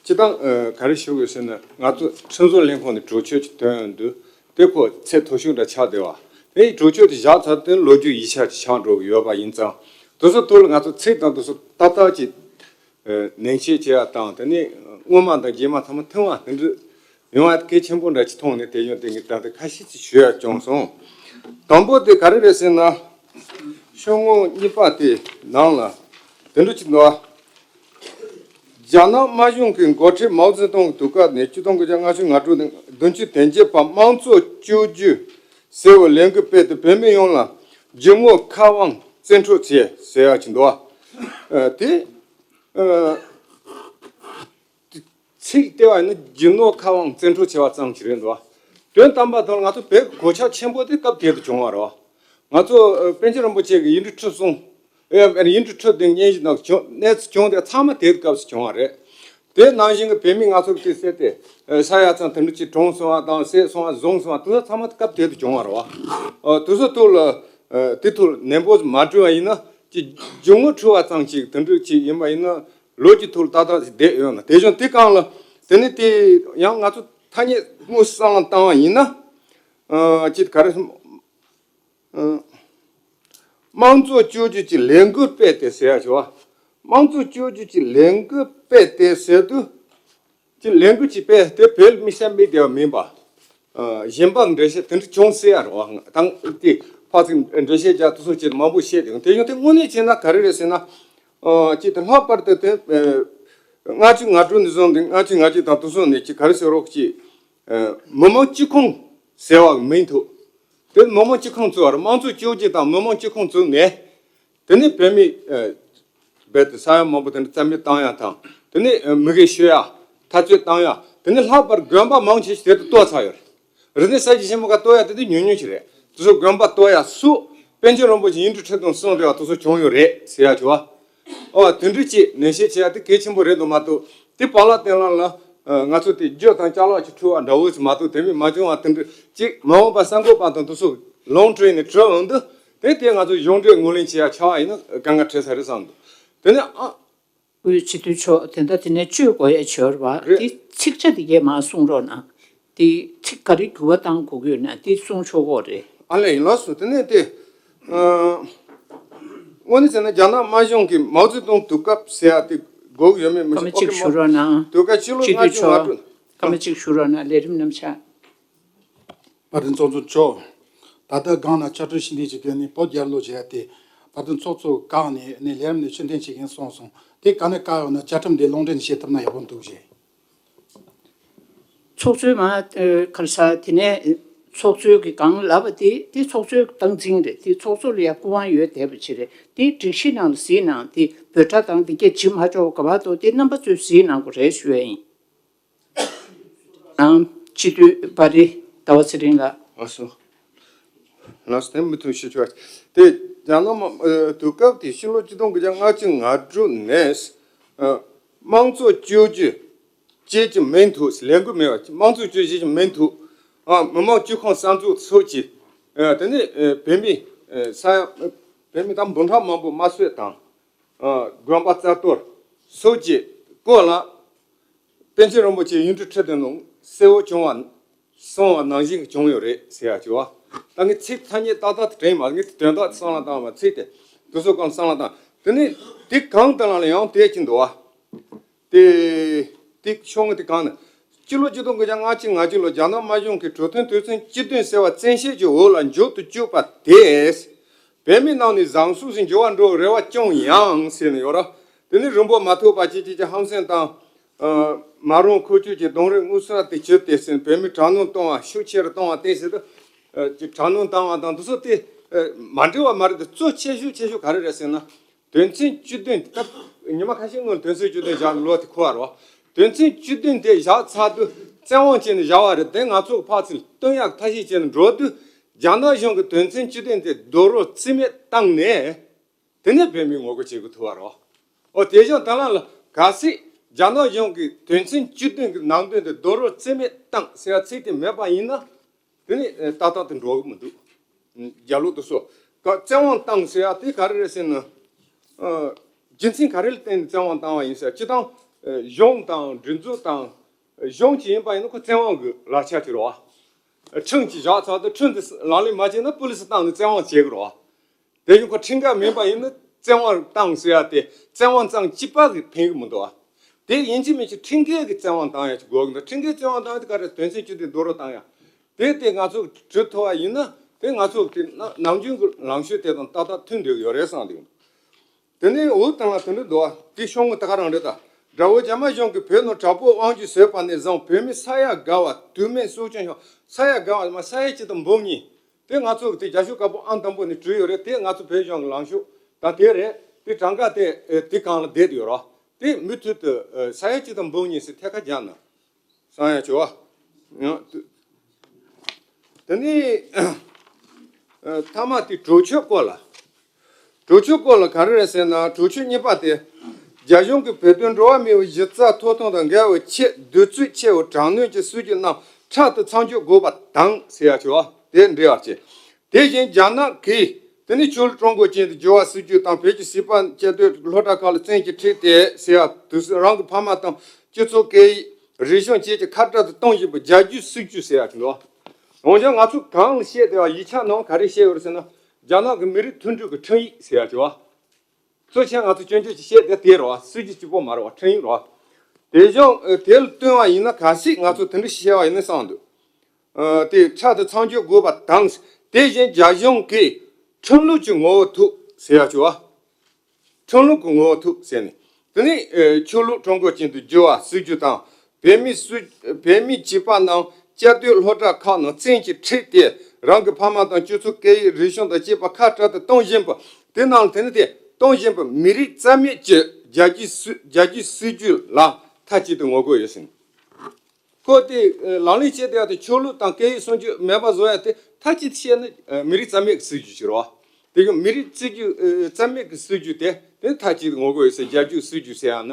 སྤྱི་བཏང་ཨ་ག་རེ་ཞུ་དགོས་ཟེར་ན། ང་ཚོ་ཁྲིམས་བཟོ་ལས་ཁུངས་ནས་གྲོས་ཆོད་ཅིག་བཏོན་ཡོང་དུས། དེ་ཁོ་ཚད་མཐོ་ཤོས་འདྲ་ཆགས་བསྡད་པ། དེ་ཡི་གྲོས་ཆོད་དེ་བཞག་ཚར་དུས་ལོ་རྒྱུས་ཡིག་ཆ་ཅིག་ཆགས་འགྲོ་གི་ཡོད་པ་ཡིན་ཙང་། དེ་ཚོ་ཐོག་ལ་ང་ཚོ་ཚིག་དང་དེ་ཚོ་ཏག་ཏག་ཅིག་ཨ་ནན་བཤད་བྱེད་ཡ་དང་། དེ་ནས་སྔོན་མ་དང་རྗེས་མ་ཚང་མ་མཐུན་པ་དེ་འདྲ་ཡོང་བ་གལ་ཆེན་པོ་འདྲ་ཅིག་མཐོང་ནས། དེ་ཡོང་དེ་ངས་ད་ལྟ་ཁ་ཤས་ཅིག་ཞུ་ཡ་བྱུང་སོང་། དང་པོ་དེ་ག་རེ་རེད་ཟེར་ན། ཤོག་ངོས་གཉིས་པ་དེ་ནང་ལ་དེ་འདྲ་ཅིག་འདུག་ཨ། རྒྱ་ནག་དམར་གཞུང་གི་འགོ་ཁྲིད་མའོ་ཙེ་ཏུང་གི་དུས་སྐབས་ནས་ཆིག་སྟོང་དགུ་བརྒྱ་ལྔ་བཅུ་ང་དྲུག་ནས་བདུན་ཅུ་དོན་བརྒྱད་བར་དམངས་གཙོ་བཅོས་བསྒྱུར་ཟེར་བའི་ལས་འགུལ་སྤེལ་ཏེ་བོད་མི་ཡོངས་ལ་རྒྱུ་ནོར་མཁར་དབང་བཙན་འཕྲོག་བྱས་ཟེར་ཡག་ཅིག་འདུག་ཨ། དེ་ཚིག་བལྟས་པ་ཡིན་ན་རྒྱུ་ནོར་མཁར་དབང་བཙན་འཕྲོག་བྱས་པ་ཙམ་ཞིག་རེད་འདུག་ཨ། དོན་དམ་པ་དང་ང་ཚོ་བོད་གོད་ཆག་ཆེན་པོ་དེ་སྐབས་དེ་དུ་བྱུང་བ་རེད་བ། ང་ཚོ་ཨ་པཎ་ཆེན་རིན་པོ་ཆེ་གི་ཡིག་འབྲུ་ཁྲི་གསུམ། ཨེ་ཡིན་དུ་ཁྲི་བདུན་སྙན་ཞུ་དང་བྱུང་གནས་ཚུལ་བྱུང་དེ་ཚང་མ་དེའི་སྐབས་སུ་བྱུང་བ་རེད། དེ་ནང་བཞིན་གྱི་བོད་མི་ང་ཚོ་གི་བསད་དེ་ཨེ་ས་ཡ་ཚང་དེ་འདྲ་ཅིག་གྲོངས་སོང་བ་དང་བསད་སོང་བ་བཟུང་སོང་བ་དེ་ཚོ་ཚང་མ་སྐབས་དེ་དུ་བྱུང་བ་རེད་བ། ཨ་དེ་ཚོ་ཐོག་ལ་ཨེ་དེ་ཐོག་ནན་པོ་མ་བྲིས་པ་ཡིན་ན་ཅིག་རྒྱུ་ནོར་འཁྲུལ་བ་ཙམ་ཅིག་དེ་འདྲ་ཅིག་ཡིན་པ་ཡིན་ན་ལོ་གཅིག་ཐོག་ཏག་ཏག་ཅིག་བསྡད་ཡོད་ན། དེ་བཞིན་དེ་གང་ལ་དེ་ནི་དེ་ཡང་ང་ཚོ་ཐ་སྙད་དངོས་སུ་བསམ་བློ་བཏང་བ་ཡིན་ན་ཨ་ཅིག་ག་རེ་ཟེར། དམངས་གཙོ་བཅོས་བསྒྱུར་གྱི་ལས་འགུལ་སྤེལ་ཏེ་ཟེར་ཡ་ཞུ་བ། དམངས་གཙོ་བཅོས་བསྒྱུར་གྱི་ལས་འགུལ་སྤེལ་ཏེ་ཟེར་དུས། ཀྱི་ལས་འགུལ་གྱི་སྤེལ་ཏེ་བོད་མི་སེམས་མི་བདེ་བ་མིན་པ། ཨ་གཞན་པ་འགྲེལ་བཤད་དེ་འདྲ་བྱུང་སྲིད་ཡ་རེད་བ། དང་དེ་ཕར་ཚུར་འགྲེལ་བཤད་རྒྱག་དུས་སུ་ཅིག་མང་པོ་བཤད་དེ། དེ་བཞིན་དེ་དངོས་གནས་བྱས་ན་ག་རེ་རེད་ཟེར་ན། ཨ་ཅིག་དེ་ལྷག་པར་དུ་དེ་ཨ་ལྔ་བཅུ་ང་དྲུག་ནས་བཟུང་སྟེ་ལྔ་བཅུ་ང་གཅིག་དང་དེ་ཚོ་ནས་ཅིག་ག་རེ་ཟེར་རོགས་ཅིག་ཨ་མི་དམངས་སྤྱི་ཁོངས་ཟེར་བ་མིང་ཐོགས། དེ་མི་དམངས་སྤྱི་ཁོངས་བཙུགས་པ་རེད། དམངས་གཙོ་བཅོས་བསྒྱུར་དང་མི་དམངས་སྤྱི་ཁོངས་བཙུགས་ནས། དེ་ནས་བོད་མི་ཨ་རྦད་དེ་ས་ཡ་མང་པོ་དེ་འདྲ་རྩ་མེད་བཏང་ཡ་དང་། དེ་ནས་ཨ་མི་རྒས་ཤོས་ཡ་འཐབ་རྩོད་བཏང་ཡ། དེ་ནས་ལྷག་པར་དགོན་པ་མང་ཆེ་ཞིག་དེ་དུ་གཏོར་ཚར་ཡོད་རེད། རིག་གནས་གསར་བརྗེ་ཆེན་མོ་ག་གཏོར་ཡ་དེ་དུ་ཉུང་ཉུང་ཞིག་རེད། དེ་ཚོ་དགོན་པ་གཏོར་ཡ་སུ་པཎ་ཆེན་རིན་པོ་ཆེ་ཡིག་འབྲུ་ཁྲི་སྟོང་གསུངས་བསྡད་པ་དེ་ཚོ་བྱུང་ཡོད་རེད་ཟེར་ཡ་ཅིག་བ། ཨོ་དེ་འདྲ་ཅིག་ནན་བཤད་བྱེད་ཡ་དེ་གལ་ཆེན་པོ་རེད་འདུག་མ་གཏོགས། དེ་བར་ལ་བརྟེན་ལ་ལ་ང་ཚོ་དེ་རྒྱུ་དང་ཅ་ལག་ཅིག་འཁྲུལ་བ་འདྲ་བོ་ཞིག་མ་གཏོགས་དེ་མིན་མ་བྱུང་བ་དེ་འདྲ་ཅིག་མ་འོངས་པ་གསར་འགོད་པ་དང་དེ་ཚོ་ལོང་ཁྲིད་ནས་བྲིས་འོང་དུས། དེ་དེ་ང་ཚོ་གཞུང་འབྲེལ་ངོས་ལེན་བྱེད་ཡ་ཆགས་པ་ཡིན་ན་དཀའ་ངལ་འཕྲད་ས་རེད་བསམ་འདུག་དེ་ནས་ཨ། དབུས་སྤྱི་འཐུས་མཆོག་དེ་འདྲ་དེ་ནས་བཅོས་དགོས་ཡ་བྱོས་ར་བ། རེད། དེ་ཚིག་ཆ་དེ་གས་མ་གསུང་རོགས་གནང་། དེ་ཚིག་ག་རེ་འགྱུར་བ་བཏང་དགོས་ཀྱི་ཡོད་ན་དེ་གསུང་ཆོག་གོ་རེད། ཨ་ལས་ཡིན་ལགས་སོ། དེ་ནས་དེ་ཨ་དངོས་གནས་བྱས་ན་རྒྱ་ནག་དམར་གཞུང་གི་མའོ་ཙེ་ཏུང་དུས་སྐབས་ཟེར་ཡ་དེ་དགོས་ཀྱི་ཡོད་མེད་མི་ཤེས། སྐར་མ་གཅིག་ཞུ་རོགས་གནང་། དུས་སྐབས་ཕྱི་ལོ་སྤྱི་འཐུས་ལྔ་བཅུ་ང་དྲུག་མཆོག་སྐར་མ་གཅིག་ཞུ་རོགས་གནང་། ལས་རིམ་རྣམ་གཞག་བར་དུ་ཚོགས་གཙོ་མཆོག་ད་ལྟ་སྒང་ན་བཅའ་ཁྲིམས་ཞི་འགྲིག་བྱེད་མཁན་ནི་བོད་རྒྱལ་ལོ་བྱས་ཏེ། བར་དུ་ཚོགས་གཙོ་བཀག་ནས་ནས་ལས་རིམ་ནས་ཕྱིར་འཐེན་བྱེད་མཁན་གསུངས་སོང་། དེ་ག་ནས་བཀག་ཡོང་ན་བཅའ་ཁྲིམས་དེ་ལུང་འདྲེན་བྱེད་ཐུབ་ན་ཡག་པོ་འདུག་ཞེས། ཚོགས་གཙོས་མ་ཨ་ག་རེ་ཟ། དེ་ནས་ཚོགས་གཙོས་ཀྱི་སྒང་ལབ་པ་དེ་དེ་ཚོགས་གཙོའི་སྟངས་འཛིན་རེད། དེ་ཚོགས་གཙོ་ལ་ཡང་སྐུ་དབང་ཡོད་བསྡད་པ་ཅིག་རེད། དེ་སྒྲིག་གཞི་ནང་ལ་གཟིགས་གནང་། དེ་འབོད་སྒྲ་དང་དེ་གས་བྱེད་མ་ཆོག་ག་བ་དོ་དེ་རྣམ་པ་ཚོས་གཟིགས་གནང་དགོས་རེད་ཞུ་ཡ་ཡིན། ཨང་། སྤྱི་འཐུས་བ་རི་ཟླ་བ་ཚེ་རིང་ལགས། ལགས་སོ། ལགས་སོ། དེ་མུ་མཐུད་ཞུ་ཆོག་དེ་རྒྱ་ནག་མ་ཨ་དུས་སྐབས་དེ་ཕྱི་ལོ་ཆིག་སྟོང་དགུ་བརྒྱ་ལྔ་བཅུ་ང་དྲུག་ནས་ཨ་དམངས་གཙོ་བཅོས་བསྒྱུར་བྱེད་ཀྱི་མིན་འདུག་ལས་འགུལ་མེད་པ། དམངས་གཙོ་བཅོས་བསྒྱུར་བྱེད་ཀྱི་མིན་འདུག་ཨ་མི་དམངས་སྤྱི་ཁོངས་གསར་འཛུགས་སོགས་ཀྱི་ཨ་དེ་ནས་ཨ་བོད་མི་ཨ་ས་ཡ་བོད་མི་དང་འབུམ་ཕྲག་མང་པོ་དམར་གསོད་དང་ཨ་དགོན་པ་རྩ་གཏོར་སོགས་ཀྱི་སྐོར་ལ། པཎ་ཆེན་རིན་པོ་ཆེ་ཡིག་འབྲུ་ཁྲི་བདུན་ནང་གསལ་བོ་བྱུང་བ་གསུངས་པ་ནང་བཞིན་གྱི་བྱུང་ཡོད་རེད་ཟེར་ཡ་ཅིག་བ། ད་ངས་ཚིག་ཐ་སྙད་ཏག་ཏག་དེ་དྲན་མ་ངས་དོན་དག་བསམ་བློ་བཏང་བ་ཚིག་དེ་དུ་སོ་གང་བསམ་བློ་བཏང་དེ་ནས་དེ་གང་ལྟར་ལ་ཡང་དེ་ཅི་འདུག་བ། དེ་དེ་ཤོག་ངོས་དེ་གང་ནས་སྤྱི་ལོ་ཆིག་སྟོང་དགུ་བརྒྱ་ལྔ་བཅུ་ང་གཅིག་ལོ་རྒྱ་ནག་དམར་གཞུང་གིས་གྲོས་མཐུན་དུས་ཚོད་བཅུ་བདུན་ཟེར་བ་བཙན་ཤེད་ཀྱི་འོག་ལ་འཇོག་ཏུ་བཅུག་པ་དེས། བོད་མི་རྣམས་ནི་བཟང་ཕྱོགས་སུ་འགྱུར་བ་འགྲོ་བའི་རེ་བ་བཅངས་ཡང་ཟེར་ནས་ཡོད་ར། དེ་ནི་རིང་པོ་མ་ཐུག་པ་ཅིག་ཅིག་ཅིག་ཧམ་སེམས་དང་ ཨ། མ་རུངས་འཁོར་སྐྱོད་ཀྱི་རྡུང་རེས་མངོན་གསལ་དེ་བྱས་ཏེ་ཟིན་བོད་མིའི་དྲག་གནོན་གཏོང་བ་ཤུགས་ཆེ་རུ་གཏོང་བ་བསྟན་ཟེར་དུས། ཨ། ཀྱི་དྲག་གནོན་བཏང་བ་དང་འདི་ཚོ་དེ། ཨ། མ་འབྲེལ་བ་མ་རེད་དེ་གཙོ་ཆེ་ཤོས་ཆེ་ཤོས་ག་རེ་རེད་ཟེར་ན། དོན་ཚན་བཅུ་བདུན་སྐབས་ཉི་མ་ཁ་ཤས་སྔོན་དོན་ཚན་བཅུ་བདུན་བཞག་ལོ་དེ་འཁོར་བ་རེད། དོན་ཚན་བཅུ་བདུན་དེ་བཞག་ཚར་དུས་བཙན་དབང་བྱས་ནས་བཞག་པ་རེད་དེ། ང་ཚོ་ཕར་ཚུར་བསྟུན་ཡག་ཐབས་ཤེས་བྱས་ནས་འགྲོ་དུས། རྒྱ་ནག་གཞུང་གིས་དོན་ཚན་བཅུ་བདུན་དེ་རྡོག་རོལ་རྩིས་མེད་བཏང་ནས། དེ་ནས་བོད་མིའི་ངོ་རྒོལ་བྱེད་དགོས་ཐུག་པ་རེད། འོ་དེ་བཞིན་ད་ལམ་ལ་གལ་སྲིད་རྒྱ་ནག་གཞུང་གིས་དོན་ཚན་བཅུ་བདུན་གྱི་ནང་དོན་དེ་རྡོག་རོལ་རྩིས་མེད་བཏང་ཟེར་ཡ་ཚིག་དེ་མེད་པ་ཡིན་ན། དེ་ནི་ཏག་ཏག་ཏུ་འགྲོ་གི་མི་འདུག་རྒྱ་ལོ་དེ་ཚོ་ག་བཙན་དབང་བཏང་ཟེར་ཡ་དེ་ག་རེ་རེད་ཟེར་ན། ཨ། རྒྱུ་མཚན་ག་རེ་ལ་བརྟེན་ནས་བཙན་དབང་བཏང་བ་ཡིན་ཟེར། སྤྱི་བཏང་། ཨ། གཞུང་དང་སྒྲིག་འཛུགས་དང་། ཨ། གཞུང་གཅིག་ཡིན་པ་ཡིན་ན་ཁོ་བཙན་དབང་གི་ལག་ཆ་གཅིག་རེད་བ། ཁྲིམས་གཅིག་བཞག་ཚར་དུས་ཁྲིམས་དེ་ལག་ལེན་མ་བྱས་ན་པུ་ལི་སི་བཏང་ནས་བཙན་དབང་བྱེད་ཀྱི་རེད་བ། དེ་བཞིན་ཁོ་ཁྲིམས་འགལ་མིན་པ་ཡིན་ན་བཙན་དབང་བཏང་ཟེར་ཡ་དེ་བཙན་དབང་གཙང་གཅིག་པ་གིས་ཕན་གྱི་མི་འདུག་བ། དེ་ཡིན་གཅིག་མིན་གཅིག་ཁྲིམས་འགལ་གྱི་བཙན་དབང་བཏང་ཡ་གཅིག་དགོས་ཀྱི་འདུག་ཁྲིམས་འགལ་བཙན་དབང་བཏང་ཡ་དེ་ག་རེ་དོན་ཚན་བཅུ་བདུན་རྡོག་རོལ་བཏང་ཡ། དེ་དེ་ང་ཚོ་གྲོལ་ཐུབ་པ་ཡིན་ན་དེ་ང་ཚོ་དེ་ནམ་རྒྱུན་གྱི་ལངས་ཕྱོགས་དེ་དང་ཏག་ཏག་མཐུན་འགྲོ་གི་ཡོད་རེད་བསམ་འདུག་དེ་ནས་འུ་དང་ལ་དེ་འདྲ་འདུག་བ། དེ་ཤོང་གི་ད་ག་རང་རེད་ད། དགྲ་བོ་རྒྱ་དམར་གཞུང་གིས་བོད་ནང་དྲག་པོའི་དབང་སྒྱུར་བཟོས་པ་ནས་བཟུང་བོད་མི་ས་ཡ་བརྒལ་བ་དུས་མིན་སྲོག་སྐྱོན་བྱུང་། ས་ཡ་བརྒལ་བ་མ་ས་ཡ་གཅིག་དང་འབུམ་གཉིས། དེ་ང་ཚོ་དེ་རྒྱ་ཤོག་དཀར་པོ་ཨང་དང་པོ་ནས་བྲིས་ཡོད་རེད། དེ་ང་ཚོ་བོད་གཞུང་གི་ལངས་ཕྱོགས་ད་དེ་རེད། དེ་གྲངས་ཀ་དེ་དེ་གང་ལ་བསྡད་ཡོད་རོགས། དེ་མུ་མཐུད་དུ་ས་ཡ་གཅིག་དང་འབུམ་གཉིས་སུ་ཐད་ཀར་སྦྱར་ན། བསམ་ཡ་བྱུང་བ། དེ་ནས་མཐའ་མ་དེ་གྲོས་ཆོད་སྐོར་ལ། གྲོས་ཆོད་སྐོར་ལ་ག་རེ་རེད་ཟེར་ན། གྲོས་ཆོད་གཉིས་པ་དེ། རྒྱ་གཞུང་གིས་བོད་དོན་འགྲོ་བ་མིའི་གཞི་རྩའི་ཐོབ་ཐང་དང་འགལ་བའི་ཆེས་གདུག་རྩུབ་ཆེ་བའི་དྲག་གནོན་གྱི་སྲིད་བྱུས་རྣམས་ཕྲག་ཏུ་མཚམས་འཇོག་དགོས་པ་དང་ཟེར་ཡ་བྱུང་བ་དེ་འགྲེལ་བ་བྱས། དེ་བཞིན་རྒྱ་ནག་གིས་དེ་ནི་ཆོས་ལུགས་ཀྲུང་གོ་ཅན་དུ་བསྒྱུར་བ་སྲིད་བྱུས་དང་བོད་ཀྱི་བྱིས་པ་གཅིག་སྡུད་སློབ་གྲྭ་ཁག་ལ་བཙན་གྱིས་ཁྲིད་དེ་ཟེར་ཡ་དུས་སུ་རང་གི་ཕ་མ་དང་སྤྱི་ཚོགས་སྐད་ཡིག་རིག་གཞུང་བཅས་ཀྱི་ཁ་བྲལ་དུ་གཏོང་བཞིན་པའི་རྒྱ་བསྒྱུར་སྲིད་བྱུས་ཟེར་ཡ་ཅིག་འདུག་འོན་ཀྱང་ང་ཚོ་གང་ལ་བཤད་བསྡད་པ་ཡིག་ཆ་ནང་ག་རེ་བཤད་ཡོད་རེད་ཟེར་ན། རྒྱ་ནག་གི་མི་རིགས་མཐུན་སྒྲིལ་གྱི་ཁྲིམས་ཡིག་ཟེར་ཡ་ཅིག་བ། གཙོ་ཆེ་ང་ཚོ་སྐྱོན་བརྗོད་ཅིག་བཤད་བསྡད་དེ་རེད་བ། སྲིད་བྱུས་གཅིག་པོ་མ་རེད་བ། ཁྲིམས་ཡིག་རེད་བ། དེ་བཞིན་དེ་ལ་བསྟུན་པ་ཡིན་ན་གལ་སྲིད་ང་ཚོ་དེ་འདྲ་བཤད་པ་ཡིན་ན་བསམ་འདུག་ཨ། དེ་ཕྲག་ཏུ་མཚམས་འཇོག་དགོས་པ་དང་། དེ་བཞིན་རྒྱ་གཞུང་གིས་ཁྲིམས་ལུགས་ཀྱི་ངོ་བོ་ཐོག་ཟེར་ཡ་ཅིག་བ། ཁྲིམས་ལུགས་ཀྱི་ངོ་བོ་ཐོག་ཟེར་ནས། དེ་ནི་ཨ་ཆོས་ལུགས་ཀྲུང་གོ་ཅན་དུ་བསྒྱུར་བ་སྲིད་བྱུས་དང་། བོད་མི་སུ་བོད་མི་བྱིས་པ་རྣམས་གཅིག་སྡུད་སློབ་གྲྭ་ཁག་ནང་བཙན་གྱིས་ཁྲིད་དེ་རང་གི་ཕ་མ་དང་སྤྱི་ཚོགས་སྐད་ཡིག་རིག་གཞུང་དང་བཅས་པ་ཁ་བྲལ་དུ་གཏོང་བཞིན་པ། དེ་རྣམས་དེ་ནི་དེ་གཏོང་བཞིན་པ་མི་རིགས་རྩ་མེད་ཀྱི་རྒྱ་བསྒྱུར་སྲིད་རྒྱ་བསྒྱུར་སྲིད་བྱུས་ལ་མཐའ་གཅིག་ཏུ་ངོ་རྒོལ་ཡོད་ཟིན། ཁོ་དེ་ལག་ལེན་བྱེད་བསྡད་པ་དེ་ཆོས་ལུགས་དང་སྐད་ཡིག་སྲུང་སྐྱོབ་མེད་པ་བཟོ་ཡ་དེ་མཐའ་གཅིག་ཏུ་བཤད་ན་མི་རིགས་རྩ་མེད་ཀྱི་སྲིད་བྱུས་ཤིག་རེད་བ། དེ་གི་མི་རིགས་སྲིད་བྱུས་རྩ་མེད་ཀྱི་སྲིད་བྱུས་དེ་དེ་མཐའ་གཅིག་ཏུ་ངོ་རྒོལ་ཡོད་ཟེར། རྒྱ་བསྒྱུར་སྲིད་བྱུས་ཟེར་ཡ་ན་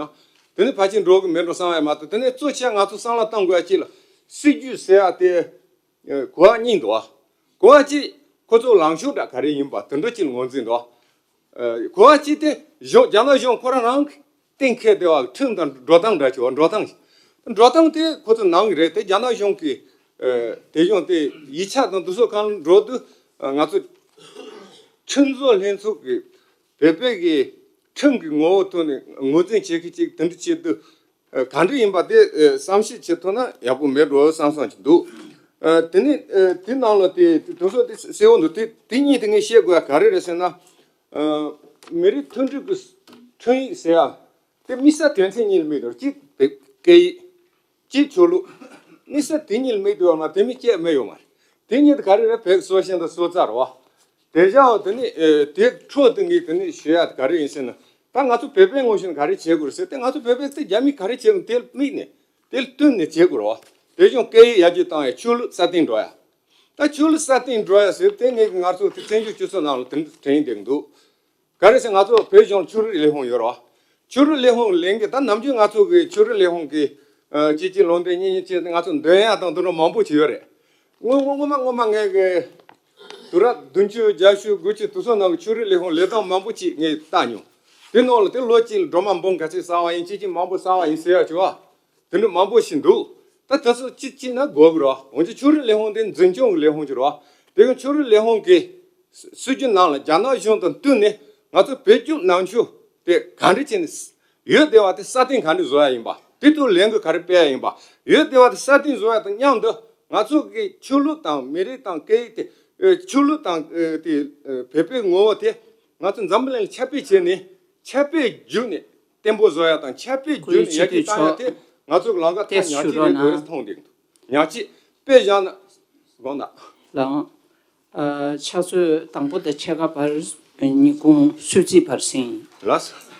དེ་ནི་ཕལ་ཆེར་འགྲོ་གི་མེད་འགྲོ་བསམ་ཡ་མ་གཏོགས། དེ་ནས་གཙོ་ཆེ་ང་ཚོ་བསམ་བློ་བཏང་དགོས་ཡ་གཅིག་ལ་སྲིད་བྱུས་ཟེར་ཡ་དེ་གོ་བ་གཉིས་འདུག་བ། གོ་བ་གཅིག་ཁོ་ཚོ་ལངས་ཕྱོགས་འདྲ་ག་རེ་ཡིན་པ་དེ་འདྲ་གཅིག་ལ་ངོས་འཛིན་འདུག་བ། ཨ། གོ་བ་གཅིག་དེ་གཞུང་རྒྱ་ནག་གཞུང་ཁོ་རང་རང་གི་གཏན་འཁེལ་བསྡད་པ་ཁྲིམས་དང་འགྲོ་སྟངས་འདྲ་ཅིག་བ། འགྲོ་སྟངས་འགྲོ་སྟངས་དེ་ཁོ་ཚོ་ནང་གི་རེད་དེ། རྒྱ་ནག་གཞུང་གི་ཨ་དེ་གཞུང་དེ་ཡིག་ཆ་དང་དེ་ཚོ་གང་འགྲོ་དུས་ཨ་ང་ཚོ་ཁྲིམས་བཟོ་ལྷན་ཚོགས་ཀྱི་བོད་པའི་གི་ཁྲིམས་ཀྱི་ངོ་བོ་ཐོག་ནས་ངོས་འཛིན་བྱེད་མཁན་ཅིག་དེ་འདྲ་བྱེད་དུས། ཨ། ག་འདྲ་ཡིན་པ་དེ་ཨ་བསམ་ཤེས་བྱེད་ཐུབ་ན་ཡག་པོ་མེད་འགྲོ་བསམ་བསམ་གྱི་འདུག་ཨ། དེ་ནི་ཨ་དེ་ནང་ལ་དེ་དེ་ཚོ་དེ་གསལ་བོ་འདུག་དེ་དེ་གཉིས་དེ་ངས་བཤད་དགོས་ཡ་ག་རེ་རེད་ཟེར་ན། ཨ། མི་རིགས་མཐུན་སྒྲིལ་གྱི་ཁྲིམས་ཡིག་ཟེར་ཡ་དེ་དམིགས་བསལ་དོན་ཚན་གཉིས་ལ་དམིགས་འདུག་གཅིག་བོད་སྐད་ཡིག་གཅིག་ཆོས་ལུགས། དམིགས་བསལ་དེ་གཉིས་ལ་དམིགས་འདུག་ཡང་ན་དེ་མིན་སྐད་མེད་ཡོད་མ་རེད། དེ་གཉིས་དེ་ག་རེ་རེད། བོད་ཀྱི་སྲོག་ཤིང་དང་སྲོག་རྩ་རེད་བ། དེ་བཞག་དེ་ནི་ཨེ་དེ་འཕྲོ་དེ་ངས་དེ་ནི་ཞུ་ཡ་ག་རེ་ཡིན་ཟེར་ན། ད་ང་ཚོ་བོད་པའི་ངོས་ཤིག་ནས་ག་རེ་བྱེད་དགོས་རེད་ཟེར་ཏེ། ང་ཚོ་བོད་པའི་ཚེ་རྒྱ་མིས་ག་རེ་བྱེད་དགོས་དེ་དམིགས་ནས་དེ་ལ་བསྟུན་ནས་བྱེད་དགོས་རེད་བ། དེ་བཞིན་སྐད་ཡིག་ཡར་རྒྱས་བཏང་ཡ། ཆོས་ལུགས་སྲ་བརྟན་འགྲོ་ཡ། ད་ཆོས་ལུགས་སྲ་བརྟན་འགྲོ་ཡ་ཟེར་དེ་ངས་ང་ཚོ་དེ་བཙན་བྱོལ་སྤྱི་ཚོགས་ནང་ལ་དེ་འདྲ་དྲན་བསྡད་འདུག་ག་རེ་ཟེར་ང་ཚོ་བོད་གཞུང་ཆོས་རིག་ལས་ཁུངས་ཡོད་རེད་བ། ཆོས་རིག་ལས་ཁུངས་ལས་འགུལ་ད་ནམ་རྒྱུན་ང་ཚོ་གི་ཆོས་རིག་ལས་ཁུངས་ཀྱི་ཨ་གཅིག་གཅིག་ལུང་འདྲེན་གཉིས་གཉིས་བྱས་ཏེ་ང་ཚོ་འདོན་ཡ་དང་དེ་འདྲ་མང་པོ་ཞིག་ཡོད་རེད། སྔོན་སྔོན་སྔོན་མ་སྔོན་མ་ངས་གི་དུས་རབས་བདུན་ཅུ་བརྒྱད་ཅུ་དགུ་ཅུ་དེ་ཚོ་ནང་གི་ཆོས་རིག་ལས་ཁུངས་ལས་སྟངས་མང་པོ་ཅིག་ངས་བལྟས་མྱོང་། དེ་ནང་ལ་དེ་ལོ་གཅིག་ལ་སྒྲོལ་མ་འབུམ་ག་ཚོད་བསགས་པ་ཡིན། ཅི་ཅི་མང་པོ་བསགས་པ་ཡིན་ཟེར་ཡ་ཅིག་བ། དེ་འདྲ་མང་པོ་ཞིག་འདུག་ད་དེ་ཚོ་གཅིག་གཅིག་ན་དགོས་ཀྱི་རེད། འོན་ཀྱང་ཆོས་རིག་ལས་ཁུངས་དེ་འཛིན་སྐྱོང་གི་ལས་ཁུངས་ཅིག་རེད། དེ་གི་ཆོས་རིག་ལས་ཁུངས་ཀྱི་སྲིད་ཇུས་ནང་ལ་རྒྱ་ནག་གཞུང་དང་བསྟུན་ནས་ང་ཚོ་བོད་བརྒྱུད་ནང་ཆོས་དེ་ག་འདྲ་བྱས་ནས་ཡོད་བསྡད་པ་དེ་སྲ་བརྟན་ག་འདྲ་བཟོ་ཡ་ཡིན་པ། དེ་ཐོག་ལས་འགུལ་ག་རེ་སྤེལ་ཡ་ཡིན་པ། ཡོད་བསྡད་པ་དེ་སྲ་བརྟན་བཟོ་ཡ་དང་མཉམ་དུ་ང་ཚོ་གི་ཆོས་ལུགས་དང་མི་རིགས་དང་སྐད་ཡིག་དེ། ཨེ། ཆོས་ལུགས་དང་། ཨེ། དེ། ཨེ། བོད་པའི་ངོ་བོ་དེ་ང་ཚོ་འཛམ་བུ་གླིང་ལ་ཁྱབ་སྤེལ་བྱས་ནས་ཁྱབ་སྤེལ་བརྒྱུད་ནས་བརྟན་པོ་བཟོ་ཡ་དང་། ཁྱབ་སྤེལ་བརྒྱུད་ནས་ཡར་རྒྱས་བཏང་ཡ་དེ་ ང་ཚོ་ལམ་ཁ་ཐག་ཉག་གཅིག་རེད་འདུག་རེད་མཐོང་བསྡད་འདུག་ཉག་གཅིག་དཔེ་བཞག་ན་དགོངས་དག་ལགས། ཨ། ཕྱག་ཚོད་དང་པོ་དང་ཕྱེད་ཀ་བར་ཉིན་གུང་གསོལ་ཚིགས་བར་གསེང་ལགས།